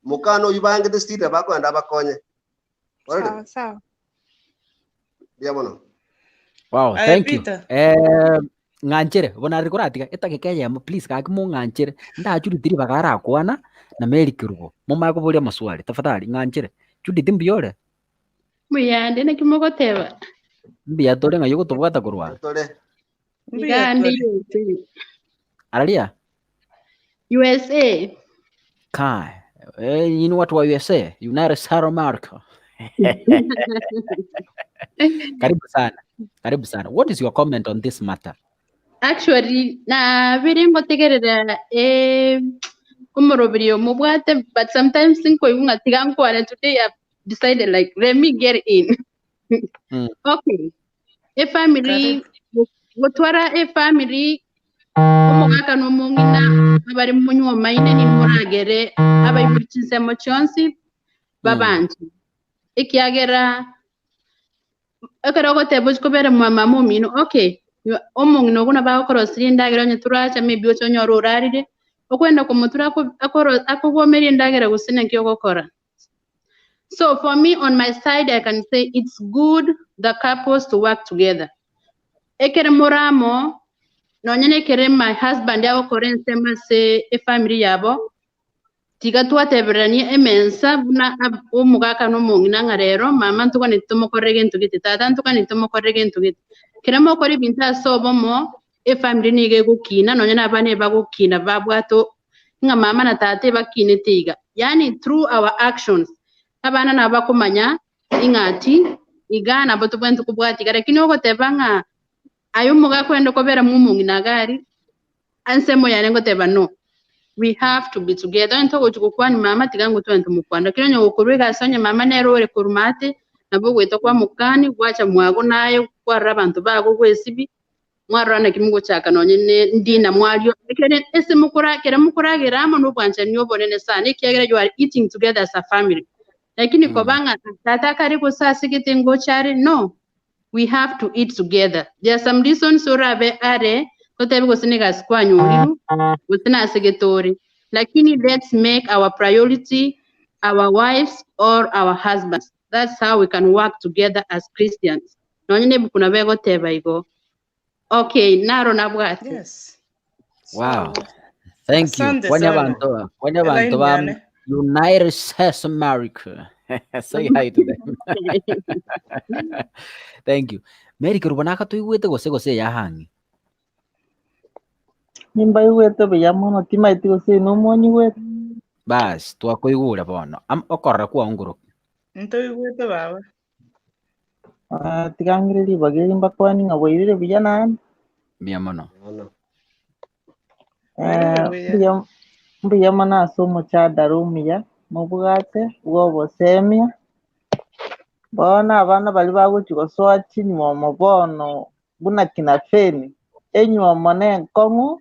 mokana oyio bangete still nabo akogenda abakonye. Ororire? Sawa sawa. Mbuya mono. Wow, Aye, thank you. Peter. Eh, ng'anchere, bono arire koratiga etageka eyemo please gaki mong'anchere. Ndaa Judith ribaga arakwana na Mary Kerubo. Momanye koboria amaswali tafadhali ng'anchere. Judith mbuya ore? Mbuyande naki mogoteba? Mbuya tore ng'ai ogotobwata korwa? Tore. Iga ande USA. Araria? USA. Kai. Eh, nyinyi watu wa USA, United States of America. Karibu sana. Karibu sana. What is your comment on this matter? Actually, nabire ngotegerera eh, omoroberi omobwate but sometimes nkoigwa ng'a tiga nkwane today I've decided like let me get in. Okay. Efamily gotwara efamily omogaka na omong'ina abare monywomaine nimoragere abaibori chinsemo chionsi babanche. Ekiagera ekero ogoteba ochia kobera mwa mama omino okay, omong'ina ogo nabo agokoroseria endagera onye toracha maybe oche onyore orarire, okwenda komotura ako- akoro akogwomeria endagera gose naki ogokora. So for me on my side I can say it's good the couples to work together. Ekere more amo, nonye na ekere my husband agokora ensemo ase efamily yabo, tiga twatebererania emensa buna omogaka na omong'ina ng'a rero mama ntogani tomokorere gento gete, tata ntogani tomokorere gento gete. Kera mokora ebinto ase obomo, efamily nigo egokina nonye na abana ebagokina babwate ng'a mama na tata ebakinete iga. Yaani through our actions, abana nabo bakomanya ing'ati iga nabo tobwenerete kobwatia iga. Lakini ogoteba ng'a aye omogaka ogende kobera mwa omong'ina iga aria, ensemo yane ngoteba no, we have to be together. Onye togochi gokwania mama tiga ngotwane tomokwane, lakini onye gokorwa egasi onye mama nere ore korwa maate, nabo ogoeta kwamokani gwacha mwago naye kwarora abanto bago gwesibia, mwarora naki mogochaka nonye ne ndina mwario. Ekere ase mokora ekere mokoragera amo na obwanchani obonene sana ekiagera you are eating together as a family. Lakini koba ng'a tata akare gose asegete ngocha are, no, we have to eat together. There are some reasons orabe are totebe gose na egasi kwanyorirwe gose nasegete ore, lakini let's make our priority our wives or our husbands. That's how we can work together as Christians. Nonye na ebuku nabo egoteba igo. Okay, naro nabwate. Yes. Wow. Thank you. Asante Kwani sana. abantu, kwani abantu Elaine ba yane. United States of America. Say hi to them. Thank you. Mary Kerubo nakatoigwete gose gose yahangi. Nimbaigwete buya mono timaeti gose inwe monyigwete. Bas, twakoigure bono. Am okorora kwao ngoroki. Ntoigwete baba. Ah, tiga ng'ire ribaga eri mbakwani ng'a bwairire buya naende. Mbuya mono. Eh, mbuya mbuya mono ase omochadara omuya mobwate bwa obosemia. Bono abana baria bagochi gosoa chinywomo bono buna kina Feni, enywomo na enkong'u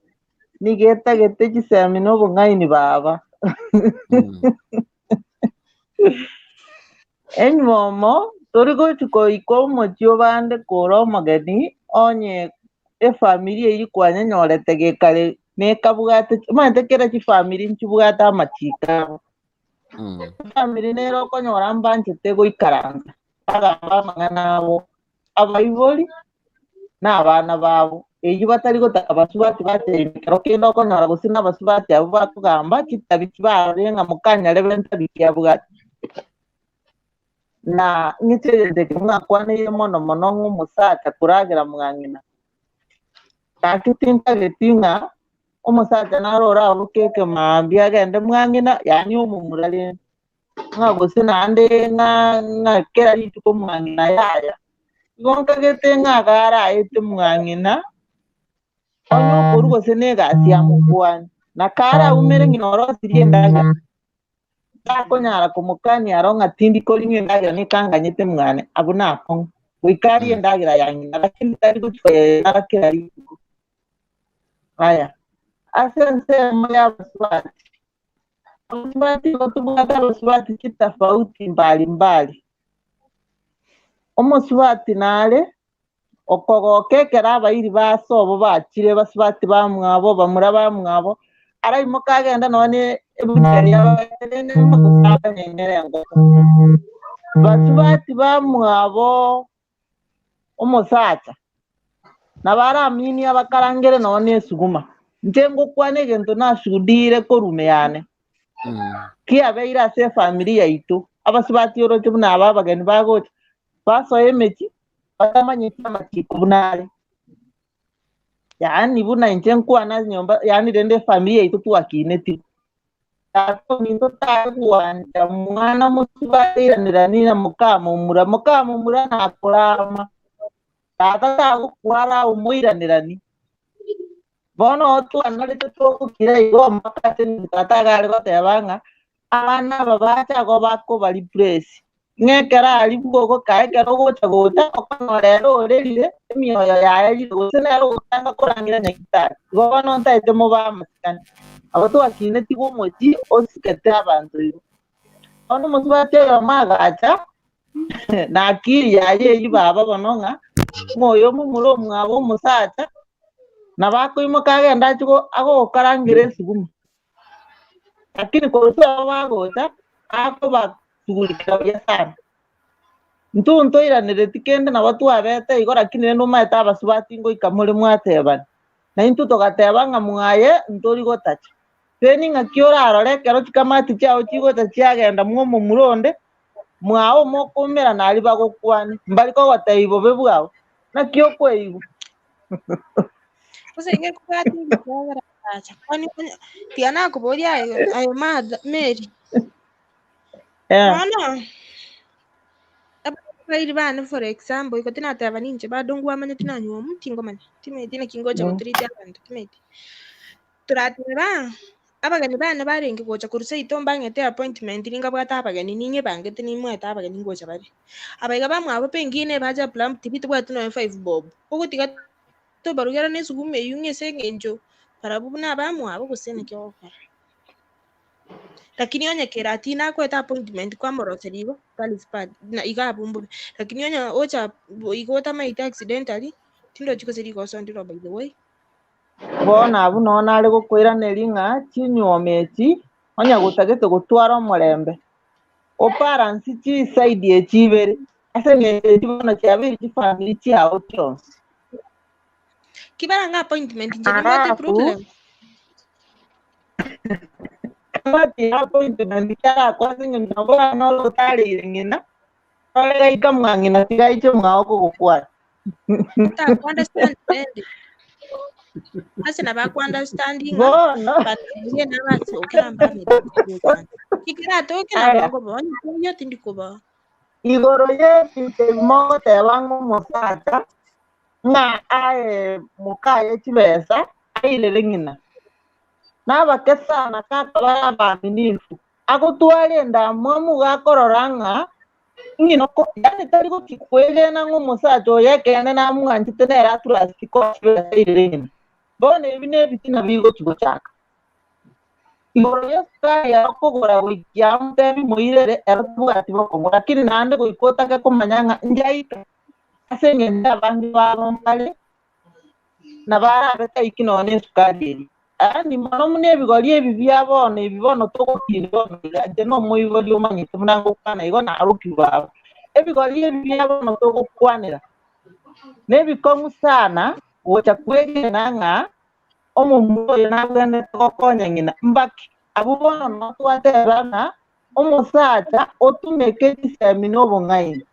nigo etagete chisemi na obong'aini baba. Enywomo tori gochi koika omochie obande kore omogeni onye efamiri eyio kwanyenyorete gekare nekabwate omanyete kera chifamiri nchibwate amachiko abo. Efamiri nere okonyora mbanchete goikaransa bagamba amang'ana abo, abaibori na abana babo, eyio batari gotaka basubati batebiwa ekero kende okonyora gose na abasubati abwo bakogamba chitabi chibarorire ng'a mokanyarebe ntabi ki abwate. Na ng'iti egento eke mwakwaneire mono mono ng'a omosacha koragera mwang'ina. Gaki tintageti ng'a omosacha naro oraboke ekemaambia agende mwang'ina, yaani omomura rende, ng'a gose naende ng'a ng'a kera rituko mwang'ina yaya. Igo nkagete ng'a iga araete mwang'ina, onye okorwa gose na egasi ya mokuani, na karaumere ng'ina orosirie endagera, takonyara komokania aro ng'a tindi koring'a endagera nekanganyete mwane, abwo nakong'u. Goika arie endagera ya ng'ina, lakini tari gochia koyerara kera rituko. Aya, ase ensemo y'abasubati, abasubati igo tobwate abasubati chitofauti mbali mbali. Omosubati nare okogoka ekero abairi ba sobo bachire basubati bamwabo, bamura bamwabo, araimoka agende nonya na ebuchari abaetere enyama gose abanyenyere engoko. Basubati bamwabo omosacha, nabo araminie abakarangere nonya na esuguma. Inche ngokwana egento nashuhudire korwa ime yane, kiabeire ase efamiri yaito, abasubati oroche buna aba abageni bagocha, Basoa emechie, batamanyeti amachiko buna are. Yaani buna inche nkwana nyomba yaani rende efamiri yaito twakinetigwe. Tata ominto tare gwancha mwana mosubati airanera na mokamomura, mokamomura nakorama, tata tagokwara omoiranerani. Bono twanarete togokira igo mpaka ase eng'encho tata iga are goteba ng'a abana aba bacha igo bakoba replace, ng'a ekero aria bwogoka ekero ogocha gocha okonyora ere orerire emioyo yaye rire gose nere ogotanga korangera nyagetari. Igo bono ntaete mobe amasikani. Nabo twakinetigwe omochie osikete abanto igo. Bono omosubati oyomo agacha na akili yaye eyio baba bono ng'a ng'a oyo omomura omwabo omosacha, nabo akoimoka agende achie go agokarangera esuguma. Lakini korwa ase bagocha, akobasugurikera buya sana. Intwe ntoiranereti kende nabo twabete igo lakini rende omanyete abasubati ngoika more mwatebana. Na intwe togateba ng'a mwaye ntori gotacha. Then ng'aki orarore ekero chikamati chiao chigocha chiagenda mwa omomura onde, mwao mokoumera aria bagokwane, mbari kogotebia bobe bwao, naki okweigwa? Gose inge kobwate ebichogera acha. Kwani onye- tiga nakoboria aye aye Martha Mary. Eh. Bono abairi bane for example igo tinateba ninche bado ngwamanyeti nanywomu tingomanya timanyeti naki ngocha Mm. gotreat abanto timanyeti. Torateba abageni bane barenge gocha korwa seito mbang'ete appointment ningabwate abageni ning'ebangete nimwete abageni ngocha bare. Abaiga bamwabo pengine bacha plump tibi tobwati nonye five bob. Ogotiga tobarugera na esuguma eywo ng'a ase eng'encho barabwo buna abamwabo gose naki ogokora. Lakini onye kera tinakoete appointment kwamoroseria igo, that is bad na iga abwo mbobe. Lakini onye ocha igo otamaete accidentally, tindochi gose rigoso ndire by the way. Bono abwo noo nare gokoiraneria ng'a chinyuomo echi onye gotagete gotwara omorembe, obalansi chiside echi ibere, ase eng'encho echi bono chiabeire chifamiri chiao chionsi. Kibara ng'a appointment inche nimbwate Alafu problem. kamati ya appointment kiarakwa ase eng'encho nabo oranyore otareire ng'ina, orore gaika mwa ng'ina tiga aiche mwao kogokwana. Taku understand rende. Ase nabo aku understand ng'a Bono but inche nabasookera mbamete gocha. Kikeratoke nabo aya nkoba onye taiyo tindi kobao. igoro y'ebinto ebi mogoteba ng'a omosacha ng'a ae mokaye chibesa airere ng'ina. Nabake sana kaka bare abaaminifu, agotwara endamwamu gakorora ng'a ng'ina oko yaani tari gochia kwegena ng'a omosacha oyo ekeene namwanchete nere aturasiti koa chibesa airere ng'ina. Bono ebi nebitina bigochia gochaka. Igoro y'esukari ero kogora goikia amotebi moirere ero tabwati bokong'u lakini naende goika otake komanya ng'a njaika ase eng'encho abange babo mbare nabarabe taiki nonya na esukari eria. Yaani mono buna ebigori ebi bia bono ebi bono togokina bono iga, inche nomoibori omanyete buna ngokwana igo narokigwe baba. Ebigori ebi bia bono togokwanera, nebikong'u sana gocha kwegena ng'a omomura oyo nabwenerete gokonya ng'ina. Mbaki abwo bono noo twateba ng'a omosacha otumeke chisemi na obong'aini.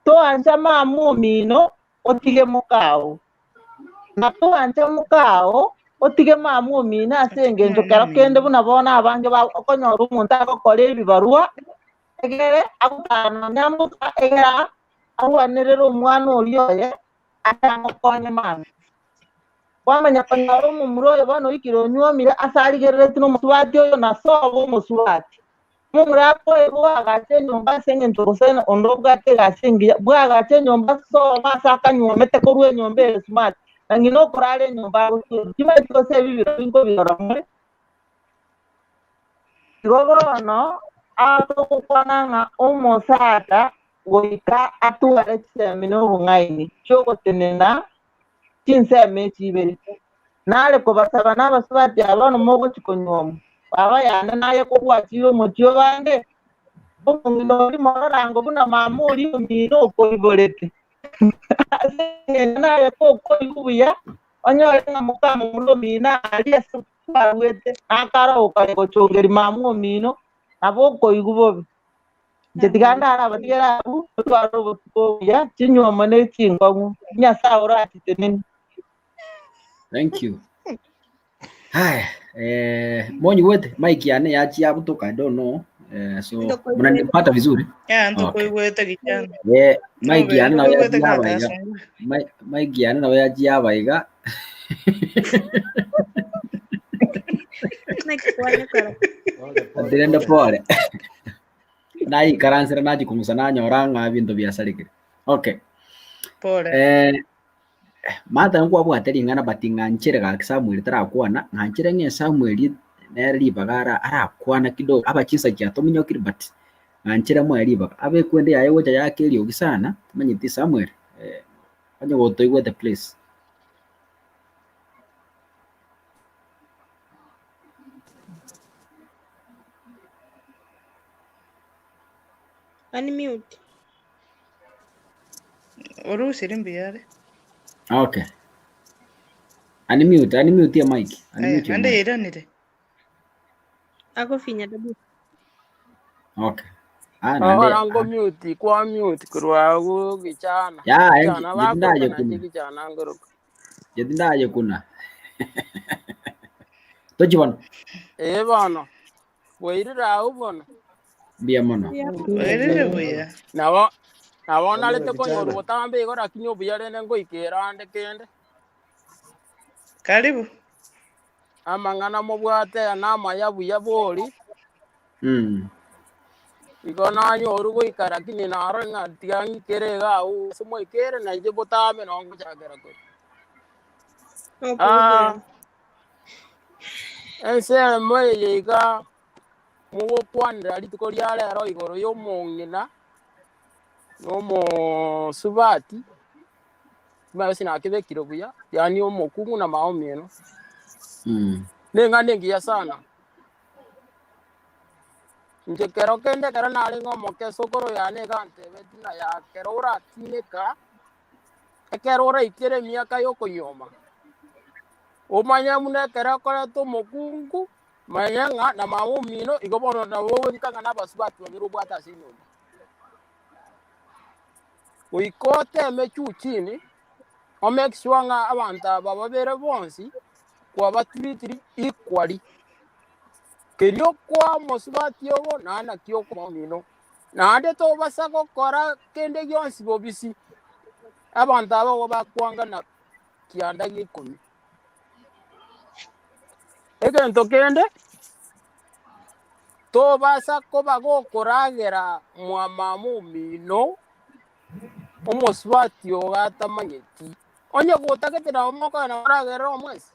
Toancha mama omino otige mokao, na toancha mokao otige mama omino ase engencho kero kende buna bono abange ba okonyora omonto agokora ebibarua egere agotara nonya mboka egere arwanerere omwana oria oye ase amokonye mambia. Kwamanya konyora omomura oyo bono oikire onyuomire ase arigereretie nomosubati oyo na sobo omosubati. Omomura akoegwa agacha enyomba ase engencho gose onde obwate egasi engiya, bwagacha enyomba sobo ase akanyuomete korwa enyomba ere smart, na ng'ina okorara enyomba agotwerwa. Timanyeti gose ebi birobio nkobirora more. Igo bono aa togokwana ng'a omosacha goika atware chisemi na obong'aini chi'ogotenena chinsemo echi ibere. Nare kobasaba nabasubati aba bono mogochia konyuomwa, baba yane naye kogwachire omochie obande, omong'ina oria mororango buna mama oria omino okoiborete. Ase engencho naye tokoigwa buya, onyore ng'a mokamomura omino aria ase kwaruete, nakare ogokare gochongeria mama omino, nabo okoigwa bobe. Inche tiga ndare abatigere abwo, totware obotuko obuya, chinywomo ne chinkong'u, Nyasae orachitenenie. Thank you. Haya, eh, monyigwete mic yane yachia butoka I don't know. Eh, so mnanipata vizuri? Ya, Okay. ntokoigwete kijana. Eh, mic Nobe yane nabo ntokoigwete yachia kaka abaiga. asungure. Mic yane nabo yachia abaiga. Naki kwanyekora. Pole pole Atirende pole. pore. Naikaransera nachikung'usa nanyora ng'a binto biasarekire. Okay. Pole. Eh, Martha nkwabwate ring'ana but ng'anchere gaki Samuel tarakwana, ng'anchere ng'e Samuel nere ribaga ara arakwana kidogo aba chinsa chiatominyokire but ng'anchere moe ribaga. Abe ekwende yaye gocha yake eriogi sana, timanyeti Samuel eh, onye gotoigwete please. Unmute. Orusire mbuya are. Okay. Unmute, unmute your mic. Aya, Unmute your naende mic. yairanire. Agofinya tabu. Okay. Ah, naende Ahora ngo mute kwa mute korwa agwo kichana ya kichana jetindaye bakoka nache kuna. kichana ngoroka Jetindaye kuna. Tochibona. eh bono bwairire agwo bono Mbuya mono. Bwairire buya. nabo nabo Bono narete konyorwa kijana. botambe igo lakini obuya rende ngoikera ande kende Karibu. amang'ana mobwate aya namaya buya bori Igo nanyorwa goika lakini naro ng'a tiga ng'ikere iga agwo ase moikere nainche botambe nonye ngochakera korwa. Ah, ensemo eye iga mogokwanera rituko ria rero igoro ya omong'ina na omosubati, timanyeti gose nakebekire buya, yaani omokungu na mama omino. Neng'ana engiya sana. Inche kero kende ekero narenge omoke esokoro yane egantebetie ng'a ya kero oratineka, ekero oraikere emiaka ya okonyuoma, omanye buna ekero okoreta omokungu, manya ng'a na mama omino igo bono nabo ogoika ng'a na abasubati babere obwate ase enyomba. Goika oteme juu chini, o make sure ng'a abanto aba babere bonsi, kwabatreatiri equally. Keria okoa omosubati obo naende nakio okoa omino. Naende tobasa gokora kende gionsi bobisi, abanto aba igo bakwangana kianda gia ikomi. Egento kende, tobasa koba gokoragera mwamama omino, omosubati ogo atamanyeti. Onye gotagete nabo mokogenda moragerere omwensi.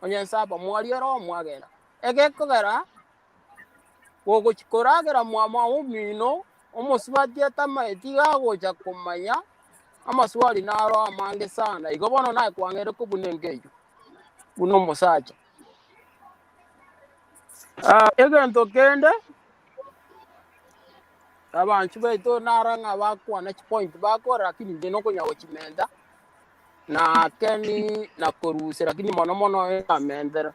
Onye ensaba mwaria ere omwagera. Egekogera gogochia koragera mwamama omino, omosubati atamaeti iga agocha komanya amaswali naro amange sana. Igo bono naye kwang'eire kobuna enka eyio buna omosacha. Ah, egento kende, abanchwa baito naro ng'a bakwana chipoint bakora lakini inche nokonya gochimenta. Na Keni na korusia, lakini mono mono ekamentera.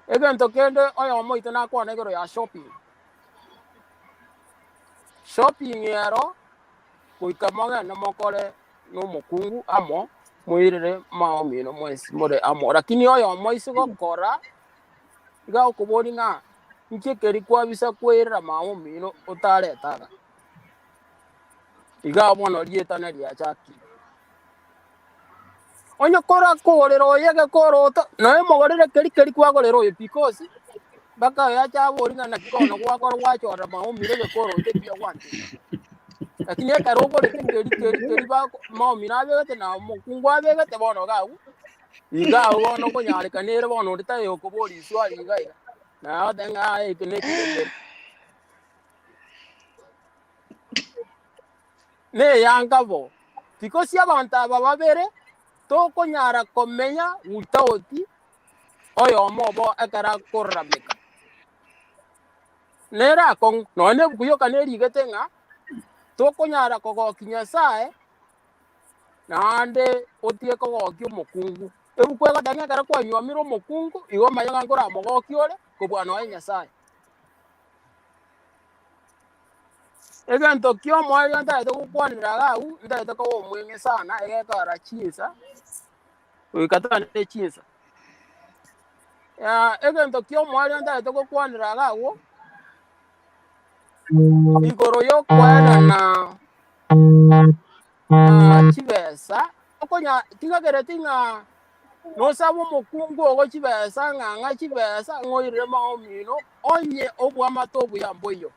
Egento kende oyomo oito nakwana igoro ya shopping. Shopping ero goika mogende mokore na omokungu amo, moirere maomino mwensi more amo. Lakini oyomo ase gokora, iga agokoboria ng'a inki ekeri kwabisa koirera maomino otareta iga. Iga bono rietana riachakire. Onye korakogorera oyo egekoroto, noe mogorere keria keria kwagorera oyo because mpaka oyo ache abori ng'a naki bono gwakora gwachora maomire egekoroto ekiya gwanchete. Lakini ekero ogorete keria keria keria bako maomire abegete na omokungu abegete bono iga abwo, iga abwo bono okonyarekana ere bono onde taiyo okoboria riswali iga iga, naye agoteba ng'a yaya eke nekibe kere. Neyanga bo, because abanto aba babere tokonyara komenya without oyomo obo ekero akorarameka. Nere akong'u, nonya na ebuku yoka nerigete ng'a tokonyara kogokia Nyasaye naende otige kogokia omokungu. Ebuku egoteba ng'a ekero kwanyuomire omokungu, igo omanye ng'a nkoramogokia ore kobua nonya Nyasaye. Egento kia omoerio ntagete gokwanera iga agwo, ntagete koba omweng'e sana egekora chinsa, goika twane chinsa. Egento kia omoerio ntagete gokwanera iga agwo, igoro yokoenana chibesa, okonya tigakereti ng'a nosabe omokungu ogo chibesa ng'a ng'a chibesa ng'a oirire maomino, onye obwamate obuya mboiyo.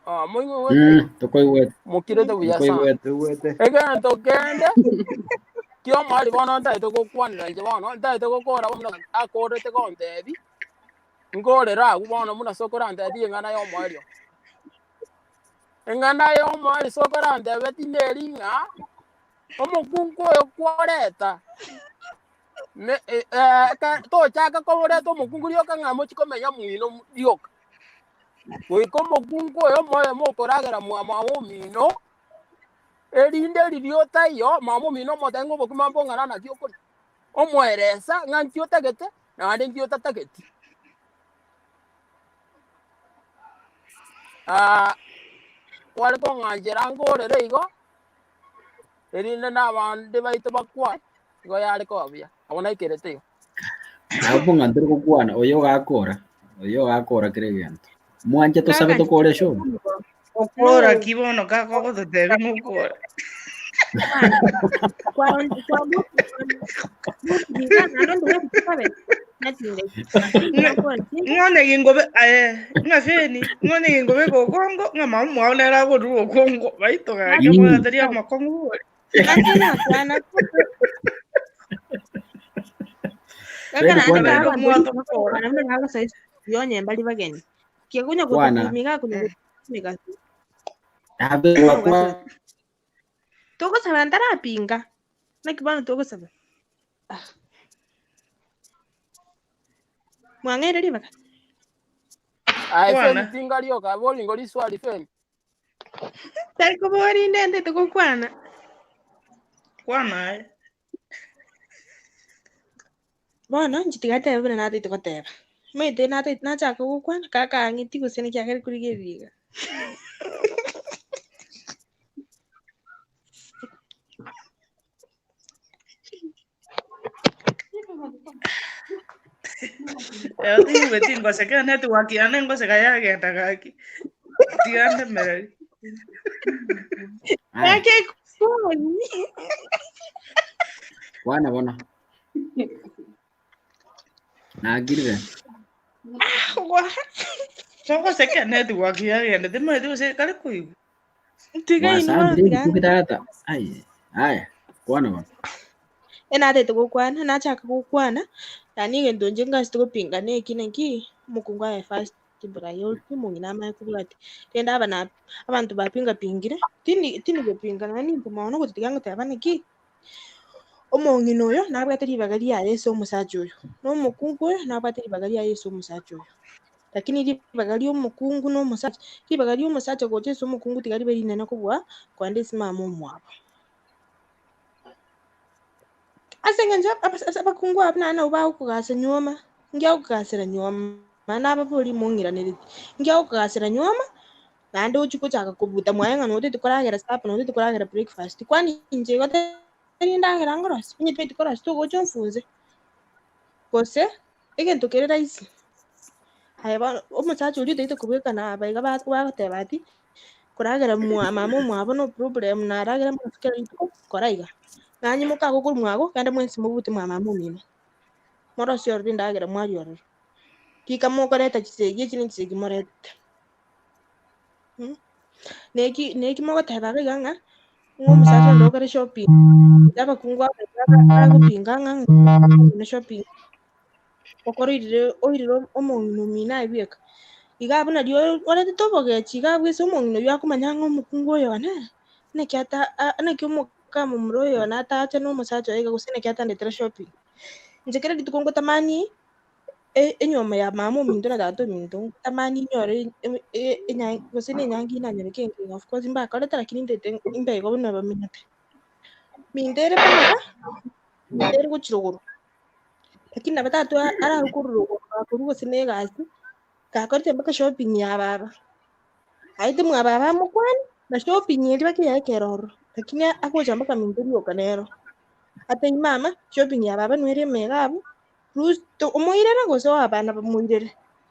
Ah, moigwete Mm, tokoigwete. mokirete buya sana. Tokoigwete. Toigwete. Egento kende kiomwari bono ntaete gokwanera inche bono ntaete gokora bono akorete gontebi nkorere agwo bono buna sokoro antebi eng'ana ya omoerio. Eng'ana ya omoerio sokoro antebeti neri ng'a omokungu oyo kwareta Ne eh, eh, eke- tochaka koboreta omokungu rioka ng'a mochie komenya mwino rioka. Goika omokungu oyo moyo mokoragera mwa mama omino, erinde riria otaiyo, mama omino omotebi ng'a obokima mbong'ana naki okoria. Omoeresa ng'a nki otagete, naende nki otatageti. Ah, kware kong'anchera ngorere igo, erinde na abande baito bakwane, igo yare koba buya. Abwo naikerete igo. Abwo ng'a ntori gokwana, oyo ogakora, oyo ogakora kera egento. Mwanche tosabe tokore eshow? Okora ki bono kaka ogototebia ng'a okore? Ng'one gingobe aye ng'a feni ng'one gingobe gokongo ng'a mama mwao nere akorwa okongo baito gaki omwatari amakong'u bori. Feni kwana iga. Kwana. Abe gwakwa Togosaba ntarapinga. Naki bono togosaba? Ah. Mwang'eire ribaga? Aye Kwana. Feni tinga rioka, boringo riswali Feni. Tari kobori inde ndete gokwana. Kwana aye. Bono inche tiga ntebe buna natagete goteba. Omanyete natagete nachaka gokwana, kaka ang'iti gose naki akare korigereria iga. Ero tigweti ngoseka network yane ngoseka yagenda gaki. Tiga ndemereri. Aya, Gaki ekwoni. kwana bono. Nagirire. Togoseka network yagenda timanyeti gose kare koigwa. Tiga inwe bono Mwasambire tiga ebitugi tata. Ai, aya, kwana bono. Enatete gokwana, nachaka gokwana, yaani egento inche ngasete gopinga neki naki, omokungu aye first priority, omong'ina amanye kobwatia. Rende aba na abanto bapinga pingire, tindi tindi gopinga nonye ninto mono gotiga ngoteba naki, omong'ina oyo nabwate ribaga riaye ase omosacha oyo, na omokungu oyo nabwate ribaga riaye ase omosacha oyo. Lakini ribaga ri'omokungu na omosacha, ribaga ri'omosacha gocha ase omokungu tiga ribe rinene kobua kogenda ase mama omwabo. Ase eng'encho abas- ase abakungu abwo naende nabo bagokogasa nyuoma, ngiya gokogasera nyuoma, nababori mong'iraneretie, ngiya gokogasera nyuoma, naende ochie gochaka kobuta mwaye ng'a notete koragera supper notete koragera breakfast, kwani inche igo tari endagera nkorosia? Onye timanyeti korosia togocha onfunse, gose egento kere rahisi, aye bono omosacha oria otaete kobwekana aba iga ba bagoteba ati, koragera mwa mama omwabo no problem naragera mwensi kera rituko, kora iga. Nanye mokagokorwa mwago, genda mwensi mobute mwa mama omino, morosie ororo endagera mwaria ororo. Rika mokoreta chisegi echi ne chisegi morete. Mh, neki neki mogoteba iga iga ng'a, ng'a omosacha onde okore shopping, abakungu aba bagopinga ng'a ng'a shopping. Okoroirire oirire omong'ina omino aye bweka. Iga abwo nario oretete obogechi iga abwo ase omong'ina oyio akomanya ng'a omokungu oyo one, naki ata naki omokamomura oyo one atache na omosacha oye iga gose naki atandetera shopping. Inche kera rituko ngotamani enywomo ya mama ominto na tata ominto, ngotamani nyore gose na enyangi nanyore kenge iga of course mbakorete lakini ntaete mbe igo buna bamenyete. Minto ere buna, minto ere gochia rogoro. Lakini nabo tata arare korwa rogoro Gakorwa gose na egasi, gakorete mpaka shopping ya baba. Aete mwa baba amokwane, na shopping eria baka yaekera ororo, lakini agocha mpaka minto rioka nero. Atebi mama, shopping ya baba nwere ime iga abwo, rusia omoirere gose oe abana bamoirere,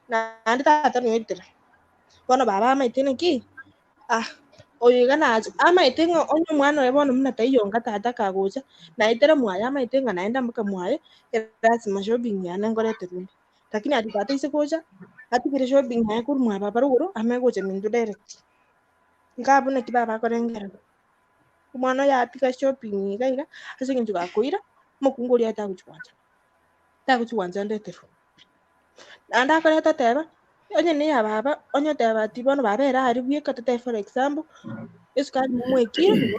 naende tata noetera. Bono baba amaete naki, ah oyo iga nache, amaete ng'a onye omwana oye bono buna taiyo onga tata kagocha, naetera mwaye amaete ng'a naende mpaka mwaye, erasima shopping yane nkoreterwe inde. Lakini ati tata aise gocha, atigere shopping yaye korwa mwa baba rogoro, amanye gocha minto direct. Iga abwo naki baba akorengerera. Omwana oye atiga shopping iga iga, ase eng'encho gakoira, omokungu oria tagochi gwancha, tagochi gwancha ndeterwe. Naende akoreta oteba, onye na eya baba, onye oteba ati bono baba ere aria bweka totebe for example, esukari momwekire,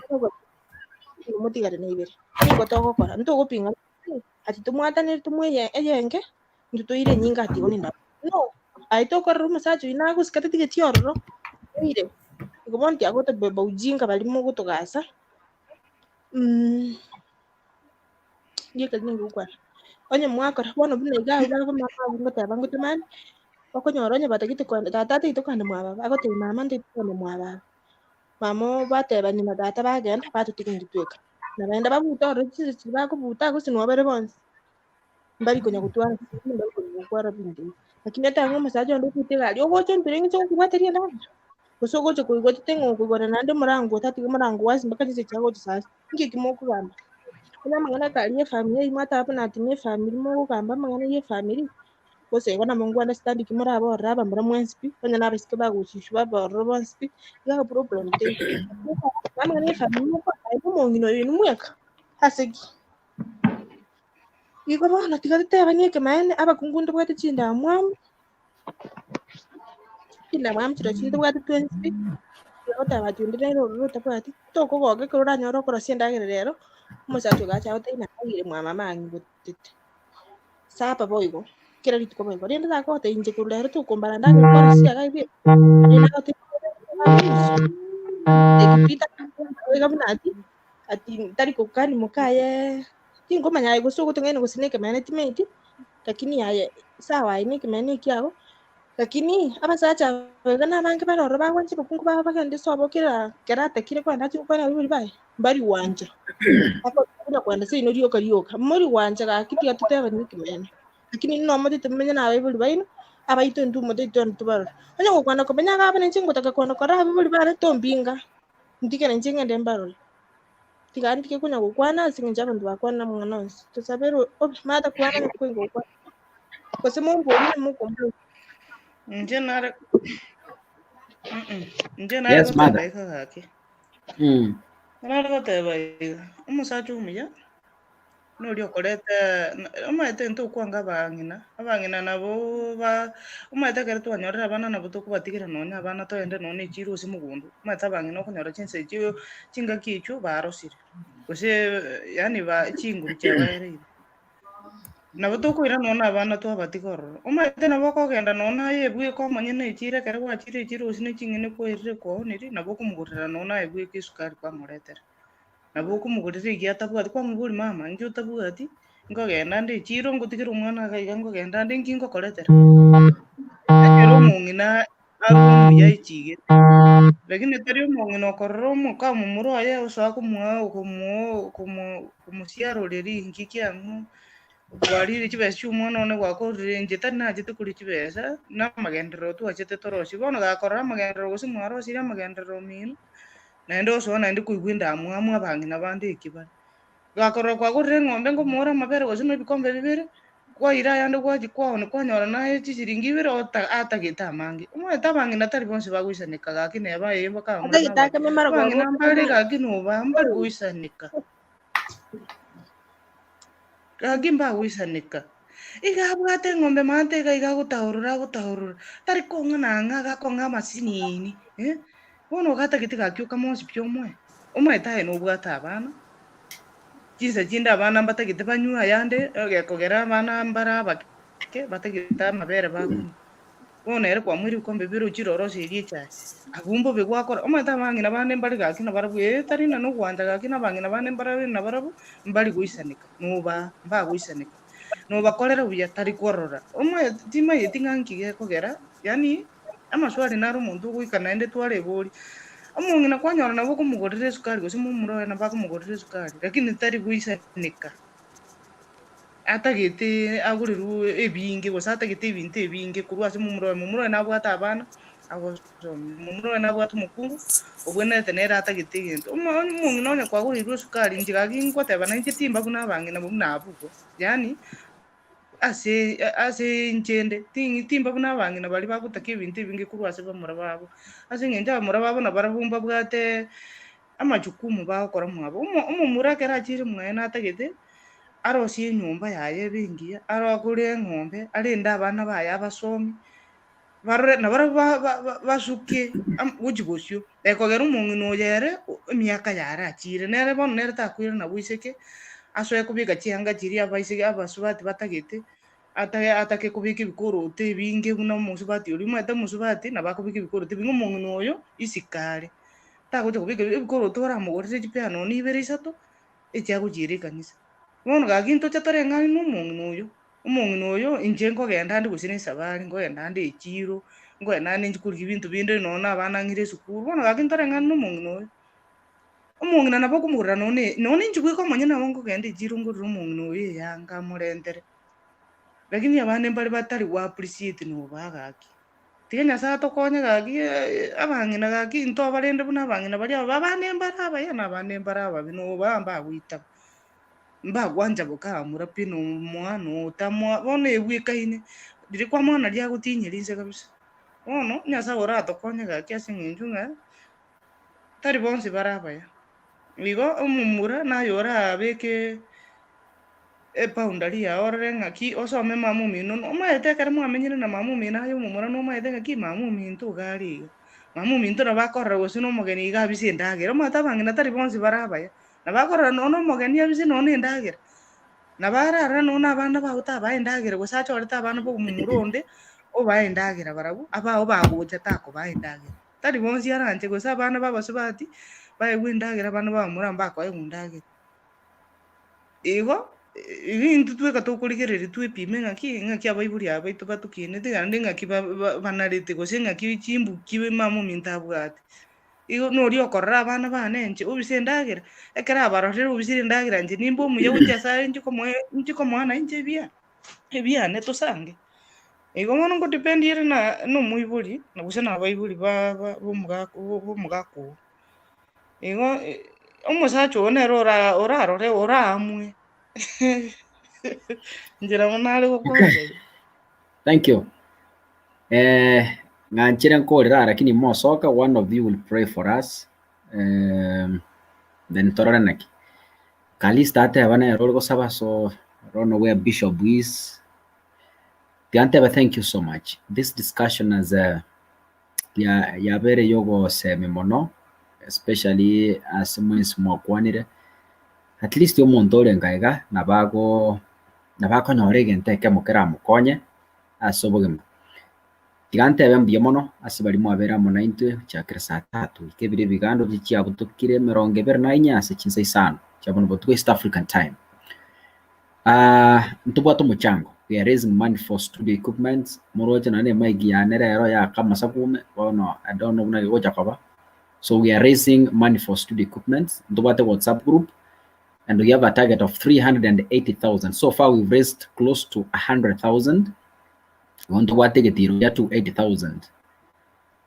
motigare na ibere. Nigo togokora, ntogopinga ati tomwatanere tomoe eyenge, intwe toire enyinga ati igo nenda no. Aye tokorora omosacha oyio nagosika tatigeti ororo, oire. Igo bono tiagotobeba ujinga baria mogotogasa, ndiekeri nigo ngokwana. Onye mwakora bono buna iga abwo bagomama abwo ngoteba ngotomane, okonyora onye batagete kogenda tata atagete kogenda mwa baba, agotebia mama ntagete kogenda mwa baba. Mama oo batebania na tata bagenda, batotiga intwe tweka. Na baenda babute ororo chinsa chiria bakobuta gose noo bare bonsi, mbari konya gotwara chisemi, mbari konya gokora binto ebi. Lakini ekero ng'a omosacha onde ogoeta egari, ogocha onture ng'ise gokobwateria endagera, gose ogocha koigwa tete ng'a okoigora naende omorango otatiga omorango wasi mpaka chinsa chia gocha saa sita, inki ekio mokogamba? Buna amang'ana akare ya efamiri eywo mwateba buna ati na efamiri mogogamba amang'ana ya efamiri, gose igo nabo nko understand ki moraborere abamura mwensi pi, onye na abaiseke bagochishwa babe ororo bonsi pi, iga problem teiyo. Amang'ana ya efamiri mokogamba aye omong'ina oyo inwe mweka, ase ki? Igo bono tiga totebanie ekemaene, abakungu ntobwate chindamwamu, chindamwamu chirochio ntobwate twensi pi, ogoteba ati onde nere ororo otabwati, tokogoka ekero oranyore okorosia endagera rero, omosacha ogacha agotebie nabeire mwa mama ang'igotete. Sapa boigo, kera rituko boigo, rende nagotebia inche korwa rero tokombara ndagera korosia iga iga, rende nagotebia iga buna ati, ati tari gokani mokaye tinkomanya aye gose ogotong'aina gose na ekemanyererio timaeti, lakini aye sawa aye na ekemanyererio ekiago, lakini abasacha aba iga nabange bare ororo bagwancha abakungu babo bagende sobo kera kera atakire kogenda achie gokwana abaibori baye, mbari gwancha. Akonya kogenda seino rioka rioka, mori gwancha gaki tiga totebanie ekemanyererio. Lakini inwe nomotete momenye na abaibori baino, abaito intwe motete twende tobarore. Onye gokwana komenya iga abwo ninche ngotaka kogenda korora abaibori bane tombinga, ntigere inche ngende mbarore. Tiga ntige konya gokwana ase eng'encho abanto bakwana amang'ana onsi. Tosaberwe obe mata kwana ng'a koinga gokwana. Gose momborie na mokomboria. Inche nare Mm-mm. Inche nare Yes, goteba mother. iga gaki. Mm. Nare goteba iga, omosacha omuya, noria okoreta omanyete ntokwanga abang'ina, abang'ina nabo ba omanyete ekero twanyorire abana nabo tokobatigera nonye abana toende nonye echiro gose mogondo, omanyete abang'ina okonyora chinsa echio chingaki echio barosire, gose yaani ba chinguru chiabaereire. Nabo tokoira nonye abana twabatiga ororo, omanyete nabo okogenda nonye aye ebweka omonyene echiro ekero gwachire echiro gose ne ching'eni kwairire kwaoniri, nabo okomogorera nonye aye bweka esukari kwamoretera. Nabo okomogorera egia atabwati, kwamoboria mama inki otabwati, nkogenda nde echiro ngotigere omwana iga iga nkogenda nde inki ngokoretera? Ekero omong'ina arwe omuya echigete, lakini tari omong'ina okorora omoka omomura oye osoa komoa komoo komo komosiaroreria inki kiang'o, kwarire chibesa chia omwana one gwakorire inche tari nachete koria chibesa, na amagenderero twachete torosie. Bono gakorora amagenderero gose mwarosirie amagenderero omino, Naende osoa naende koigwa endamwamu abang'ina bande eki bare. Gakorora kwagorire eng'ombe nkomoora amabere gose na ebikombe bibere, kwaira ayande gwachia kwaonia kwanyora naye chisiringi ibere ota atagete amange. Omanyete abang'ina tari bonsi bagoisaneka gaki neba eye bakamura Atagete nabare. akame marogoba Abang'ina mbare okonywa. gaki noba mbari goisaneka. Gaki mbagoisaneka. Iga abwate eng'ombe maate iga iga agotaorora agotaorora, tari kong'a na ang'e agakong'a amasinini eh, bono ogatagete gaki okamosi pi omoe, omaete aye nobwate abana, chinsa chinde abana mbatagete banywe ayande egekogera abana mbare abake batagete amabere bakonywa. Bono ere kwamoire ebikombe bibere ochire oroserie echae, abwo mbobe gwakora. Omanyete abang'ina bande mbare gaki nabarabwo, ee tari ng'a nogwancha gaki na abang'ina bande mbarabe nabarabwo, mbari goisaneka, noba mbagoisaneka. Nobakorera buya tari korora. Omoe timanyeti ng'a nki gekogera, yaani amaswali naro omonto ogoika naende twareboria. Omong'ina kwanyora nabo okomogorera esukari gose momura oye nabo akomogorera esukari, lakini tari goisaneka. Atagete agorerwe ebinge gose atagete ebinto ebinge korwa ase momura oye. Momura oye nabwate abana agosomia, momura oye nabwate omokungu obwenerete nere atagete egento. Omo omong'ina onye kwagoreirwe esukari inche gaki ngoteba nainche timba buna abang'ina buna abwo igo, yaani ase ase inche inde ting timba buna abang'ina baria bagotaka ebinto ebinge korwa ase bamura babo. Ase eng'encho abamura babo nabarabwo mbabwate amajukumu bagokora mwabo. Omo omomura ekero achire mwaye natagete arosie enyomba yaye ebe engiya, arogore eng'ombe, arende abana baye abasomie, barore nabarabwo ba- ba- ba- basuke am gochia bosio. Ekogera omong'ina oyo ere emiaka yare achire, nere bono nere takoirana boiseke, asoe kobeka chianga chiria abaiseke abasubati batagete, ata atake kobeka ebikoroto ebinge buna omosubati oria, omanyete omosubati nabo akobeka ebikoroto ebinge, omong'ina oyo isiko are. Tagocha kobeka ebikoroto oramogorere chipea nonya ibere isato, echiagochiera ekanisa. Bono gaki ntoche toreng'ane na omong'ina oyo, omong'ina oyo inche nkogenda ande gose na esabari, nkogenda ande echiro, nkogenda ande inche korigia ebinto binde nonya na abana ng'ire esukuru, bono gaki ntoreng'ane na omong'ina oyo. Omong'ina nabo okomogorera nonya nonya inche bweka omonyene nabo nkogenda echiro ngorere omong'ina oyo eyanga amorentere, lakini abande mbare batari go appreciate nobaa gaki. Tiga Nyasae atokonye gaki abang'ina gaki ntobarende buna abang'ina baria aba abande mbare abaya na abande mbare ababe noba mbagoitaba, mbagwancha bokamura pi nomoa notamoa bono ebwekaine riria kwamoa naria agotinyera inse kabisa. Bono Nyasae oratokonye gaki ase eng'encho ng'a tari bonsi bare abaya. Igo omomura naye orabeke Eboundary yao orore ng'aki osome mama omino, nomaete ekero mwamenyire na mama omino aye omomura nomaete ng'aki mama ominto iga are iga, mama ominto nabo akorora gose na omogeni iga abise endagera, omanyete abang'ina tari bonsi bare abaya, nabo akorora nonya na omogeni abise nonya na endagera, nabo ararore nonya na abana bago tabae endagera gose achorete abana ba omomura onde, obae endagera barabwo, abao bagocha takobaa endagera. Tari bonsi aranche gose abana ba abasubati baegwe endagera abana ba abamura mbakoegwa endagera. Igo, intwe tweka tokorigereria twepime ng'aki, ng'aki abaibori aba baito batokinete naende ng'aki ba- ba- banarete gose ng'aki chimbu ki mama ominto abwate. Igo noria okorora abana bane inche obise endagera, ekero abarorire obisire endagera inche nimbe omuya gochia asare inche komoa inche komoa nainche ebiya, ebiane tosange. Igo bono ngodepend ere na na omoibori, na gose na abaibori ba ba ba omogaka ba omogaka oo. Igo omosacha oo nere ora orarore oraamue inchera buna are gokwana Okay. Thank you. Eh, ng'anchire nkorera lakini mosoka one of you will pray for us. Um, then torore naki. Kalista ateba nere ore gosaba so I don't know where Bishop is. Tiantebe thank you so much. This discussion has uh, ya yabere yogosemia mono especially ase mwensi mwakwanire, at least omonto orenge aiga nabo ago nabo akonyora egento ekemo keramokonye ase obogima. Tiga ntebe mbuya mono ase baria mwabere amo naintwe gochakera saa tatu goika ebiro ebigando biria chiabutokire emerongo ebere na inye ase chinsa isano chia bono botuko East African time. Ntobwate omochango, we are raising money for studio equipments, moroche nonye na emic yane rero yaaka amasakume, bono I don't know buna gegocha koba, so we are raising money for studio equipments, ntobwate whatsapp group and we have a target of 380,000, so far we've raised close to 100,000, igo ntobwate egetiro gia 280,000.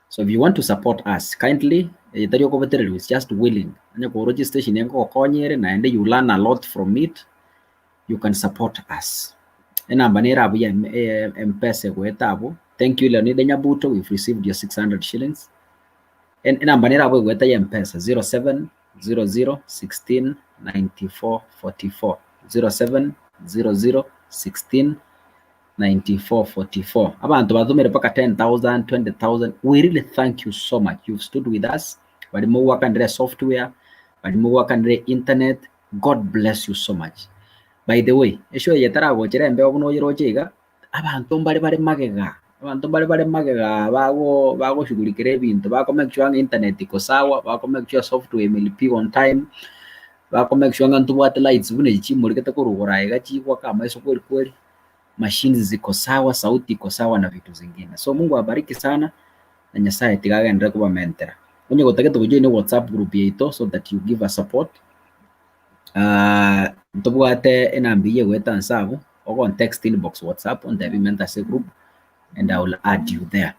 So if you want to support us kindly, eye tari okobetereriwa it's just willing, onye koroche station eye nkogokonya ere naende you learn a lot from it, you can support us. Enamba nere abwo ya M-Pesa egoeta abwo, thank you Leonida Nyabuto we've received your 600 shillings. Enamba nere abwo egoeta ya M-Pesa 0700 16 94 44, 0700 16 9444 abanto batomire mpaka 10000 20000 we really thank you so much you've stood with us bari mogwakanire software bari mogwakanire internet god bless you so much by the way esho eye etaragochera embeo buna oyeroche iga abanto mbare bare magega abanto mbare bare magega bago bagoshughulikera ebinto bako make sure ng'a internet iko sawa bako make sure software imelipiwa on time. Bako make sure ng'a ntobwate lights buna echi chimurigete korwa igoro aiga chigwaka amaiso kweri kweri, machines ziko sawa, sauti iko sawa na vitu zingine. So Mungu awabariki sana, na Nyasaye tiga agenderere kobamentera. Onye gotagete gojoin WhatsApp group yaito so that you give us support, ntobwate enamba eywo egoeta nse abwo, ogontext inbox WhatsApp ontebi mente ase egroup and I will add you there.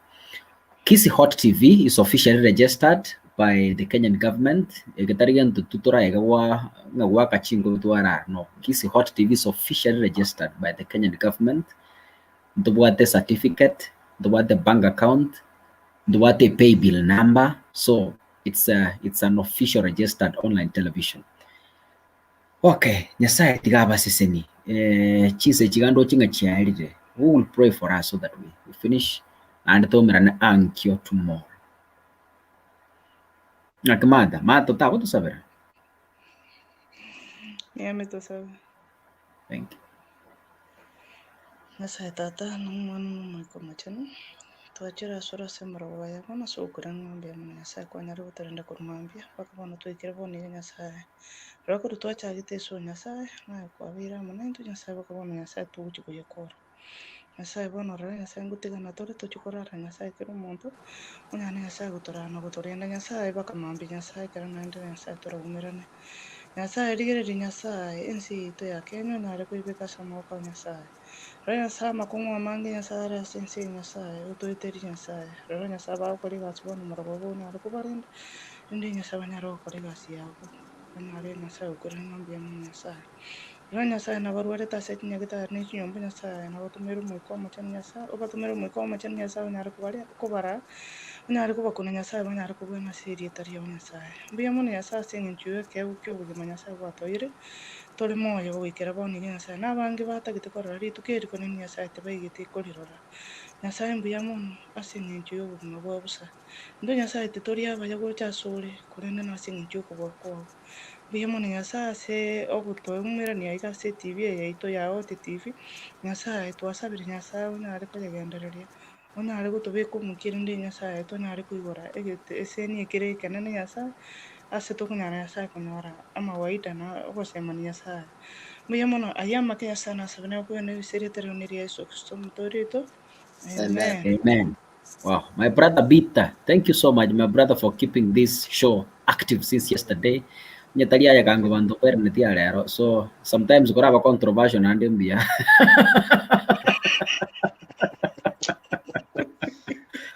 Kisii Hot TV is officially registered by the Kenyan government. Egetari gento tu toraega gwa ng'a gwaka chinkobi twarara no. Kisii Hot TV is officially registered by the Kenyan government. Ntobwate certificate, ntobwate bank account, ntobwate pay bill number. So it's a, it's an official registered online television. Okay, Nyasaye tiga abaseseni. Eh, chinsa echi iga ndoche ng'a chiaerire. Who will pray for us so that we, we finish? Naende toumerane ankio tomorrow. Ng'aki Martha, Martha otagotosabera? Ng'eme tosabe. Thank you. Nyasae Tata, na Omwana, na Omoika Omochenu, twachire asore ase emerogo ya bono ase ogokurera ng'a mbuya mono Nyasae kwanyarire gotorenda korwa mambia mpaka bono twaikire bono iga Nyasae. Rora korwa twachagete ase oo Nyasae, naye kwabeire amo naintwe Nyasae mpaka bono Nyasae togochia koyekora. Nyasae bono rora Nyasae ngotigana tore tochie korara Nyasae kera omonto, onyare Nyasae gotoraa na gotorenda Nyasae mpaka mambia Nyasae ekero naende Nyasae toraumerane. Nyasae, rigereria Nyasae, ense yaito ya Kenya onyare koibeka ase amaboko a Nyasae. Rora Nyasae amakong'u amange Nyasae are ase ense eye Nyasae, otoeterie Nyasae. Rora Nyasae bagokora egasi bono omorwabo obo onyare kobarenda, rende Nyasae banyare gokora egasi yabo, banyare Nyasae gokorera ng'a mbuya mono Nyasae. Rora Nyasae nabarwarete ase chinyagitari ne chinyomba Nyasae, nabatomere Omoika Omochenu Nyasae, obatomere Omoika Omochenu Nyasae onyare kobare kobaraa, onyare kobakuna Nyasae banyare kobwena ase erieta riao Nyasae. Mbuya mono Nyasae ase eng'encho y'ekeegwa ki'obogima Nyasae gwatoeire, tore moyo goikera bono iga Nyasae. Na abange batagete korora rituko eri korende Nyasae tibaigeti korirora. Nyasae mbuya mono ase eng'encho y'obogima bwa bosa. Intwe Nyasae titori abaya gocha asore, korende nase eng'encho y'okobua kwao. Mbuya mono Nyasae ase ogotoeumerania iga ase etibi eye yaito ya Oti TV, Nyasae twasabire Nyasae onyare koyegendereria, onyare gotobeka omokia erinde Nyasae tonyare koigora egete eseni ekere ekenene Nyasae, ase tokonyara Nyasae konyora amawaida na ogosemania Nyasae. Mbuya mono ayio amake Nyasae nasabe nakoyana ebise erieta riao neria Yeso Kristo omotoori oito. Amen. Amen. Wow. My brother Bita, thank you so much, my brother, for keeping this show active since yesterday. Onye tari aye kango banto kwereneti arero. So sometimes koraba controversial naende mbuya.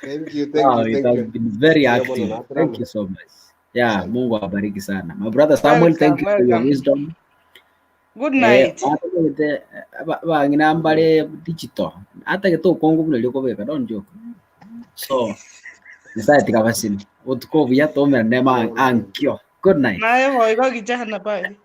Thank you, thank Wow, you, it thank has you. been very Mbuya mono active. natera Thank amo. you so much. Yeah, Mungu awabariki sana. My brother Samuel, thank Welcome, you for your welcome. wisdom. Good Eh, night. batagete bang'ina mbare digital. Atagete okongo buna riokobeka, don't joke. So, Nyasaye tiga basini. Botuko obuya tomerane ma ankio. Good night. Naye boigo kijana bye.